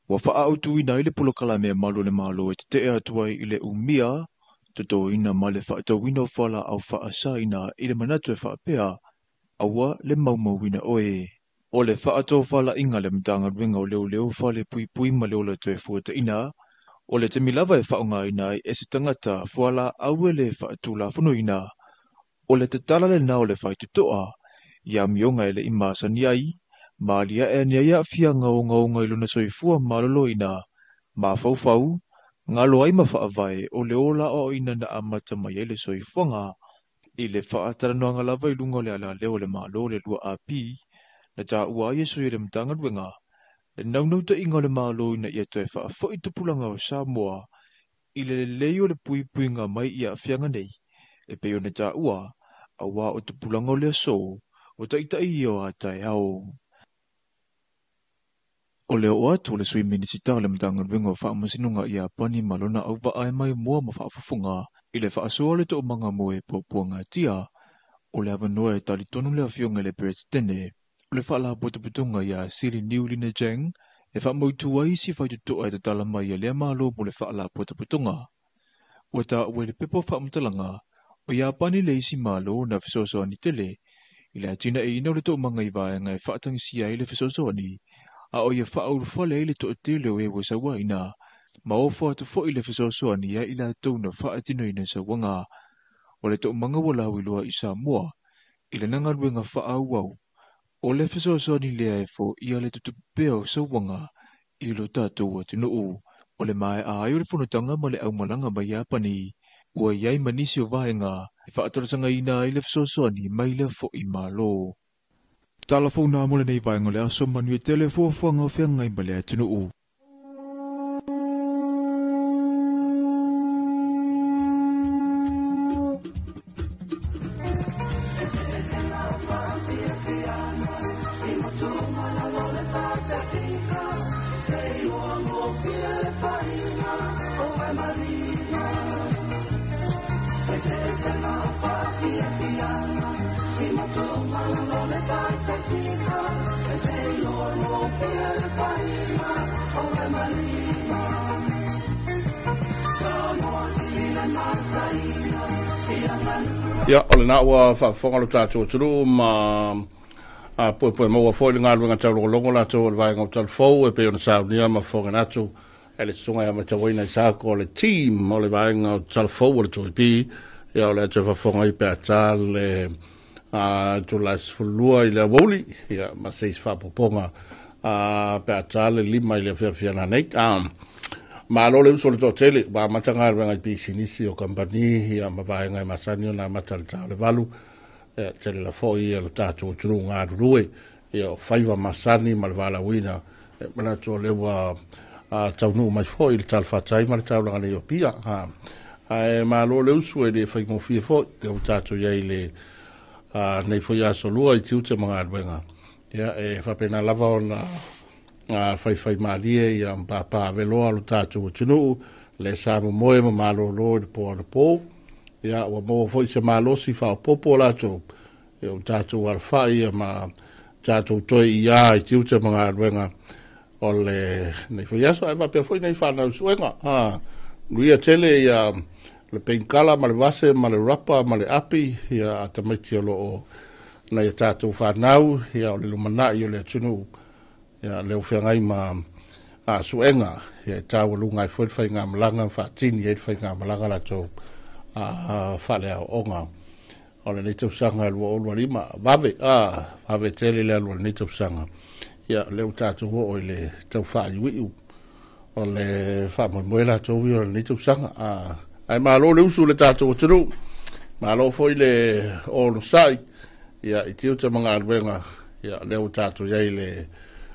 ua faaautuina ai le polokalame a malu o le Malo e tetee atu ai i le umia, totoina ma le faatauina o fualaau faasaina i le manatu e faapea, aua le maumauina oe. O le faatofalaiga le Matagaluega o Leoleo Fale Puipui ma le Ola Toe Fuataina, o le taimi lava e faaaogaina ai e se tagata fualaau e le faatulafonoina. O le tatala lena o le faitotoa, ia amioga e le i masani ai, ma aliae ane ai aafiaga ogaoga i lona soifua maloloina, mafaufau, galo ai ma faavae o le ola aoaoina na amata mai ai le soifuaga. I le faatalanoaga lava i luga o le alaleo o le Malo le 2AP, na taua ai e sui o le Matagaluega, le naunautaiga o le Malo ina ia toe faafoi tupulaga o Samoa i le lelei o le puipuiga mai i aafiaga nei, e pei ona taua, auā o tupulaga o le aso, o taitai ia o ataeao. O le oo atu o le sui Minisita o le Matagaluega o Faamasinoga i Iapani ma lona auvaa e maimoa ma faafofoga i le faasoa o le toomaga mo e puapuagatia, o le avanoa e talitonu le afioga i le Peresetene o le Faalapotopotoga ia Sili Niulina Jang e faamautu ai isi faitotoa e tatala mai e lea malo mo le Faalapotopotoga. Ua taua i le pepa o faamatalaga o Iapani le isi malo na fesoasoani tele i le atinaeina o le toomaga i vaega e faatagisia ai le fesoasoani a o ia faaulufale ai le toatele o e ua sauaina, ma ofo atu fo'i le fesoasoani ia i latou na faatinoina sauaga. O le toomaga ua lauiloa i Samoa i lana galuega faaauau, o le fesoasoani lea e foia le tutupu pea o sauaga i lo tatou atunuu. O le maea ai o le fonotaga ma le aumalaga mai Iapani, ua i ai ma nisi o vaega e faatalosagaina ai le fesoasoani mai lea fo'i Malo. Tala fou na mo lenei vaega o le aso, manuia tele fuafuaga o feagai ma le atunuu. Ia, o lena ua faafofoga lo tatou atunuu ma puepue maua foi le galuega taulogologo latou o le vaega o Talafou e pei ona saunia ma fofoga atu e le susuga ia matauina i Sako o le team o le vaega o Talafou o le 2AP. Ia, o le atu e faafofoga ai pe a ta le itula 12 i le aoauli, ia, ma se isi faapopoga pe a ta le 5 i le afiafi nei. Malo le uso le toatele, ua amata galuega i pisinisi o kamupani, ia, ma vaega e masani ona amata le ta o le 8, ia, tele la foi ia le tatou atunuu galulue, ia, o faiva masani ma le valaauina, e manatu o lea ua taunuu mai foi le talafatai ma le taulaga nei o Apia. Ae malo le usu, e le faigofie foi, lea ua tatou i ai le nei foi aso lua i tiute ma galuega. Ia, e faapena lava ona faifai malie ia papa veloa lo tatou atunuu le sa momoe ma malolo i le po anapo. Ia, ua maua foi se malosi faaopoopo latou, ia, o tatou alafai ia ma tatou toe ia i tiute ma galuega o le nei foi aso, ae faapea foi nei fanau suega. Nuia tele ia le penkala ma le vase ma le rapa ma le api, ia, a tamaiti o loo nai a tatou fanau, ia, o le lumanai o le atunuu, ia, le feagai ma suega, ia, e taualuga ai foi le faigamalaga faatini ai le faigamalaga latou faaleaoaoga o lenei tausaga 2025. Vave vave tele le alu o lenei tausaga. Ia, lea ua tatou oo i le tau faaiuiu o le faamoemoe latou ia o lenei tausaga. Ae malo le usu le tatou atunuu, malo foi le onosai, ia, i tiute ma galuega. Ia, lea ua tatou i ai le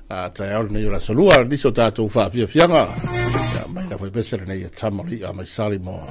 taeao lenei o le aso lua, nisi o tatou faafiafiaga. Ia, mai la foi pese lenei e tama o le i'a mai Salimoa.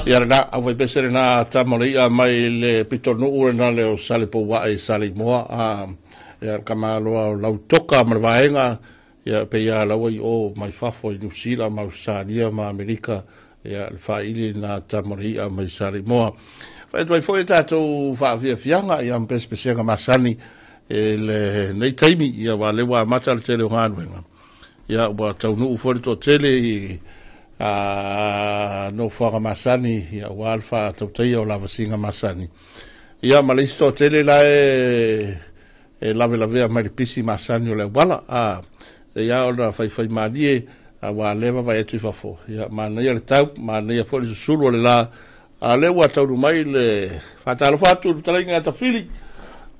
Ia lena, au faipese lena tama o le i'a mai le pitonuu lena le o Salepouae i Saleimoa. Ia le kamaloa o Lautoka ma le vaega, ia pe ia laua i o mai fafo i Niu Sila ma Ausetalia ma Amerika, ia le faili lena tama o le i'a mai Saleimoa. Fai atu ai foi tatou faafiafiaga ia ma pesepesega masani e lenei taimi, ia aua o lea ua amata le tele o galuega. Ia ua taunuu foi le toatele i nofoaga masani, ia aua le faatautaia o lavasiga masani. Ia ma le isi toatele la e lavelavea mai le pisi masani o le auala. Ia ona faifai malie, aua lea vaavaai atu i fafo. Ia manaia le tau, manaia foi le susulu o le la. A lea ua taunuu mai le faatalofa atu i le fetalaiga ia Tafili.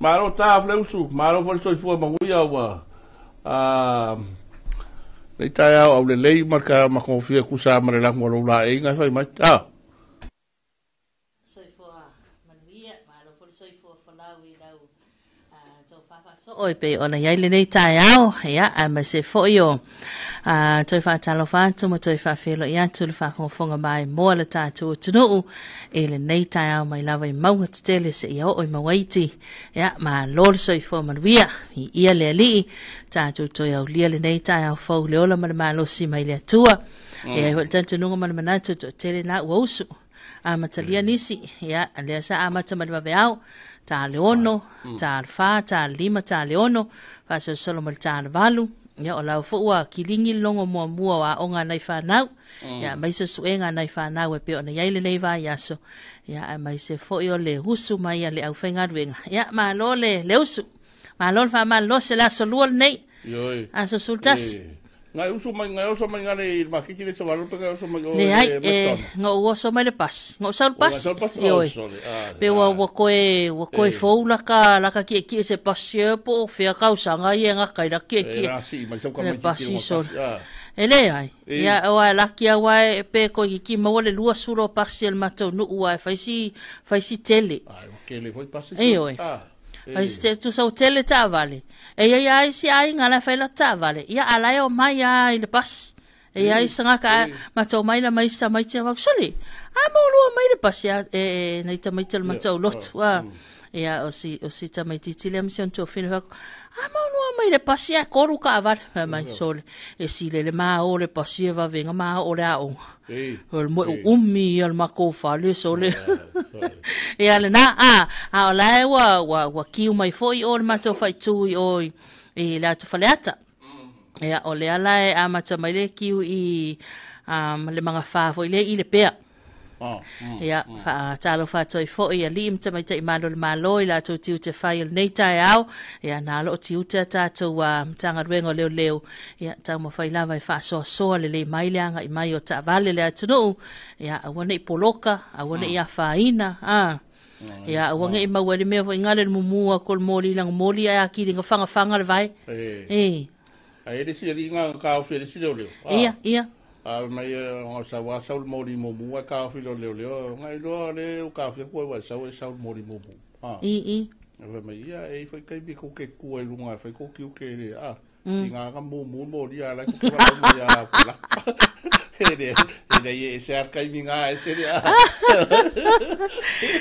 Malo ta Fleusu, malo foi le soifua manuia ua nei taeao aulelei ma le taeao matagofie tusa ma le lagu o lou laeiga e fai mai. Soifua manuia, malo foi le soifua folau i lau tofa faasoo e pei ona i ai lenei taeao, ia, aemaise foi o toe faatalofa atu ma toe faafeiloai atu le faafogafoga maimoa le tatou atunuu i lenei taeao mai lava i mauga tetele seia oo i mauaiti. Ia, malo le soifua manuia, viia le Alii, tatou toe aulia lenei taeao fou le ola ma le malosi mai le Atua. E ai foi le talitonuga ma le manatu toatele na ua usu amatalia nisi, ia, lea sa amata mai le vaveao, ta le 6, ta le 4, ta le 5, ta le 6, faasolosolo mai le ta le 8, ia, o lau foi ua kiligi le logo muamua o aoga a nai fanau, ia, aemaise suega a nai fanau e pei ona i ai lenei vaiaso, ia, aemaise foi o le usu mai a le aufaigaluega. Ia, malo le usu, malo le faamalolosi le aso lua lenei, aso 11. Ngai usu mai, ngai oso mai ngale i le makiki le savalo pe ngai oso mai o Leai, le e, McDonald. ngou oso mai le pasi. Ngou sau le O, ngai pasi. sau le pasi? Ioe. Oh, sorry. Ah, Pe ua, ah. ua koe, ua koe E. fou laka, laka kiekie se pasi e po o fea kausaga ia nga kai la kiekie. E, la si, mai sau ka Le mai titi pasi o solo. pasi, ah. E le ai. E. Ia, o ai laki au ai, pe koe kiki maua le lua suro o pasi e le matou nuu ai, fai si tele. Ai, ua kele foi pasi E, solo. ioe. Ah. Ai se tu sau tele taavale. E ia ia ai si ai ngala fai la taavale. Ia ala e o mai ai le pasi. E iai sanga ka matou mai la mai sa mai te wak sole. A mo lua mai le pasi a e e nei tamaiti o le matou lotu a. Ia o si o si tamaititi lea ma si ona tuafine fai atu, a mo lua mai le pasi ae kolu kaavale. Fai mai sole, e sile le mao le pasi e vavenga mao o le aoga. O le moe uumi ia le makou fale sole. Ia lena a, a o la e ua ua ua kiu mai foi i o le matou faaitu i o i le atu Faleata. Ia, o lea la e amata mai le kiu i um, le magafā foi lea i le pea. Oh, ia, faatalofa atu ai foi i alii ma tamaitai malo o le Malo i latou tiute fai o lenei taeao. Ia, na lo o tiute a tatou uh, Matagaluega o Leoleo, ia, taumafai lava e faasoasoa lelei mai le agai mai o taavale le atunuu. Ia, aua ne i poloka, aua ne i afaina, a. Ia, aua ne i maua ai le mea foi ngale le mumu atu o le moli langa moli ae atili na fagafaga le vae. E. Ai le si ali nga ka ofi le si leo leo. Ia, ia. A mai o sa wa sa moli mumu a ka ofi leo leo leo. Ngai loa le o ka ofi ko wa sa wa sa moli mumu. A. I, i. Fai mai ia e fai kai bi ko ke kua i lunga fai ko ki ke le a. I ngā ka mumu moli a la ko ke wa mo ia ko la. E le e le e se ar kai mi ngā e se le a.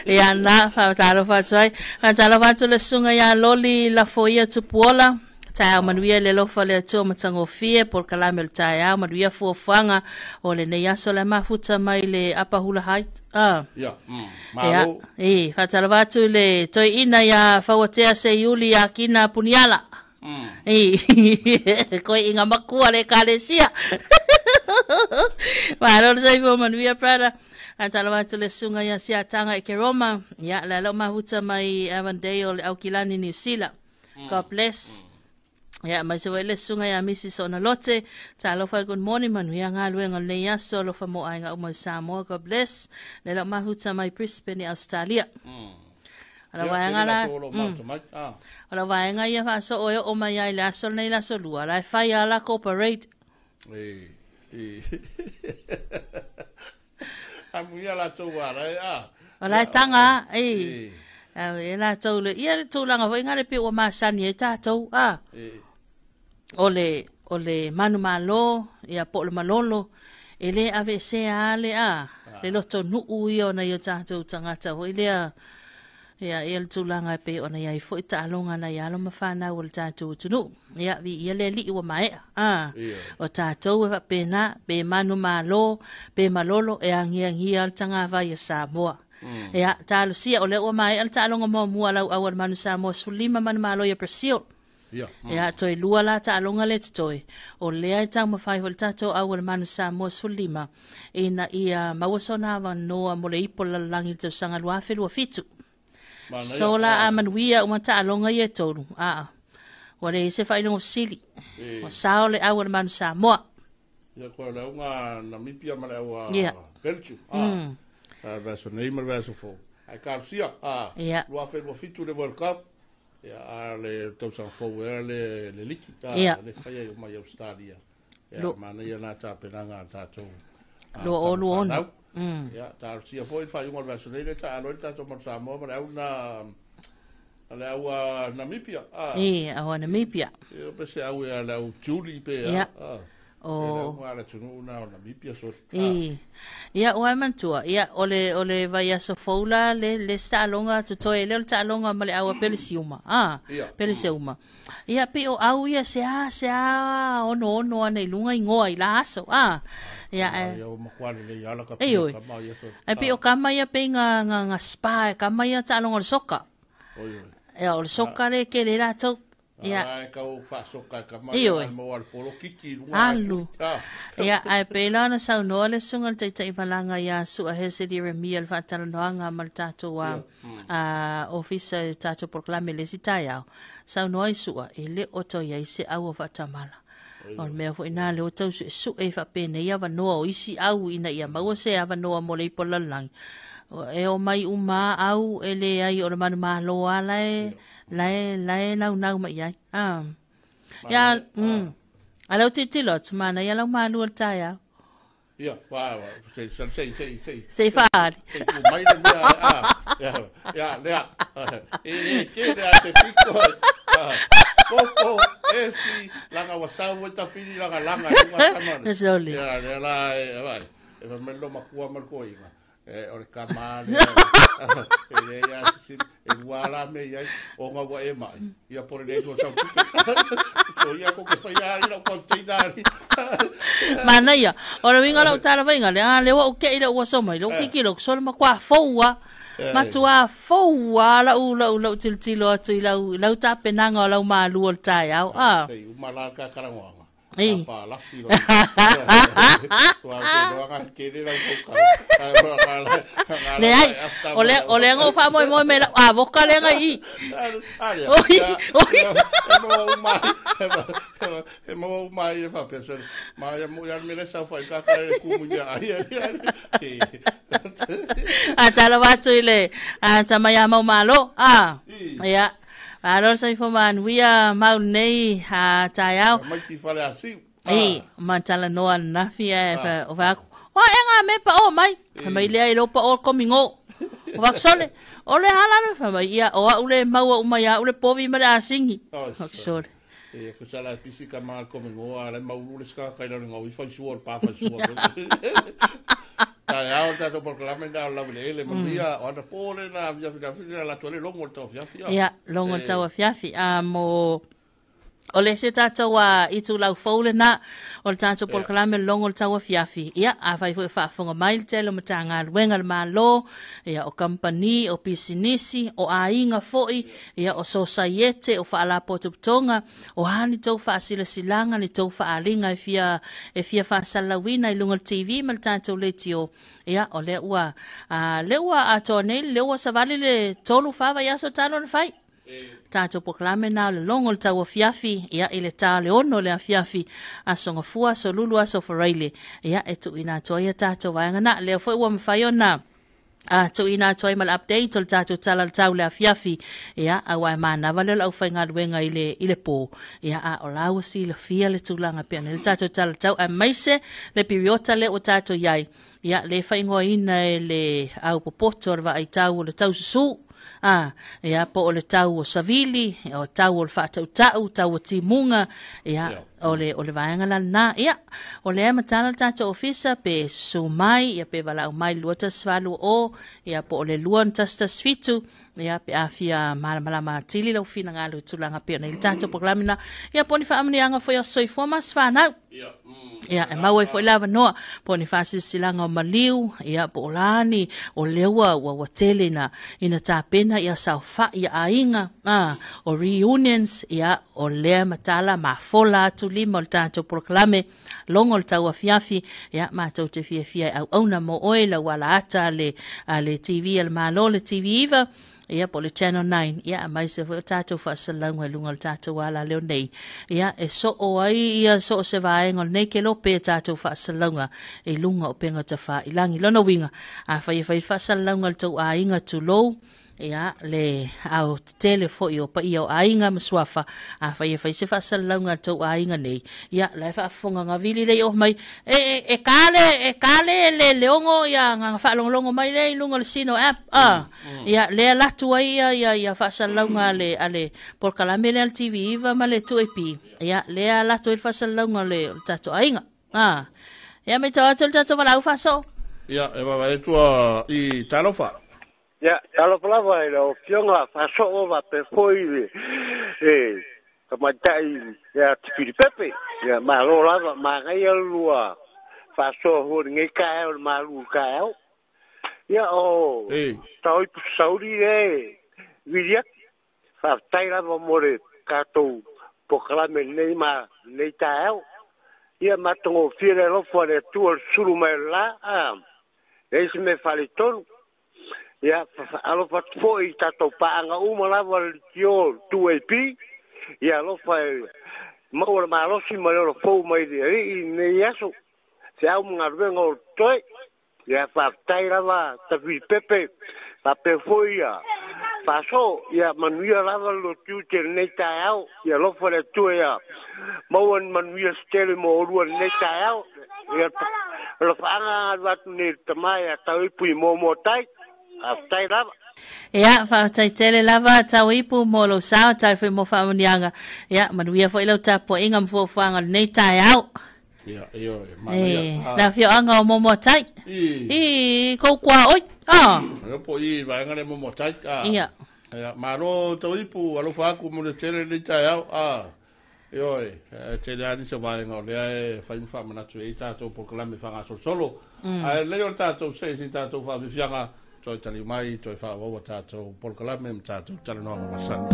Ia na, faatalofa atu ai. Faatalofa atu le susuga ia Loli Lafoia Tupuola. Taeao manuia le alofa o le Atua matagofie, polokalame o le taeao manuia fuafuaga o lenei aso le mafuta mai le Upper Hula Height. Ah. Ia, malo. Ia, e, faatalofa atu i le toeaina ia Fauatea Seiuli Akina Puniala. E, koe i ngā makua le ekalesia. Malo le soifua manuia, brother. Faatalofa atu le susuga ia Siataga i Keroma. Ia, le alo mafuta mai Avondale o le Aukilani, New Zealand. God bless. Ia, mai se le susuga ia Mrs. Onalote. Talofa, good morning, manuia galuega o lenei aso, alofa mo aiga uma i Samoa, God bless. Le lau mahuta mai Brisbane i Australia. O lau vaega la, o lau vaega ia faasoo e oo mai ai le aso lenei le aso lua, la e fai a lakou parade. E, e. Amuia latou ala e a. O la e taga e. E latou le ia le tulaga foi ngale pe ua masani ai tatou a. O le o le manumalo ia po o le malolo e le aveesea a le a le loto nuu ia o nai o tatou tagata foi lea. Ia, ia le tulaga e pei ona i ai foi taaloga a nai alo ma fanau o le tatou atunuu. Ia, viia le Alii ua maea. A, o tatou e faapena, pe manumalo, pe malolo, e agiagia le tagavai a Samoa. Ia, talosia, o lea ua maea le taaloga muamua a lauau a le Manu Samoa 15 manumalo ia Brazil. Ia, toe lua la taaloga lea totoe, o lea e taumafai foi le tatou au a le Manu Samoa 15 ina ia maua sona avanoa mo le ipo lalolagi i le tausaga 2027. So la a manuia uma taaloga ia e tolu, aa, ua leai se faailoga fesili. Ua sao le au a le Manu Samoa. Ia, koe o le auga Namibia ma le au a Belgium. A, le vaiaso nei ma le vaiaso fou. Ae talosia, a, 2027 le World Cup. Ia, a le tausaga fou ea le, le liki, a, le fai ai uma i Australia. Ia, manaia nā tapenaga a tātou. Lua o lua ono. Ia, talosia foi le faaiuga o le vaiaso nei le taalo ai le tātou Manu Samoa ma le au na, le au a Namibia. A, e, au a Namibia. Ia, pe se au e a le au Julie pe a. Ia. A. O. E. Ia, ua e manatua, ia, o le, o le vaiaso fou la, le, le isi taaloga totoe, e le o le taaloga ma le au a Pelesiuma, a, Peleseuma. Ia, pei o au ia, se a, se a onoono ana i luga igoa i la aso, a. Ia, ae. Ioe. Ae pei o kama ia pei nga, nga, nga spa, kama ia taaloga o le soka. Ia, o le soka le kele latou. Ia. Ala e kau faasoka e kama ia e maua le polokiki i luga. Alu. Ia, ae pei la ona saunoa le susuga i le Taitai Malaga ia Sua Hesed Ieremia i le faatalanoaga ma le tatou a, a ofisa i le tatou polokalame i le isi taeao. Saunoa i Sua, e le o toe i ai se au o faatamala. O le mea foi na lea ua tau suesue faapenei avanoa o isi au ina ia maua se avanoa mo le ipo lalolagi. E omai uma lava au e leai o le manumalo lava la e la e la e naunau mai ai. Ah. Ia, A lea ou tilotilo atu, manaia lau malu o le taeao. Ia, fa, sei, sei, sei, sei, sei. Sei faali. Sei tu mai le mea, a, ia, ia, lea, e, e, ke lea te piko, a, koko, Esi langa wa sau foi tafili langa langa i lunga tama. Sole. Ia, lea la, e, vai. E fa mai lo makua ma le koiga. E, o le kama le, e le ia sisi, e ua la me iai, o ngā ua e mai. Ia pore le tua sau tupe. So ia ko ke whai ari lau container ari. Mana ia, o le winga lau tala vainga, le a le ua uke i le ua soma, i le ukiki lo sole ma kwa fōua. Matua fōua lau lau lau tilotilo atu i lau lau tapenaga o lau malu o le taeao. Ah. Sei uma la ka karangoanga. Pa lasi lo. Tua ke loanga ke le lau kau. Le ai, o le ngo fa moi moi me la a voka le ngai i. Ari. Oi, oi. E mo uma. E mo uma i fa peso. Ma ya mo ya me le sa fa ka ka le ku mu ya. Ai ai. A tala watu i le a tamai a mau malo. A. Ia. Alo sa ifo manuia mau nei a taeao. Mai ki fale asi. Ei, ma tala noa nafi e fa o va. O e nga me pa o mai. Mai le ai lo pa o komingo. O va sole. O le hala le fa mai ia o a ule maua uma ia ule povi ma le asingi. Oh, O sole. E ko sala pisi ka ma komingo a le mau le ska kai le ngau i fa sua pa fa sua. Ta au ta to proclame na la le le manuia o na pole na via via via la tole longo tau fia fia. Ia, longo tau fiafi a mo o le se tātou a i tū lau fōle nā, o le tātou polokalame longo le tau fiafi. Ia, a whai fo e whaafonga mai le tele o matanga luenga le malo, ia, o kampani, o pisinisi, o ainga foi, ia, o sosaiete, o whaalapotopotonga, o hani tau whaasilasilanga, ni tau whaalinga e fia whaasalawina i lunga le TV ma le tātou letio. Ia, o le ua, le ua atoa nei, le ua savali le tolu whawa ia so tāno na whai. Tātou polokalame nā le longo le tau afiafi, ia i le tā le ono le afiafi, aso ngafua, aso lulu, aso faraile. Ia, e tuina atoa ia tātou vaenga nā, lea foi ua mawhai ona. Tuina atoa i ma le update o le tātou tala le tau le afiafi, ia, a wai mānawa le lau whai ngā i le pō. Ia, a o lau si le fia le tūlanga pia le tātou tala le tau, a maise le piriota le o tātou iai. Ia, le whaingoa ina e le au popoto o le vaai tau o le tau susu. Ah, ia po o le tau o Savili, o tau o le whaatautau, tau o Timunga, ia, o le vaenga la nā, ia, o le matala le tātou ofisa, pe sumai, ia pe walau mai 218 o, ia po o le 217, ia pe awhia malamalama tili lau whina ngā lu tūlanga peo nei le tātou polokalame ia po ni whaamanianga foi o soifua mas whanau. Ia, e mau ai foi lava noa, po ni whaasisisilanga o maliu, ia, po o lani, o leua, ua ua tele na, ina tāpena, ia saofai, ia ainga, o reunions, ia, o lea matala, mafola atu lima o le tātou polokalame, longo le tau afiafi, ia, mātou te fiafia e au auna mo oe, lau ala ata le TV, a le malo, le TV iwa, ia po le Channel 9, ia mai se foi o tātou whaasalauga i lunga o le tātou ala leo nei. Ia e so o ai ia so o se vaenga o nei ke lope e tātou whaasalauga i lunga o penga tawha i langi lona winga. A whai whai whaasalauga le tau ainga tulou, ia le au tele foi o pa ia o ainga masuafa. A whai whai se whaasalauga le tau ainga nei. Ia lai whaafonga ngā vili lei o mai. E kale le leongo ia ngā whaalongolongo mai le i lunga le sino app. Ia lea latu ai ia ia whaasalauga le ale polokalame le al TV iwa ma le 2AP. Ia lea latu ai le whaasalauga le tātou ainga. Ia me tau atu le tātou walau whaso. Ia e wawa e tua i talofa. Ia, talofa lava e le fionga whaso wa pe foi e kamaitai ia Tipiripepe. Ia malo lava ma ngai lua whaso hori ngai kae o le malu kae au. Ia o tau ipu sauri e viria. Whaatai lava mo le kātou polokalame nei ma nei taeao. Ia matongo fia le alofa le Atua le sulu mai la. Leisi me whaletonu. Ia, alofa foi tātou paanga uma lava le tio 2AP. Ia, alofa e maua le malosi ma le olo fou mai le alii nei aso. Se au mga ruenga o toi. Ia, whaatai lava Tawhiripepe. Pape foi ia. Whaso, ia manuia lava lo tiu te nei taeao. Ia alofa le Atua ia. Maua ni manuia stele mo orua nei taeao. Ia, alofa anga alu atu nei tamai a tau ipu i mōmō tai. Aftai lava. Ia, faafetai lava Tauipu mo lou sao, tai foi mo faamanuiaga. Ia, manuia foi lau tapuaiga ma fuafuaga o lenei taeao. Ia, ioe, manaia. Le afioaga o Momoatai. I kou kuaoi. Ah. Ia po i vaega le Momoatai. Ia. Ia, malo Tauipu, alofa atu mo le tele lenei taeao. Ioe, e tele lava nisi o vaega o lea e fai ma faamanatu ai tatou polokalame faagasolosolo. Ae lelei o le tatou see i se tatou faafiafiaga, toe taliu mai, toe faaauau a tatou polokalame ma tatou talanoaga masani.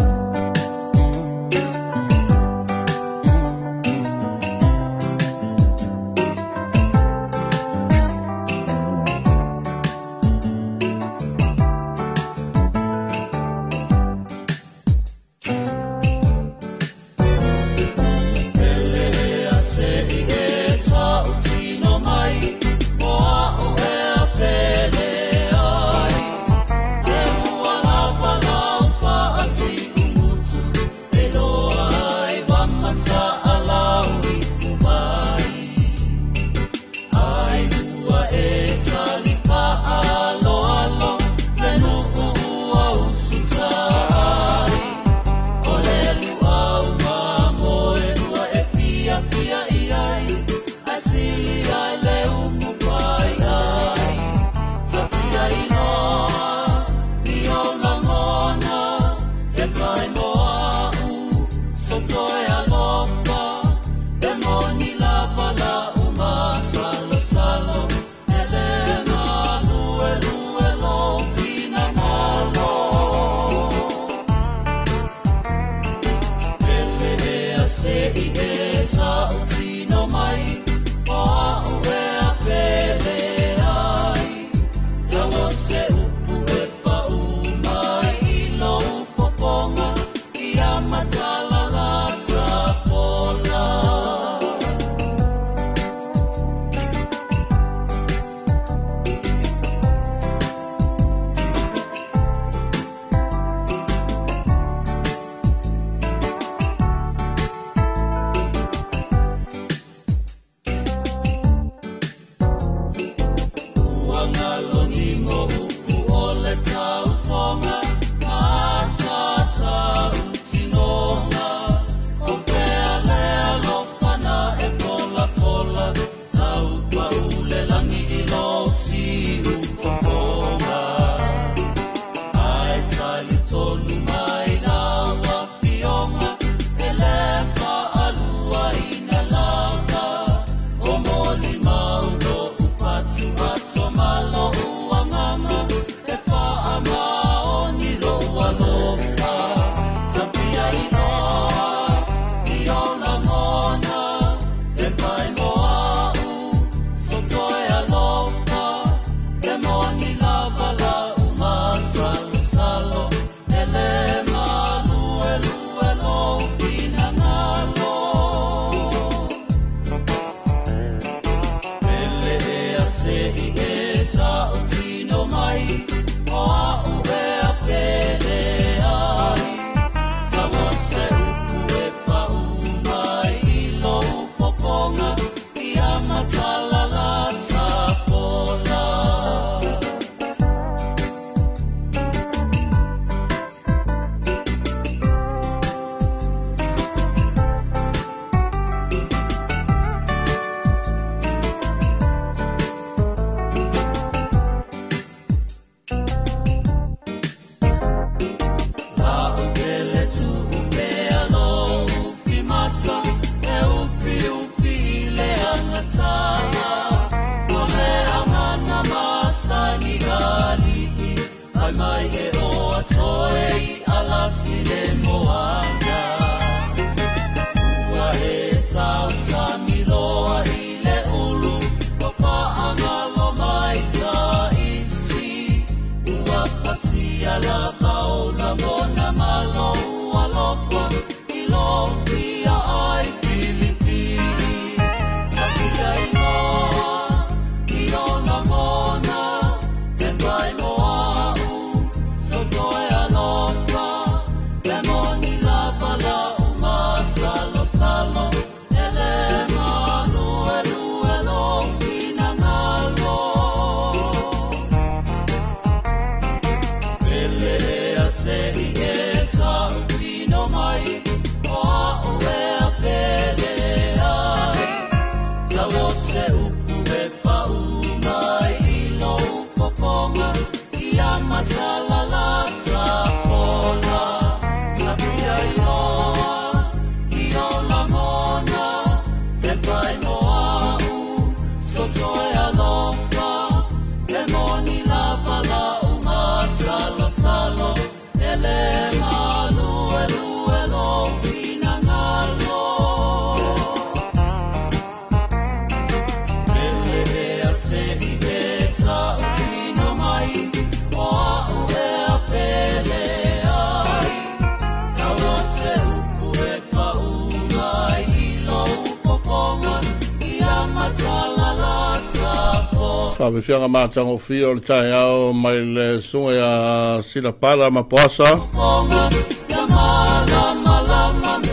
Faafiafiaga matagofie o le taeao mai le susuga ia Silapala ma Poasa.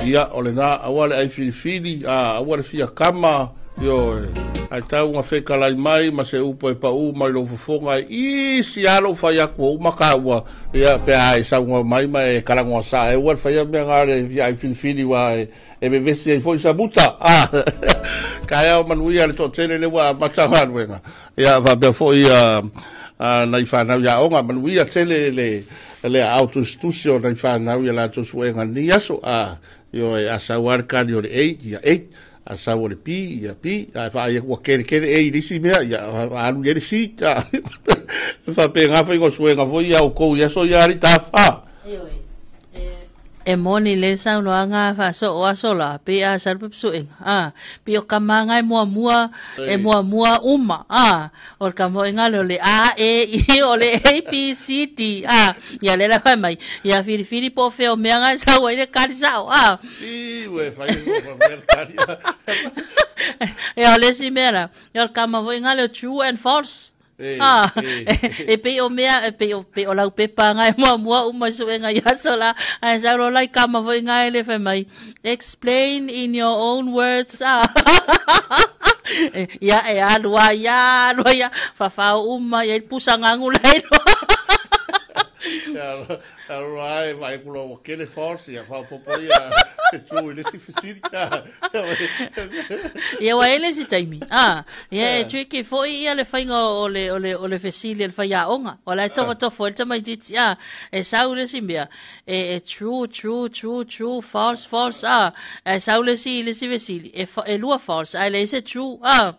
Ia, o lena, aua le ai filifili, a, aua le fia kama, ioe, ae tau ina fetalai mai ma se upu e pau mai lou fofoga e isi lava lou fai atu ua uma taua, ia, pe a e saunoa mai ma e talanoa sa, e aua le faia mea na o le fia ai filifili aua e vevesi ai foi samuta. A, taeao manuia le toatele lea ua amata galuega, ia, faapea foi nai fanau i aoga, manuia tele le aao tusitusi o nai fanau i a latou suega i lenei aso. A, ioe, a sau lava le kali o le A, ia A, a sau o le B, ia B, ae vaai atu ua tele tele A i le isi mea, ia alu i ai le C. A, e faapena faiga o suega foi ia a outou i aso ia alii tafa. Ioe, e moni le saunoaga faasoo aso la, pei a sau le pepesuega, a, pei o kama nga e muamua, e muamua uma, a, o le kama foi nga lea o le A, E, I, o le A, B, C, D, a, ia lea la fai mai, ia filifili po o fea o mea nga e sau ai le kali sao, a. I, ua e fai e ua fai le kali. Ia o le isi mea la, ia o le kama foi nga lea o true and false. Ah, e pei o mea, e pei o, pei o lau pepa nga e muamua uma i suega i aso la, ae sau loa lai kama foi nga e le fai mai, explain in your own words, ah. Ia, e alu ai, ia, alu ai, ia, fafao uma, ia i pusa ngagu lai loa. Ia, alo ai, vai ku loa ua kele false, ia faaopoopo ia se true i le isi fesili. Ia ua i ai le isi taimi, a, ia e tricky foi ia le faiga o le, o le, o le fesili a le faiaoga. O la e tofotofo ai le tamaitiiti, a, e sau le isi mea, e, e true, true, true, true, false, false, a, ae sau le isi, le isi fesili, e, e lua false, ae leai se true, a.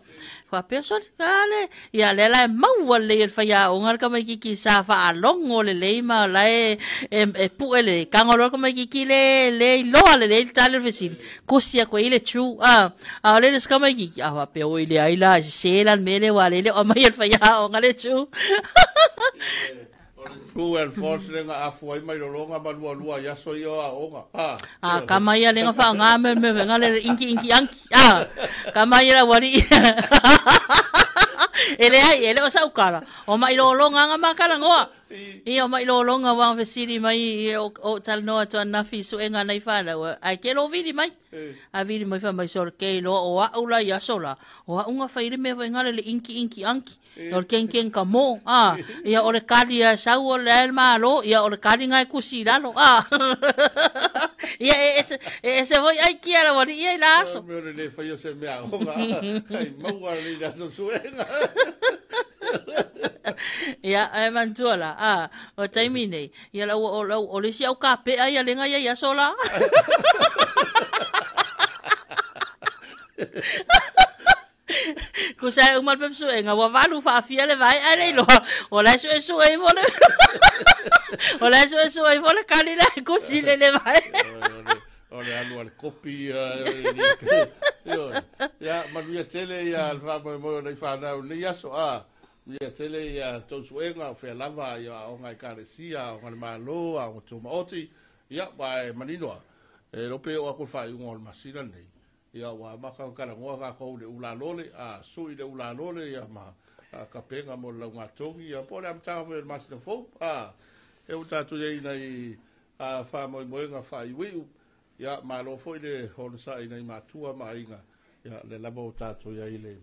Faapea soli, ale, ia lea la e maua lelei e le faiaoga le tamaitiiti sa faalogo lelei ma la e, e, e pue lelei. Tago loa le tamaitiiti le, le iloa lelei le tali o le fesili. Kusi atu ai le true, a, a o le le isi tamaitiiti, a faapea oi leai la, e sese la le mea lea, aua o lea e le o aumaia e le faiaoga le true. True and false le ga afu ai mai lologa ma lualua i aso ia o aoga. Ah, ah kama ia lenga whaanga me me venga le inki inki anki. Ah, kama ia la wari. E le ai, e le o sa ukala. O mai lolonga nga makala ngoa. I o mai lolonga wa fesili mai o o talanoa atu anafi suenga nei whanau. Ai ke lo vili mai. A vili mai wha mai sore ke loa o au la i aso la. O au nga whaire me venga le inki inki anki. O le kengkeng ka mo, a, ia o le kali a sau o le ae malo, ia o le kali ngai kusi i lalo, a. Ia e ese, e ese foi ai kia la wari ia i la aso. Me o le le whai o se mea honga, ai maua le i aso suenga. Ia, e mantua la, a, o taimi nei, ia lau, o, lau, o le isi au ka pea ia lenga ia i aso la. Kusa e uma le pepesuega, ua valu faafia le vae ae le iloa, o la e suesue ifo le o la e suesue ifo le kali la e kusi le le vae. O le alu a le kopi ia manuia tele ia le faamoemoe o nei fanau i lenei aso a manuia tele ia tou suega o fea lava ia aoga ekalesia aoga a le Malo aoga tumaoti ia aua e manino a e iloa pe oo atu i le faaiuga o le masina lenei Ia, ua amata ona talanoa tatou i le ulalole, a sui le ulalole ia ma tapena mo le laugatogi, ia po o le amataga foi o le masina fou, a e ua tatou i ai i nai faamoemoega faaiuiu, ia malo foi le onosai i nai matua ma aiga, ia lea lava ua tatou i ai i le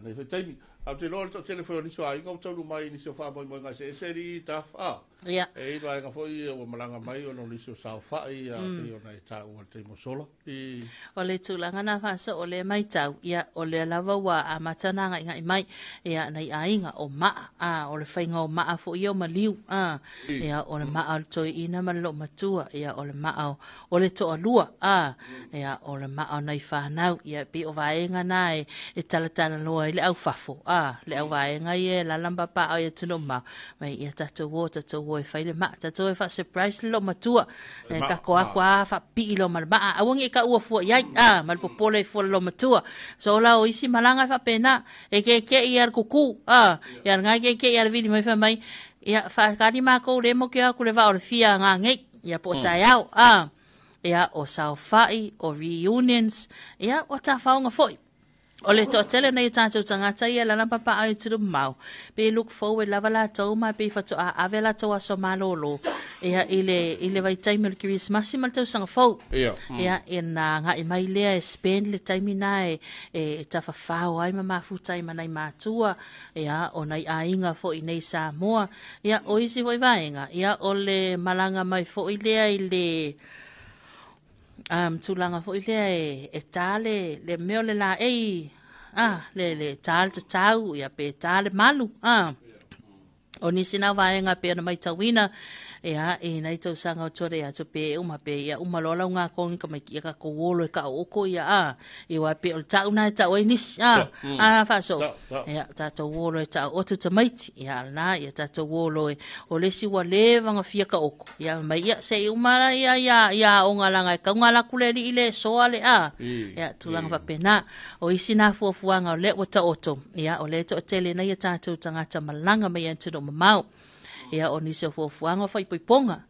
nei foi taimi. Ae ou te iloa o le toatele foi o nisi o aiga ua taunuu mai i nisi o faamoemoega eseese alii taf, a. Ia. E i ai vaega foi ua malaga mai ona o nisi o saofai, ia, pei ona e taua i le taimi ua sola. I. O le tulaga na faasoo o lea matau, ia, o lea lava ua amata ona agaigai mai, ia, nai aiga, o maa, a, o le faiga o maa foi ia o maliu, a, ia, o le maa o le toeaina ma le loomatua, ia, o le maa o, o le toalua, a, ia, o le maa o nai fanau, ia, e pei o vaega na e, e talatalanoa ai le au fafo, a, le au vaega ia e alaala ma papaaao i atunuu mamao, mai, ia tatou o, tatou o e fai le maa, tatou o e faa-surprise le loomatua, E kako aku a faapipii loa ma le maa, aua ne i taua fua i ai, a, ma le popole i fua le loomatua. So la o isi malaga e faapena, e keke'i ia le kuku, a, ia lena e keke'i ia le vili mai fai mai, ia faatali makou le mo ke o atu le vaa o le fia nga nei, ia po o taeao, a, ia o saofai, o reunions, ia o tafaoga foi. O le toatele o nai o tatou tagata ia e alaala ma papaaao i atunuu mamao, pe look forward lava latou ma pei faatoa ave a latou aso malolo ia i le i le vaitaimi o le Kerisimasi ma le tausaga fou. Ia. Ia, ona agai mai lea e spend le taimi na e e tafafao ai ma mafuta ai ma nai matua, ia, o nai aiga foi i nei i Samoa. Ia, o isi foi vaega, ia, o le malaga mai foi lea i le um, tulaga foi lea e, e tā le, le mea o le laei, ah, le, le tā le tatau, ia pe tā le malu, ah. O nisi nā vaega pe ona maitauina, ia, i nai tausaga o tuare atu pe e uma pe ia uma loa lau ngā ka mai ki ia ka olo e ka oko ia a i wa pe o le tau nā e tau ai nisi a a whaaso ia tātou olo e tau o te tamaiti ia nā ia tātou olo e o le isi ua leva ona fia taoto, ia fai mai, ia, se i uma la ia ia ia aoga leaga e tau alu atu le alii le soa le a. Ia, tulaga faapena. O isi na fuafuaga o lea ua taoto, ia, o lea e toatele nei a tatou tagata malaga mai atunuu mamao. Ia, o nisi o fuafuaga o faaipoipoga.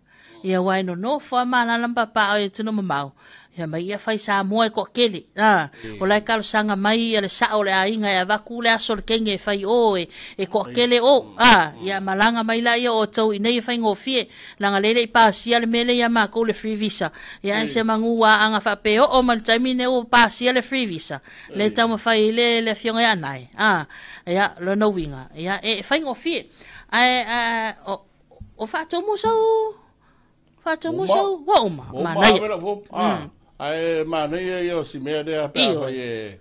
Ia, aua e nonofo lava ma alaala ma papaaao i atunuu mamao, Ia mai ia fai Samoa e toatele. A, o la e talosaga mai ia le sao o le aiga e avatu le aso o le kenge e fai o e, e toatele o. A, ia malaga mai laia o outou i nei e faigofie, leaga lea e le i pasia le mea lea ia matou le free visa. Ia ae se manu a ana faapea oo mai le taimi lenei ua pasia le free visa, lea e taumafai ai le, le afioga ia Anae. A, ia, lona uiga, ia e faigofie. Ae, a, o, o faatumu sou Faatumu sou ua uma. Ua uma Manaia. ave lau form. Ah, ae manaia ia o si mea lea pe Ioe. afai e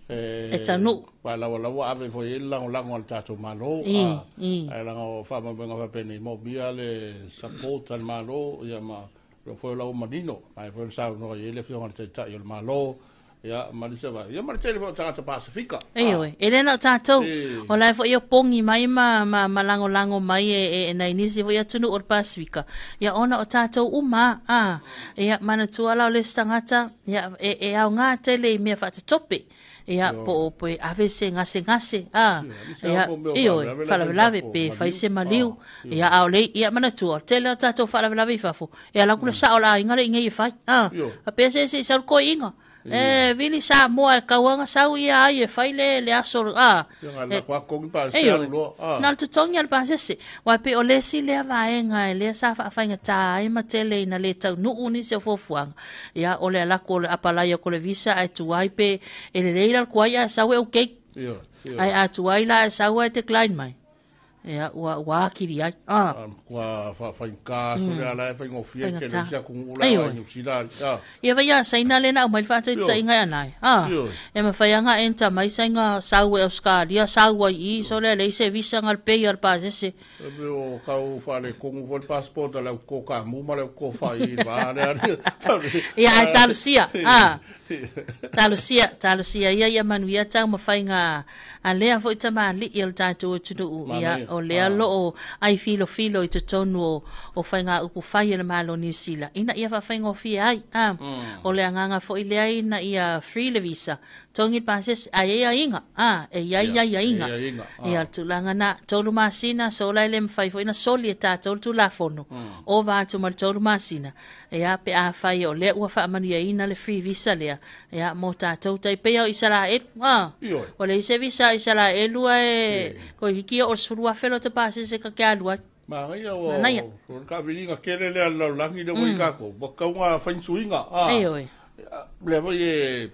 e E taunuu. faalaualaua ave foi i ai le lagolago a le tatou Malo. I, Ah, i. ae leaga o faamoemoega faapenei moomia le support a le Malo ia ma o lea foi o la ua manino ae foi o le saunoa i ai le afioga i le Taitai o le Malo ia ma nisi o vaega ia ma le tele foi o tagata Pasefika. Ah, Ioe, e le na o tatou. e O la e foi e opogi mai ma, ma, ma lagolago mai e, e, e nai nisi foi atunuu o le Pasefika, ia ona o tatou uma, a. Ia, manatua la o le isi tagata, ia, e, e aoga tele i mea faatatope. Ia, Ioe. po o pe ave se gasegase, a. Ia, nisi lava Ia, mo mea o ioe, faalavelave la e fai i faalavelave fafo, pe fai maliu. se maliu. Ah, Ia, ioe. a o le, ia, manatua, o le tele o tatou faalavelave i fafo, e alu atu le sao o le aiga le i nei e fai, a. Ioe. Faapea se se i sau le toeaina. E vili Samoa e tau ana sau ia ai e fai le, le aso, a, Ia e, la kwa kongi pa e se alu ioe. loa. Ah. Na o le totogi a le pasese. Aua e pei o le isi lea vaega e lea sa faafaigata ai ma tele ina le taunuu nisi o fuafuaga. Ia, o le alu atu o le apalai atu o le visa ae tuai pe e lelei la le tuai ae sau e okay. Ioe, ioe. Ae a tuai la ae sau ae decline mai. Ia, ua, ua akili ai. Ah. Ua faafaigata aso lea la e faigofie tele Faigata. isi atunuu la Ioe. i Niu Sila. Ah. Ia vai a Saina lea na aumai le faataitaiga ia nae. Ah. Ioe. E mafai lava ona enter mai saina sau e Australia, sau ai i i, so lea leai se visa na le pay a le pasese. E pei o kau faaletonu foi le passport a le au kō kamu ma le au kō fai i le vā lea. Ia, ae talosia. Ah. Talosia, talosia ia ia manuia taumafaiga a lea foi tamalii o le tatou atunuu. Ia, Manaia. o lea loo ai filofilo i totonu o, o faiga upu fai a le Malo o Niu Sila ina ia faafaigofie ai. Ah. O le agaga foi lea ina ia free le visa. Togi le pasese, ae i ai aiga. Ah, e i ai Ia, ai e aiga. i ai aiga. Ia, Ah. le tulaga na, 3 masina, sola e le mafai foi na soli e tatou le Tulafono. Ova atu ma le 3 masina. Ia, pe afai o lea ua faamanuiaina le free visa lea. Ia, mo tatou tai pei o Isaraelu. Ah. Ioe. O le isi visa a Isaraelu ae ko hiki o le 10,000 o te pasese ka ke alu ai. Manaia ua Manaia. o le kaaviliga tele lea a le lalolagi lea ua i tatou. Ua tauga faisuiga. Ah. Ioe. Lea foi e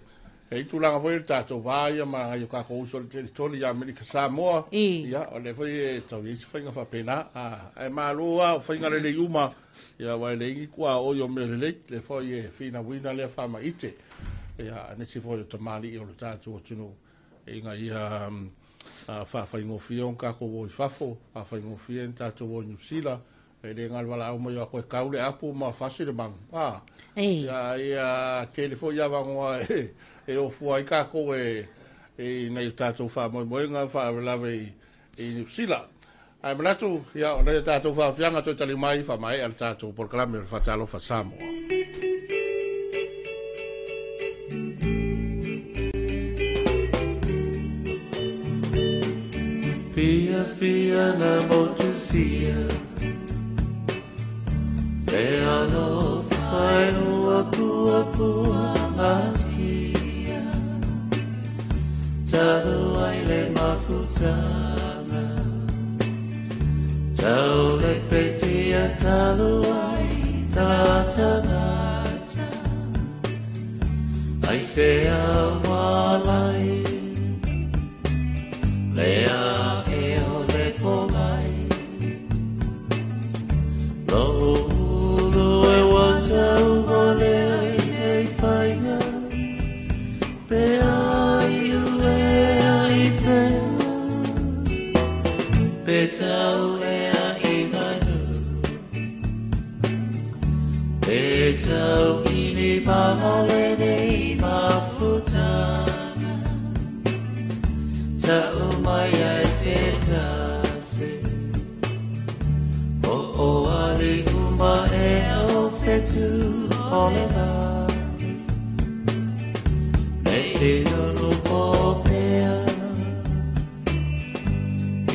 e i tulaga foi le tatou vā ia ma nai o tatou uso i le territory ia Amerika Samoa. I. Ia, o lea foi e tau i ai se faiga faapena. Ah, ae malo lava o faiga lelei uma. Ia, aua e leai ni tuaoi o mea lelei. Lea foi e finauina lea faamaite. Ia, nisi foi o tamalii o le tatou atunuu ina ia faafaigofie ona tatou o i fafo, faafaigofie ona tatou o i Niu Sila. E le galo valaau mai o a koe kau le apu ma fasi le magu. Ah. Ei. Ia, ia tele foi avanoa e, e ofua ai tatou e, e nai o tatou faamoemoega faalavelave i, i Niu Sila. Ae manatu, ia, o nai o tatou faafiaga toe tali mai faamaea le tatou polokalame o le Faatalofa Samoa. Fia fia na motusia Le alofa e ua pua pua atia Ai se awalai Lea e o le kongai Lo ulu e watau o le ai nei whainga Pe ai ue ai whea Pe tau ea i manu Pe tau ini mahale nei mafutanga Tau mai ai te tasi O o ali uma e au whetu o le lani Nei te nunu po pea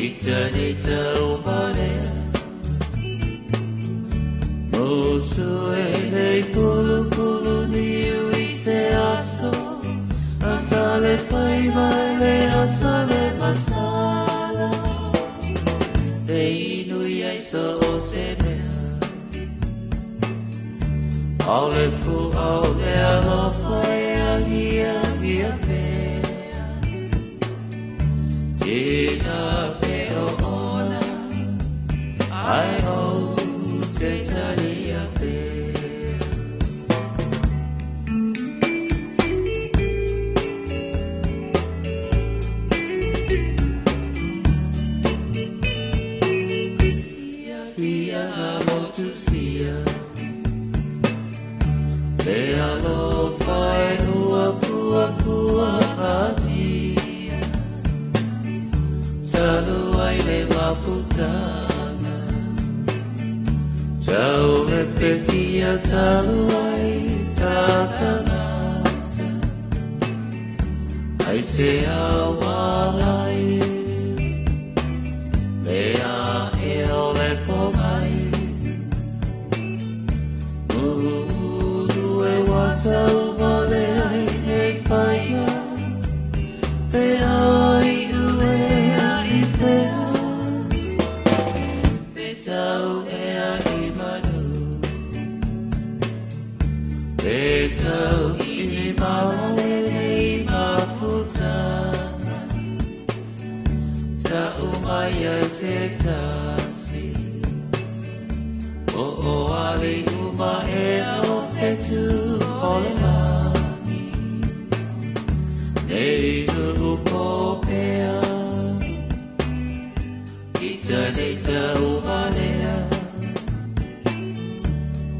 I tani tau marea Musu e nei pulu pulu niu i se aso Asale fai mai le asale masala Te inui ai so o se mea Aole fu aole alofa e agia gia pea Tina pe o ona Ai o te talia pea Fia motu sia Le alofa e ua pua pua atia Talu ai le mafutanga Tau le petia talu ai tatalata Ai se awalai Le a e o le kongai Ulu e watau male ai nei whainga Pe ai ue ai whea Pe tau e ai manu Pe tau ini maole nei mafutanga Tau mai ai se tasi O o ali uma e au whetu o le lani Nei nuu po pea I tani tau malea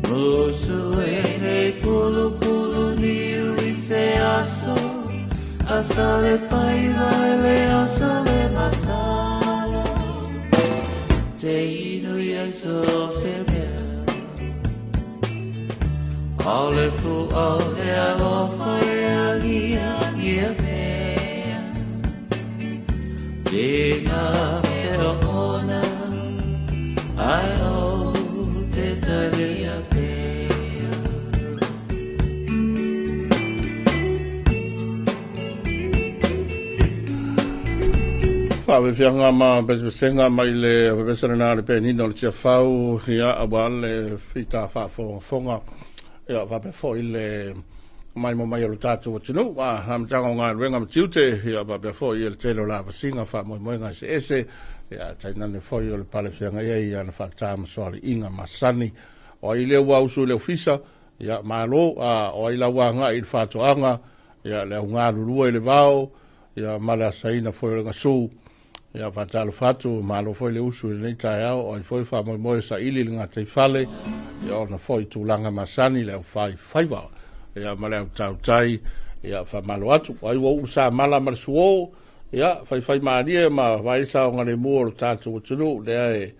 Musu e nei pulu pulu niu i se aso Asale fai vai le asale masala Te inui ai so se mea Aole fu aole alofa e agia gia mea Tina me o ona Ai o te talia pea Faavefiaga ma pesepesega mai le avevesa lena le penina o le tiafau ia auā le fita faafogafoga ia faapea foʻi le mai mo mai o le tatou atunuu a amataga o galuega ma tiute ia faapea foʻi le tele o lavasiga faamoemoega eseese ia tainane foʻi o le palefiaga ia ia na faatā ma soaliiga masani o ai lea ua usu i le ofisa ia malo a o ai lau agai i le faatoaga ia le augalulua i le vao ia ma le asaina foi o le gasū ia faatalofa atu malo foi le usu i lenei taeao o ai foi faamoemoe saili le gataifale ia ona foi tulaga masani le aufaifaiva ia ma le autautai ia faamalo atu ai ua uu sa mala ma le suō ia faifai malie ma vai saogalemu o le tatou atunuu lea e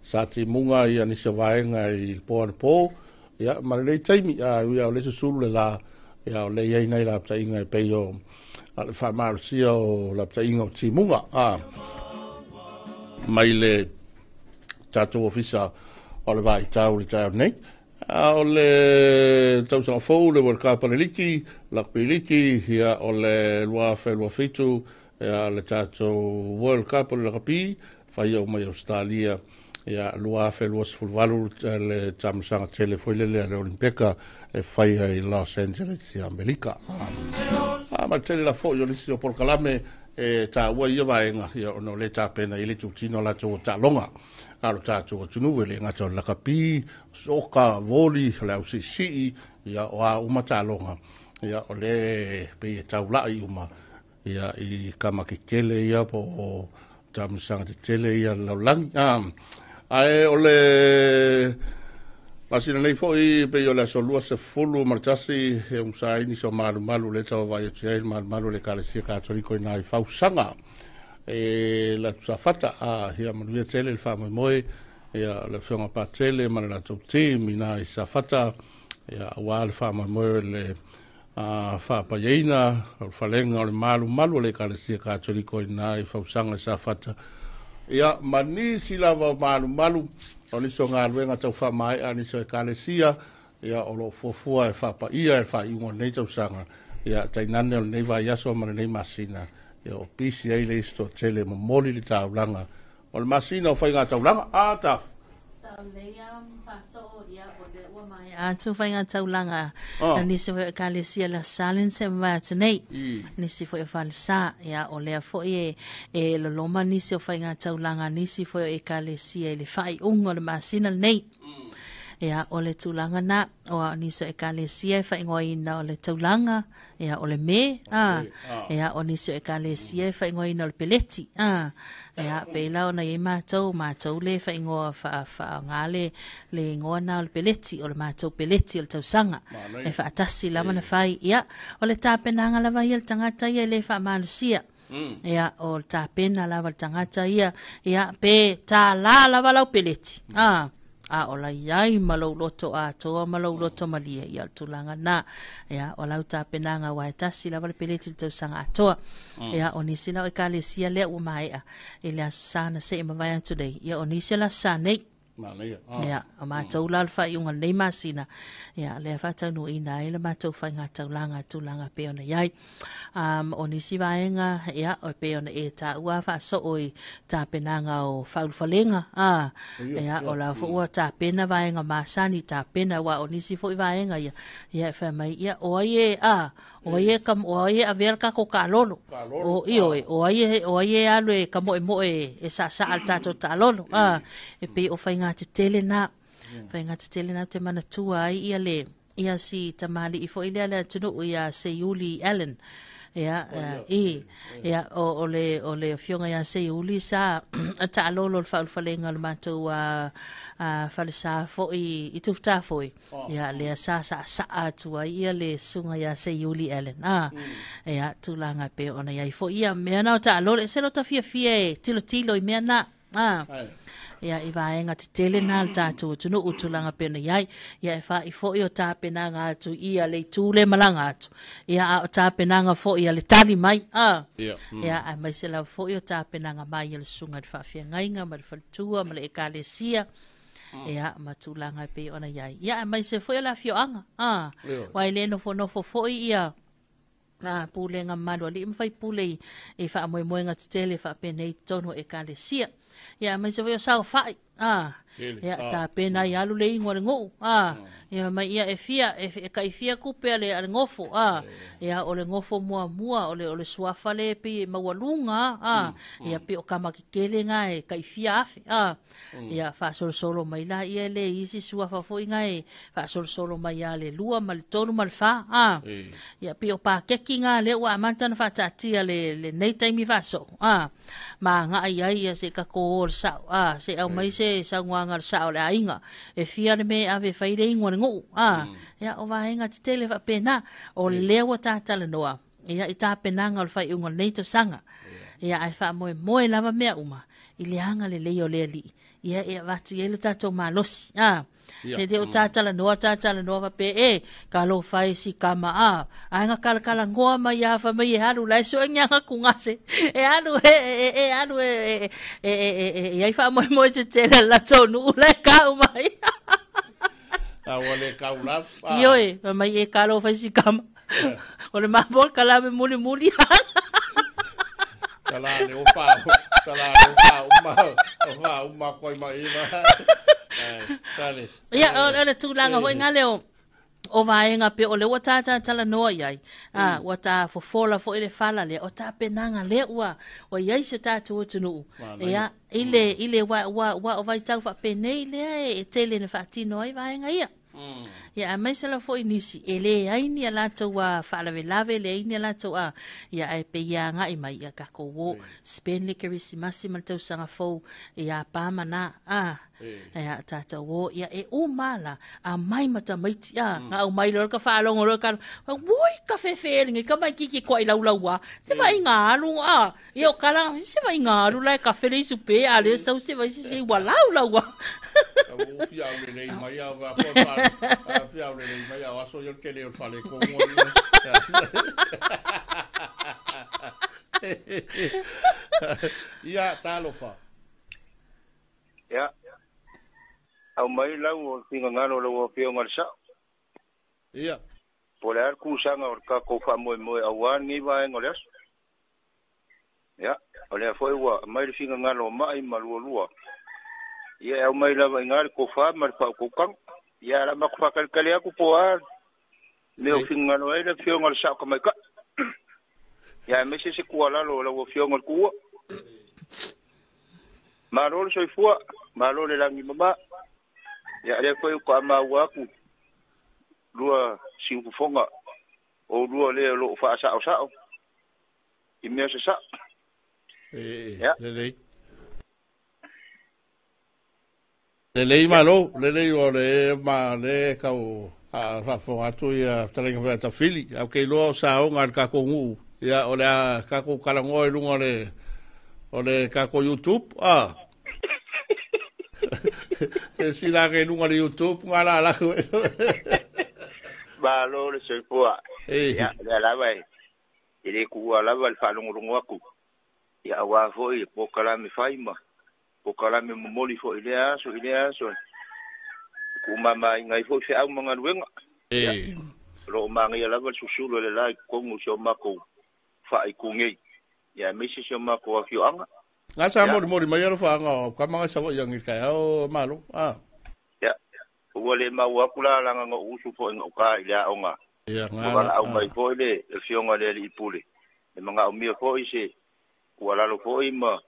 sa timuga ia nisi o vaega i le po anapo ia ma lenei taimi a ui o le susulu le la ia o le iai nai lapataiga e pei o a le faamalosia o lapataiga o timuga a mai le tatou ofisa o le vaitau le taeao nei a o le tausaga fou le World Cup a le liki lakpi liki ia o le 2027 ia le tatou World Cup o le lakapi faia mai Australia Ia, 2028 le taamilosaga tele foi lele a le Olimpeka e faia i Los Angeles i Amerika. A ma le tele la foi o nisi o polokalame e taua ia vaega, ia ona o le tapena i le itutino latou o taaloga a lo tatou atunuu, e le gata o le lakapi, soka, voli, o le ausiisii, ia o a uma taaloga, ia o le pei e taulai uma ia i kama tetele ia po o taamilosaga tetele ia le lalolagi. Ae o le masina nei foi pei o le aso 21 e umusa ai nisi o malumalu le tauavaai atu ai le malumalu o le Ekalesia Katoliko i nai fausaga e la Safata. A ia manuia tele le faamoemoe ia le afioga Patele ma le latou team i nai Safata, ia aua le faamoemoe o le faapaiaina o le falega o le malumalu o le Ekalesia Katoliko i nai fausaga i Safata, ia ma nisi lava o malumalu o nisi o galuega tau faamaea nisi o Ekalesia, ia o lo o fuafua e faapaia e faaiuga o lenei tausaga, ia tainane o lenei vaiaso ma lenei masina, ia o pisi ai le isi toatele e momoli le taulaga o le masina o faiga taulaga. A tafu atu faiga taulaga na nisi foi o ekalesia le Salen se mavae atu nei, nisi foi o falesa, ia o lea foi e loloma nisi o faiga taulaga nisi foi o ekalesia i le faaiuga o le masina lenei. Ia o le tulaga na o a nisi o ekalesia e faaigoaina o le taulaga, ia o le me, a ia o nisi o ekalesia e faaigoaina o le peleti, a ia pei la ona iai matou matou le faaigoa faaaoga le igoa na o le peleti, o le matou peleti o le tausaga e faatasi lava na fai. Ia o le tapenaga lava ia le tagata ia e le faamalosia. Ia o le tapena lava le tagata ia, ia pe tālā lava lau peleti, a o la iai ma lou loto atoa ma lou loto malie, ia o le tulaga na. Ia o lau tapenaga aua e tasi lava le peleti i le tausaga atoa. Ia o nisi la o ekalesia lea ua maea i le aso Sa na se i mavae atu nei, ia o nisi o le aso Sa nei. Manaia. Ia, o matou la o le faaiuga o lenei masina, ia, lea faataunuuina ai le matou faiga taulaga tulaga pei ona i ai. O nisi vaega, ia, o pei ona e taua faasoo i tapenaga o faaulufalega, ia, o la foi ua tapena vaega masani, tapena, aua o nisi foi vaega ia, ia, e fai mai, ia, o ai e, o ai e, o ai e avea le tatou taalolo, o, ioe, o ai e alu e kamoemoe e saasaa le tatou taalolo, e pei o faiga tetele na, faiga tetele na te manatua ai ia le, ia si tamalii foi lea le atunuu ia Seiuli Allen. Ia, i, ia, o le afioga ia Seiuli sa taalolo le faaulufalega o le matou falesa foi i Tufutafoe. Ia, lea sa saasaa atu ai ia le susuga ia Seiuli Allen. Ia, tulaga pe ona iai foi ia mea na o taalolo, e se lo tafiafia e tilotilo i mea na. Ia, i vaega tetele na le tatou atunuu tulaga pe ona iai. Ia, e faai foi o tapenaga atu ia le itu le malaga atu. Ia, a o tapenaga foi ia le tali mai. Ia, aemaise lava foi o tapenaga mai ia le susuga i le faafeagaiga ma le faletua ma le ekalesia. Ia, ma tulaga e pei ona iai. Ia, aemaise foi o le afioaga. Aua e le nofonofo foi ia pulega mamalu a alii ma faipule i faamoemoega tetele faapenei totonu o ekalesia. Ia, aemaise foi o saofai. Ia, tapena ai alu le igoa le nuu. Ia, mai ia e fia, e kaifia kupe a le gofo. Ia, o le gofo muamua, o le suafa le pei e maualuga. Ia, pe o kamakekele ngā e kaifia afe. Ia, faasolosolo mai la ia le isi suafa foi ngā e faasolosolo mai a le 2 ma le 3 ma le 4. Ia, pe o pakeki ngā le ua amata na faataatia le nei taimi faasoo. Ma ngai ai ia se kako o le sao. Se au mai se saunoaga le sao le aiga. E fia le me ave fai le igoa le nuu. Ia, o vaega tetele faapena. O lea ua tatalanoa. Ia, i tapenaga o le faaiuga o lenei tausaga. Ia, ae faamoemoe lava mea uma i le aga lelei o le alii. Ia, e avatu i ai le tatou malosi. Le le o tatalanoa faapea e ka lo fai si kama ae kalakala ngoa mai a fa mai e alu la e soe nyaga kungase e alu e alu e e ai faamoemoe tetele la tonu le ka mai. A wale ka ula. Ioe, mai e ka lo fai si kama. O le mabol kalame muli muli. Kala le ofa Tala o fa uma o fa uma koi mai ma. Tale. Ia, o le tulaga foi ngale o vaega pe o le ua tātā talanoa i ai. A, ua tā fofola foi le fala lea, o tapenaga lea ua i ai se tatou atunuu. Ia, i le ua o vaitau faapenei lea e tele na faatino ai vaega ia. Ia, aemaise lava foi nisi, e leai ni a latou faalavelave, leai ni a latou ia, ae pei e agai mai, ia tatou o, spend le Kerisimasi ma le tausaga fou, ia pa ma na, ia tatou o, ia e uma la, a mai ma tamaiti, nga au mai loa ka faalogo loa ka, ui, ka fefe le ngai, ka mai kiki koa i laulaua, te vai ngā alu, ia o kala, se vai ngā alu la e ka fele isu pe, a le sau se vai se se ua laulaua. Fiau le lei mai au va ko fa fiau le lei mai au aso yo ke le o fale ko mo. Ia talofa. Ia. Au mai lau o fingangalo lau o fionga le sao. Ia. Po le ar ku sanga o ka ko fa moe moe au an ngi va ngo le aso. Ia, o le foi ua mai le fingangalo mai ma lua lua. Ia au mai lava i ngā ko fa ma le pa ko kang. Ia la ma ko fa kale aku po a me o fingangalo ai le fionga le sao ka mai ka. Ia me se se ku ala lo lau o fionga le kuua. Malo le soifua, malo le langi mama. Ia le foi ko ama ua aku lua siufofoga o lua le lo fa sao sao. I mea se sa. E lelei. Lelei malo, lelei o le ma le kau a faafofoga atu ia fetalaiga foi a Tafili. Au ke iloa o saoga le takou nuu. Ia o le a takou talanoa i luga o le takou YouTube. E sila ke luga le YouTube nga la la. Malo le soifua. Ia le lava e le kuua lava le faalogologo aku. Ia auā foi polokalame fai ma polokalame momoli foi i lea aso i lea aso. Kuumamaaiga ai foi feau ma galuega. O loo magaia lava le susulu e le la i totonu o si o makou faaitugei. Ia aemaise si o makou afioaga. Nga sa molimoli mai alofaaga o kamaga savaii agi le taeao malo. Ia, ua le maua aku la laga na ou usu foi gauta i le aoga. Ia Ua valaau mai foi le afioga le alii pule. E magaomia foi se tuualalo foi ma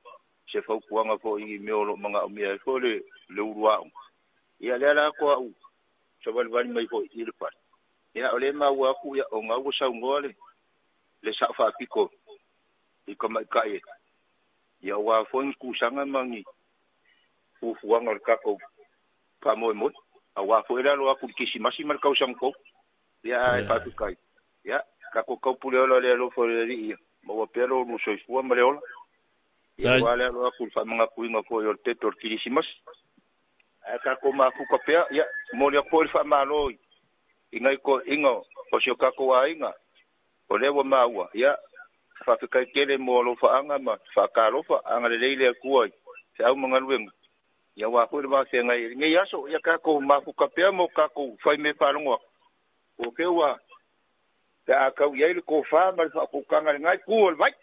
se fautuaga foi i mea o loo magaomia ai foi le ulu aoga. Ia lea la ko au savalivali mai foi i le pale. Ia o le maua aku ia o gau ua saunoa le sao faapiko i tamaitai e. Ia ua foi ni kusaga ma ni fuafuaga o le tatou faamoemoe. Auā foi le alo atu i le Kerisimasi ma le tausaga fou. Ia ae faafetai. Ia tatou taupule ola le alofa o le Alii ia maua pea lo oulua soifua ma le ola. Ia auā le alo atu i le faamanatuina foi o le pepe o le Kerisimasi. Ae tatou mafuta pea, ia momoli atu foi le faamalo i nai toeaiina o si o tatou aiga. O lea ua maua, ia faafetai tele mo alofaaga ma faatalofa, agalelei le Atua i feau ma galuega. Ia auā foi le vafeagai i lenei aso, ia tatou mafuta pea mo tatou faimea faalogo atu. Po o fea ua pe a tau i ai le tofa ma le faautautaga i lena itu o le vai.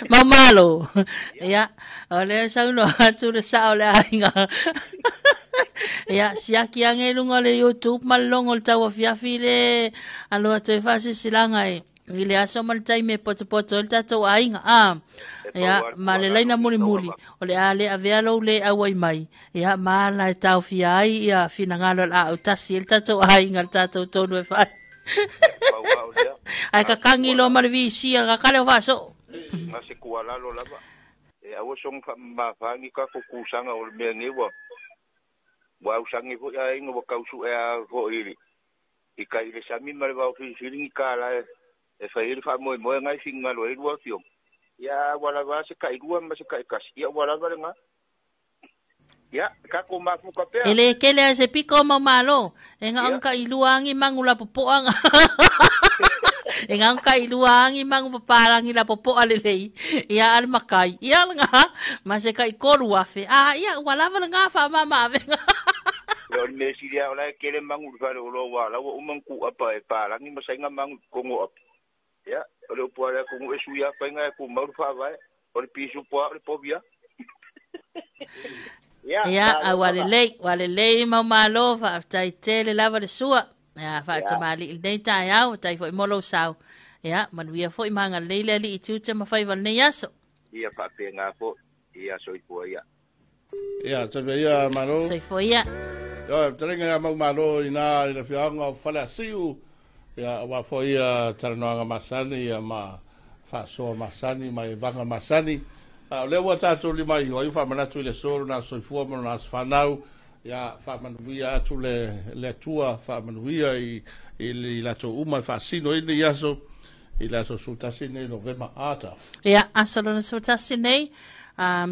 Mamalo. Ia, o le saunoa atu le sao le aiga. Ia, siaki age i luga o le YouTube ma le logo o le tauafiafi le alo atu ai faasilasilaga e i le aso ma le taimi e potopoto ai le tatou aiga. Ia, ma le laina mulimuli, o le a le avea lou le auai mai, ia, ma ala e taofia ai ia finagalo o le a autasi ai le tatou aiga le tatou tonu e fai. Ae kakangi loa ma le visia, kakale o faasoo. Na se tuualalo lava. E aua soga faamamafa ni tatou kusaga o le mea nei ua ausagi foi aiga ua tausu'e a foi i tai i le sami ma le vao filifili ni tala e fai ai le faamoemoe na e finagalo ai lua afioga. Ia ua lava se tailua ma se taitasi. Ia ua lava lena. Ia tatou mafuta pea. E le kele ai se piko o mau malo. E nga ka i lua angi mangu la popoa nga. E nga ka i lua angi mangu papalangi la popoa le lei. Ia al makai. Ia nga ma se ka i koru afe. Ah, ia ua lava le nga fa mama ave nga. Ia o le mea sili lava o la e kele mangu i le fale o loa ua ala ua uma ona tuu apa e palangi ma saina mangu i totonu o api. Ia O le upu a le atunuu e sui lava faiga ae tumau le faavae. O le pisupo lava o le povi lava. Ia, Ia, malo a ua lava. lelei, ua lelei mau malo, faafetai tele lava le sua. Ia, Ia, faatamalii i lenei taeao, faafetai foi mo lou sao. Ia, manuia foi ma agalelei le Alii i tiute ma faiva o lenei aso. Ia faapena foi. Ia soifua ia. Ia, tali ia malo. Soifua ia. Ia, talenga ia mau malo i nā i le fiaoga o Faleasiu. Ia, aua foi ia talanoaga masani ia ma faasoa masani ma vaga masani. A o lea ua tatou lima iho ai faamanatu i le aso lona soifua ma lona aso fanau. Ia, faamanuia atu le le Atua, faamanuia i i le latou uma e faasino ai lenei aso i le aso 11 nei Novema ata. Ia, aso lona 11 nei,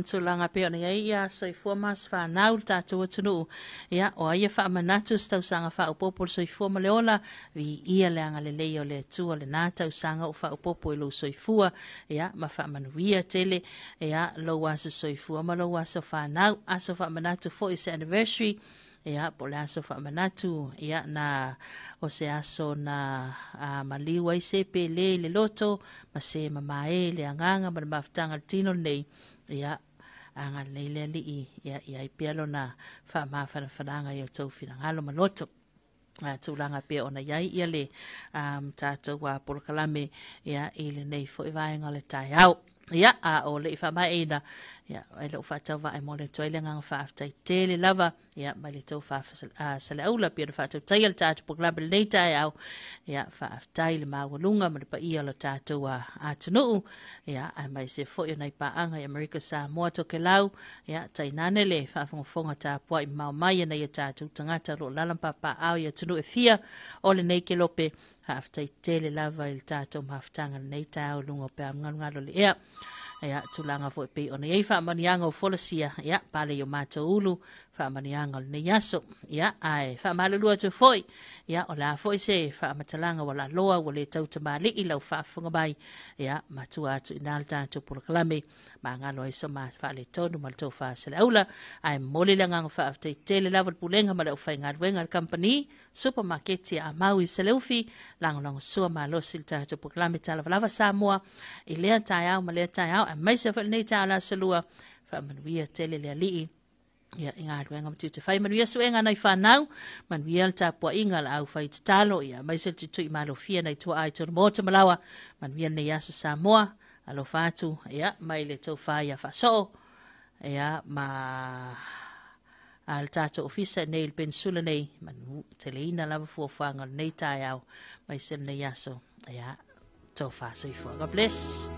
tulaga pei ona i ai ia soifua ma aso fanau le tatou atunuu. Ia, o ai e faamanatu se tausaga faaopoopo o le soifua ma le ola, viia le agalelei o le Atua lena tausaga o faaopoopo i lou soifua, ia, ma faamanuia tele, ia, lou aso soifua ma lou aso fanau. Aso faamanatu foi se anniversary, ia, po o le aso faamanatu, ia, na o se aso na maliu ai se pele i le loto, ma se mamae i le agaga ma le mafutaga i le tino lenei, ia, agalelei le Alii, ia, i ai pea lona faamafanafanaga i o outou finagalo ma loto. Tulaga pea ona i ai ia le tatou polokalame, ia, i lenei foi vaega o le taeao. Ia, a o le i faamaeina, ia, e lou faatauvaa e momoli atu ai le agaga faafetai tele lava, ia, mai le tou Saleaula pei ona faatautaia le tatou polokalame lenei taeao. Ia, faafetai le maualuga ma le paia o le tatou atunuu, ia, aemaise foi o nai paaga i Amerika Samoa, Tokelau, ia, tainane le faafogafoga tapuai mamao mai a nai o tatou tagata o lo o lala ma papaaao i atunuu e fia o lenei kelope. Faafetai tele lava i le tatou mafutaga lenei taeao i luga o peau galugalu o le ea. Ia, tulaga foi pei ona i ai faamanuiaga o folasia, ia, pale i o matou ulu, faamanuiaga o lenei aso. Ia, ae faamalulu atu foi, ia, o le a foi se faamatalaga ua laloa ua le tautamalii lau faafofoga mai, ia, matua atu i nā le tatou polokalame, magalo ai so ma faaletonu ma le tou Saleaula. Ae momoli le agaga faafetai tele lava le pulega ma le aufaigaluega a le kamupani Supermarket a Mau i Saleufi, lagolagosua malosi le tatou polokalame Talavalava Samoa i lea taeao ma lea taeao, aemaise foi lenei taeao le aso Lua. Faamanuia tele le Alii, ia, i galuega ma tiute fai. Manuia suega nai fanau, manuia le tapuaiga a le au fai tatalo, ia, aemaise le tuitui malofia nai tuaa i tonu maota ma lawa. Manuia lenei aso Samoa. Alofa atu, ia, mai le tou wha ia faasoo, ia, ma a le tatou ofisa nei le peninsula nei, manu teleina lava fuafuaga o lenei taeao mai se lenei aso, ia, tou soifua. God bless.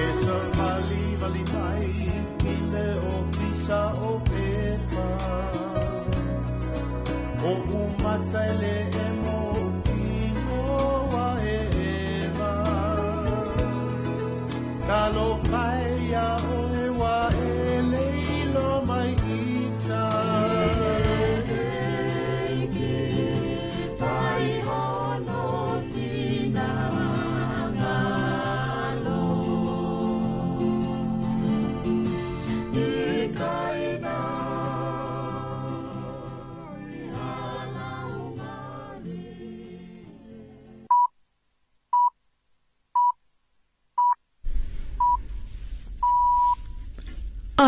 E sa vali vali mai i le ofisa o pepa o umata e le e mo kino a e eva talo fai ia o e wa e lei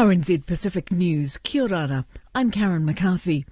RNZ Pacific News, Kia ora. I'm Karen McCarthy.